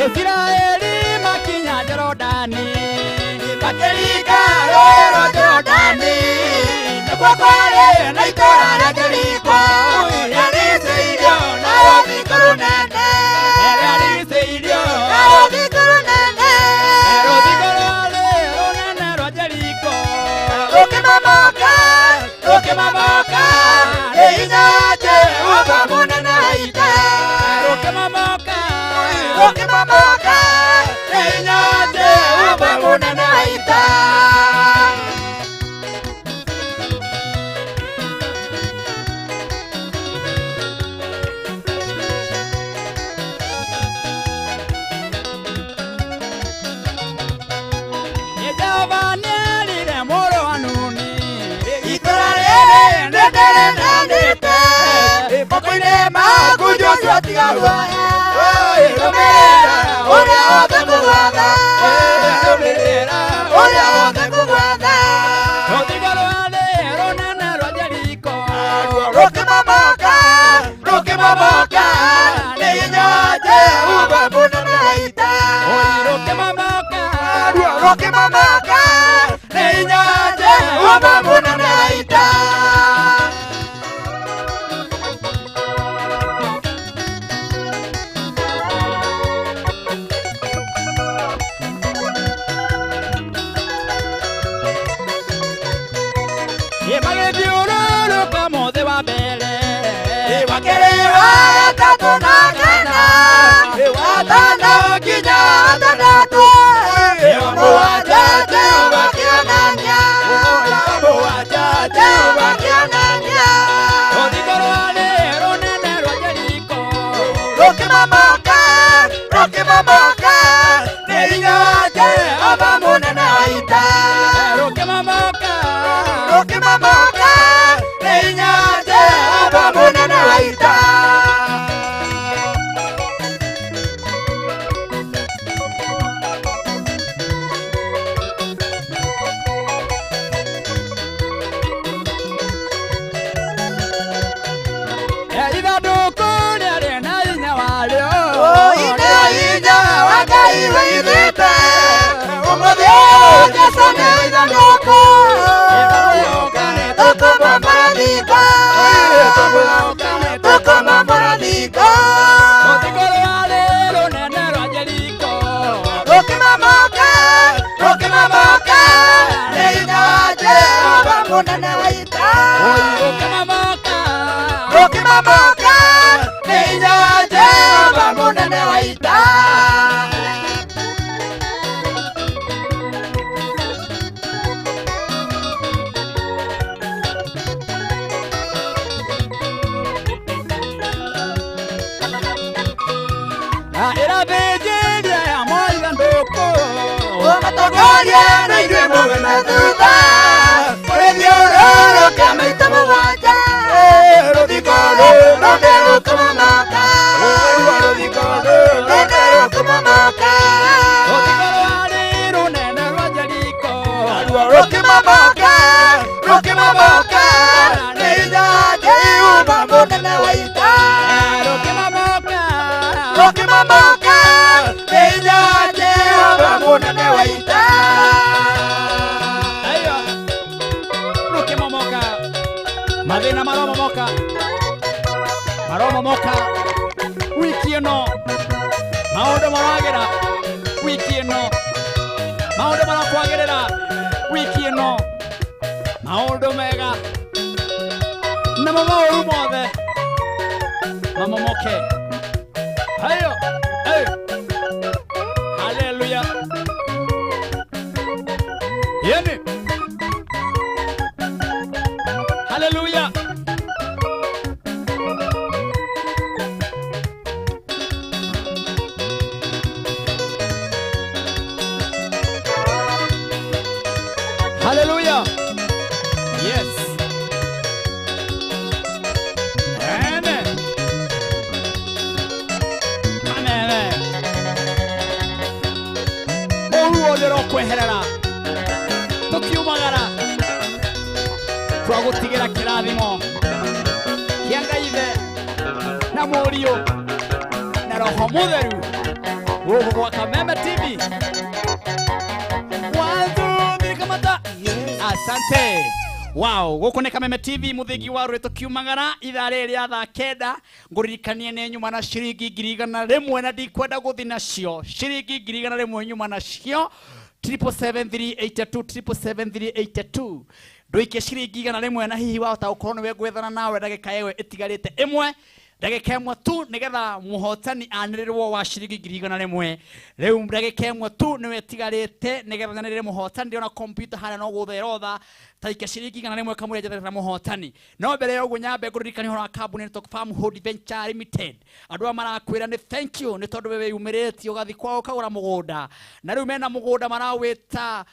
Israeli makinya Jorodani makĩringa rũũĩ rwa Jorodani nĩkuo kwarĩ na itũũra rĩa Jeriko rĩaricĩirio na rũthingo rũnene rĩaricĩirio na rũthingo rũnene rũthingo rwarĩ rũnene rwa Jeriko rũkĩmomoka rũkĩmomoka nĩ hinya Jehova mũnene wa ita rũkĩmomoka rũkĩmomoka nĩ hinya Jehova mũnene wa ita. Jehova nĩerire mũrũ wa Nuni itũũra rĩrĩ nĩndĩrĩneanĩte moko-inĩ maku Joshua tiga guoya rũmĩrĩra ũrĩa wothe ngũgwatha rũmĩrĩra ũrĩa wothe ngũgwatha rũthingo rwarĩ rũnene rwa Jeriko rũkĩmomoka rũkĩmomoka nĩ hinya wa Jehova mũnene wa ita rũkĩmomoka rũkĩmomoka nĩ hinya wa Jehova mũnene wa ita. Magĩthiũrũrũka mũthĩ wa mbere wa kerĩ wa gatatũ na kana wa gatano nginya wa gatandatũ mũgwanja Jehova akĩonania mũgwanja Jehova akĩonania rũthingo rwarĩ rũnene rwa Jeriko rũkĩmomoka rũkĩmomoka nĩ hinya wa Jehova mũnene wa ita rũkĩmomoka rũkĩmomoka nĩ hinya wa Jehova mũnene wa ita. Ithandũkũ rĩarĩ na hinya warĩo ina hinya wa Ngai wĩigĩte ũmũthĩ ũyũ Jesũ nĩ ithandũkũ tũkũmomora thingo tũkũmomora thingo rũthingo rwarĩ rũnene rwa Jeriko rũkĩmomoka rũkĩmomoka nĩ hinya wa Jehova mũnene wa ita rũkĩmomoka rũkĩmomoka nĩ hinya wa Jehova mũnene wa ita. Athĩnjĩri aya moiga ndũkũ Ũmatongorie na ithuĩ mume thutha Kũrĩthiũrũrũka maita mũgwanja Rũthingo rũrũ nĩrũkũmomoka Rũthingo rũrũ nĩrũkũmomoka Rũthingo rwarĩ rũnene rwa Jeriko Rũkĩmomoka rũkĩmomoka nĩ hinya Jehova mũnene wa ita Rũkĩmomoka rũkĩmomoka nĩ hinya Jehova mũnene wa ita Aiyo rũkĩmomoka mathĩna maromomoka maromomoka wiki ĩno maũndũ maragĩra wiki ĩno maũndũ marakwagĩrĩra wiki ĩno maũndũ mega namo maũru mothe mamomoke hayo hey. Haleluya yeni haleluya Hallelujah. Yes. Amen. Amen. Ũru wothe ũrokweherera tũkiumagara twagũtigĩra kĩrathimo kĩa Ngai Ithe na Mũriũ na Roho Mũtheru gũkũ gwa Kameme TV. One, two, three, kamata. Asante. Wow, gũkũ nĩ Kameme TV mũthingi wa rũrĩ tũkiumagara ithaa rĩrĩ rĩa thaa kenda ngũririkanie nĩ nyuma na ciringi 100,000 na ndikwenda gũthi nacio ciringi 100,000 nyuma nacio 777,382 777,382 ndũikie ciringi 100 na hihi wahota gũkorwo nĩwe ngwethana nawe ndagĩka ĩyo ĩtigarĩte ĩmwe ndagĩka ĩmwe tu nĩgetha mũhotani anĩrĩrwo wa ciringi 100,000 rĩu ndagĩka ĩmwe tu nĩwe ĩtigarĩte nĩgetha nyanĩrĩre mũhotani ndĩrona kompiuta harĩa no gũtherotha taike ciringi 100 kamũira njetherera mũhotani no mbere ya ũguo nyambe ngũririkanie ũhoro wa kambuni ĩtagwo Farmhold Venture Limited andũ aya marakwĩra nĩ thank you nĩ tondũ we wĩyumĩrĩtie ũgathiĩ kwao ũkagũra mũgũnda na rĩu mena mũgũnda marawĩta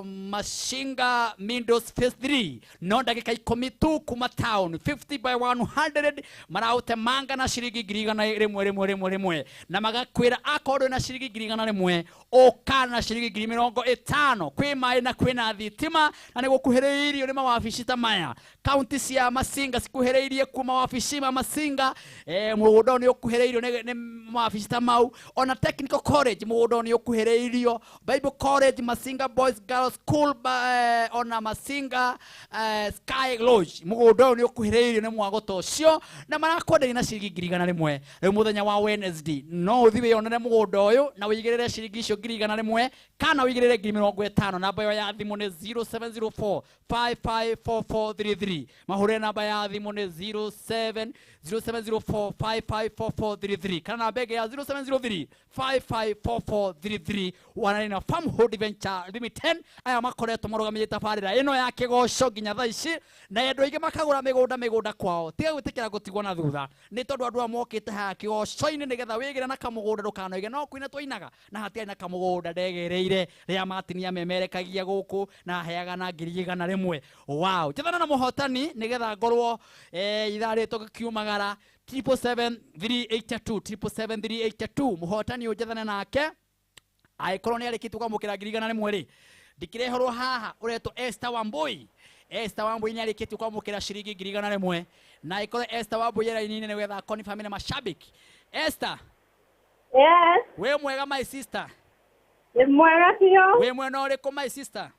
Masinga Mindos Phase 3 no ndagĩka 10 tu kuma town 50 by 100 maraũtemanga na ciringi 100,000 na magakwĩra akorwo na ciringi 100,000 ũka na ciringi 50,000 kwĩ maĩ na kwĩna thitima na nĩ gũkuhĩrĩirio nĩ mawabici ta maya kaunti cia Masinga cikuhĩrĩirie kuma mawabici ma Masinga mũgũnda ũyũ nĩ ũkuhĩrĩirio nĩ mawabici ta mau ona Technical College mũgũnda ũyũ nĩ ũkuhĩrĩirio Bible College Masinga Boys Girls School ona Masinga Sky Lodge mũgũnda ũyũ nĩ ũkuhĩrĩirio nĩ mwago ta ũcio na marakwenderia na ciringi 100,000 rĩu mũthenya wa Wednesday no ũthiĩ wĩyonere mũgũnda ũyũ na wĩigĩrĩre ciringi icio 100,000 kana wĩigĩrĩre 50,000 namba ĩyo ya thimũ nĩ 0704 554433 mahũrĩre namba ya thimũ nĩ 0704 554433 kana namba ĩngĩ ya 0703 554433 wanarĩ na Farmhold Venture Limited aya makoretwo marũgamĩrĩire tabarĩra ĩno ya kĩgoco nginya thaa ici na andũ aingĩ makagũra mĩgũnda kwao tiga gwĩtĩkĩra gũtigwo na thutha nĩ tondũ andũ aya mokĩte haha kĩgoco-inĩ nĩgetha wĩgĩre na kamũgũnda ndũkanoige no kũina twainaga na hatiarĩ na kamũgũnda ndegereire rĩrĩa matinia memerekagia gũkũ na heaga na 100,000 wow njethana na mũhotani nĩgetha ngorwo ithaa rĩrĩ tũgĩkiumagara 777,382 777,382 mũhotani ũnjethane nake angĩkorwo nĩ arĩkĩtie kwamũkĩra 100,000 rĩ ndikĩreherwo haha ũretwo Esther Wambui Esther Wambui nĩ arĩkĩtie kwamũkĩra ciringi 100,000 na angĩkorwo Esther Wambui erainine nĩ gwetha confirm na mashabiki Esther. Yes. Wĩ mwega my sister. Nĩ mwega biũ. Wĩ mwena ũrĩkũ my sister?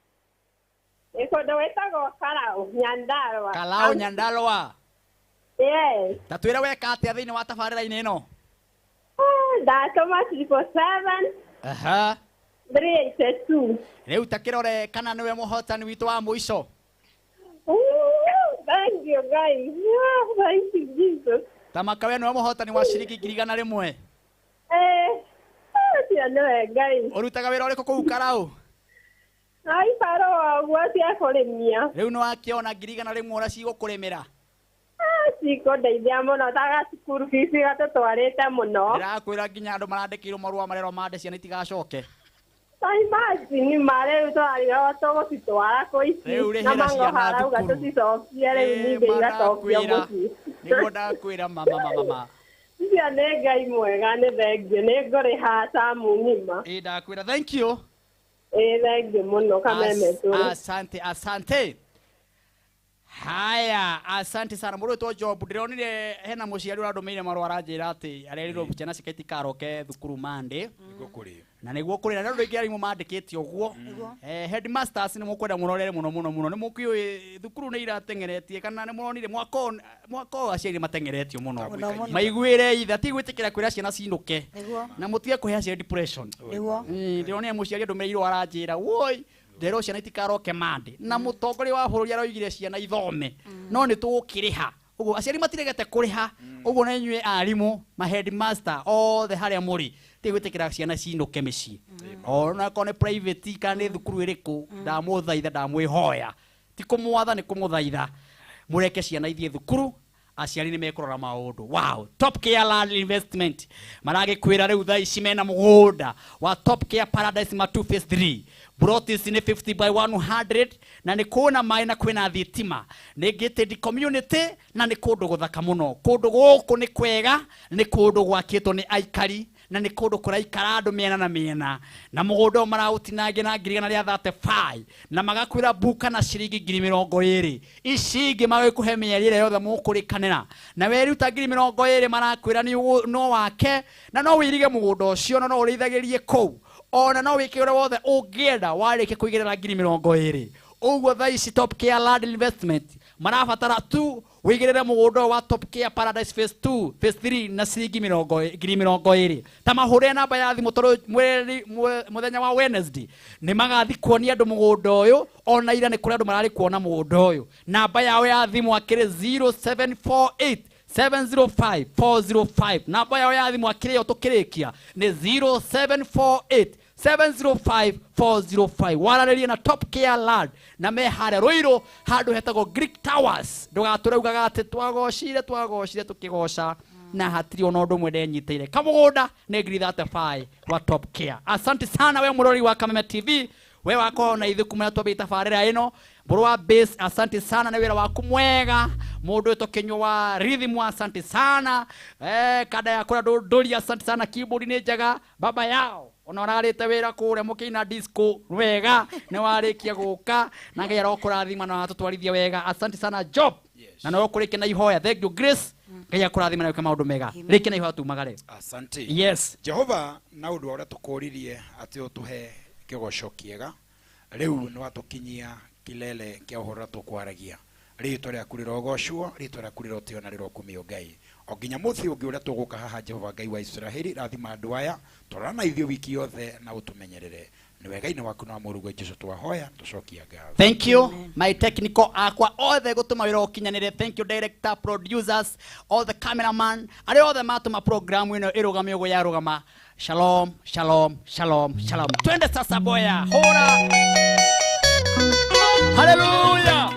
Nĩ kũndũ gwĩtagwo Karau Nyandarua. Karau Nyandarua. Yes. Ta twĩre weka atĩa thĩinĩ wa tabarĩra-inĩ ĩno? Ndatũma 777 Aha. 382. Rĩu ta kĩrore kana nĩwe mũhotani witũ wa mũico. Thank you guys. Yeah, thank you Jesus. Ta maka we nĩwe mũhotani wa ciringi 100,000. Ũcio nĩwe Ngai. Ũrutaga wĩra ũrĩkũ kũu Karau? Ai barũa ũguo cia kũrĩmia. Rĩu nĩ wakĩona 100,000 ũrĩa cigũkũrĩmĩra? cikũndeithia mũno ta gacukuru fees gatũtwarĩte mũno. Ndĩrakwĩra nginya andũ marandĩkĩirwo marũa marerwo mande ciana itigacoke. Ta imagine ma rĩu twarĩo tũgũcitwara kũ ici Rĩu na rĩhĩra ciana mang'oha arauga thukuru. tũcicokie rĩu Ĩĩ, ningĩ ma igacokio ndakwĩra. mũciĩ. Nĩguo ndakwĩra mama mama mama. Ũcio nĩ Ngai mwega, nĩ thengiũ, nĩ ngũrĩha tamu ng'ima. Ĩĩ ndakwĩra thank you. Ĩĩ thengiũ mũno Kameme tũrĩ. Asante, asante. Haya, asante sana. Mũndũ wĩtwo Job, ndĩronire hena mũciari ũrandũmĩire marũa aranjĩra atĩ arerirwo ciana ciake itikaroke thukuru Monday. Nĩguo kũrĩ. Na nĩguo kũrĩ na andũ aingĩ arimũ mandĩkĩte ũguo. Headmasters nĩ mũkwenda mũrorere mũno mũno mũno. Nĩ mũkĩũĩ thukuru nĩ irateng'eretie kana nĩ mũronire mwaka ũyũ aciari mateng'eretio mũno. Mũno mũno. Maiguĩre itha ti gwĩtĩkĩra kwĩra ciana cinũke. Nĩguo. Na mũtige kũhe aciari depression. Nĩguo. Ndĩronire mũciari andũmĩrĩirwo aranjĩra woi nderwo ciana itikaroke Monday na mũtongoria wa bũrũri aroigire ciana ithome no nĩ tũgũkĩrĩha ũguo aciari matiregete kũrĩha ũguo na inyuĩ arimũ ma headmaster othe harĩa mũrĩ ti gwĩtĩkĩra ciana cinũke mĩciĩ ona korwo nĩ private kana nĩ thukuru ĩrĩkũ ndamũthaitha ndamwĩhoya ti kũmwatha nĩ kũmũthaitha mũreke ciana ithiĩ thukuru aciari nĩ mekũrora maũndũ. Wow, Top Care Land Investment maragĩkwĩra rĩu thaa ici mena mũgũnda wa Top Care Paradise Matu Phase 3. Plot ici nĩ 50 by 100 na nĩ kwĩna maĩ na kwĩna thitima, nĩ gated community na nĩ kũndũ gũthaka mũno. Kũndũ gũkũ nĩ kwega, nĩ kũndũ gwakĩtwo nĩ aikari na nĩ kũndũ kũraikara andũ mĩena na mĩena, na mũgũnda ũyũ maraũtinangia na 135,000 na magakwĩra buka na ciringi 20,000. Ici ingĩ magagĩkũhe mĩeri ĩrĩa yothe mũkũrĩkanĩra, na weruta 20,000 marakwĩra no wake na no wĩirige mũgũnda ũcio na no ũrĩithagĩrie kũu ona no wĩke ũrĩa wothe ũngĩenda warĩkia kũigĩrĩra 20,000. Ũguo thaa ici Top Care Land Investment marabatara tu wĩigĩrĩre mũgũnda ũyũ wa Top Care Paradise Phase 2 Phase 3 na ciringi 20,000. Ta mahũrĩre namba ya thimũ tondũ mũthenya wa Wednesday nĩ magathi kuonia andũ mũgũnda ũyũ, ona ira nĩ kũrĩ andũ mararĩ kuona mũgũnda ũyũ. Namba yao ya thimũ akĩrĩ 0748 705 405. Namba yao ya thimũ akĩrĩ yo tũkĩrĩkia nĩ 0748 705 405. Waranĩrie na Top Care Land na me harĩa Ruiru handũ hetagwo Greek Towers. Ndũgatũre ugaga atĩ twagocire twagocire tũkĩgoca na hatirĩ ona ũndũ ũmwe ndenyitĩire. Kamũgũnda nĩ 35,000 wa Top Care. Asante sana we mũrori wa Kameme TV, we wakorwo na ithuĩ kuma twambĩrĩria tabarĩra ĩno. Mbũrũ wa base, asante sana nĩ wĩra waku mwega. Mũndũ wĩtwo Kĩnyua wa rhythm, asante sana. Kanda ya kũrĩa ndũndũri, asante sana. Keyboard nĩ njega. Baba yao ona ũrarĩte wĩra kũrĩa mũkĩina disco wega, nĩ warĩkia gũka na Ngai arokũrathima na atũtwarithia wega. Asante sana Job. Na no ũkũrĩkia na ihoya. Thank you Grace. Ngai akũrathime na wĩke maũndũ mega. Rĩkia na ihoya tumagare. Asante. Yes. Jehova na ũndũ wa ũrĩa tũkũririe atĩ ũtũhe kĩgoco kĩega rĩu nĩ watũkinyia kilele kĩa ũhoro ũrĩa tũkwaragia. Rĩtwa rĩaku rĩrogocwo, rĩtwa rĩaku rĩrotĩo na rĩrokumio Ngai. O nginya mũthĩ ũngĩ ũrĩa tũgũka haha Jehova Ngai wa Isiraeli, rathima andũ aya, twarana na ithuĩ wiki yothe na ũtũmenyerere. Nĩ wega-inĩ waku na wa mũrũguo Jesũ twahoya, tũcokia ngatho. Thank you my technical akwa othe gũtũma wĩra ũkinyanĩre. Thank you director, producers, all the cameraman, arĩa othe matũma program ĩno ĩrũgame ũguo yarũgama. Shalom, shalom, shalom, shalom. Twende sasa boya. Hora. Hallelujah.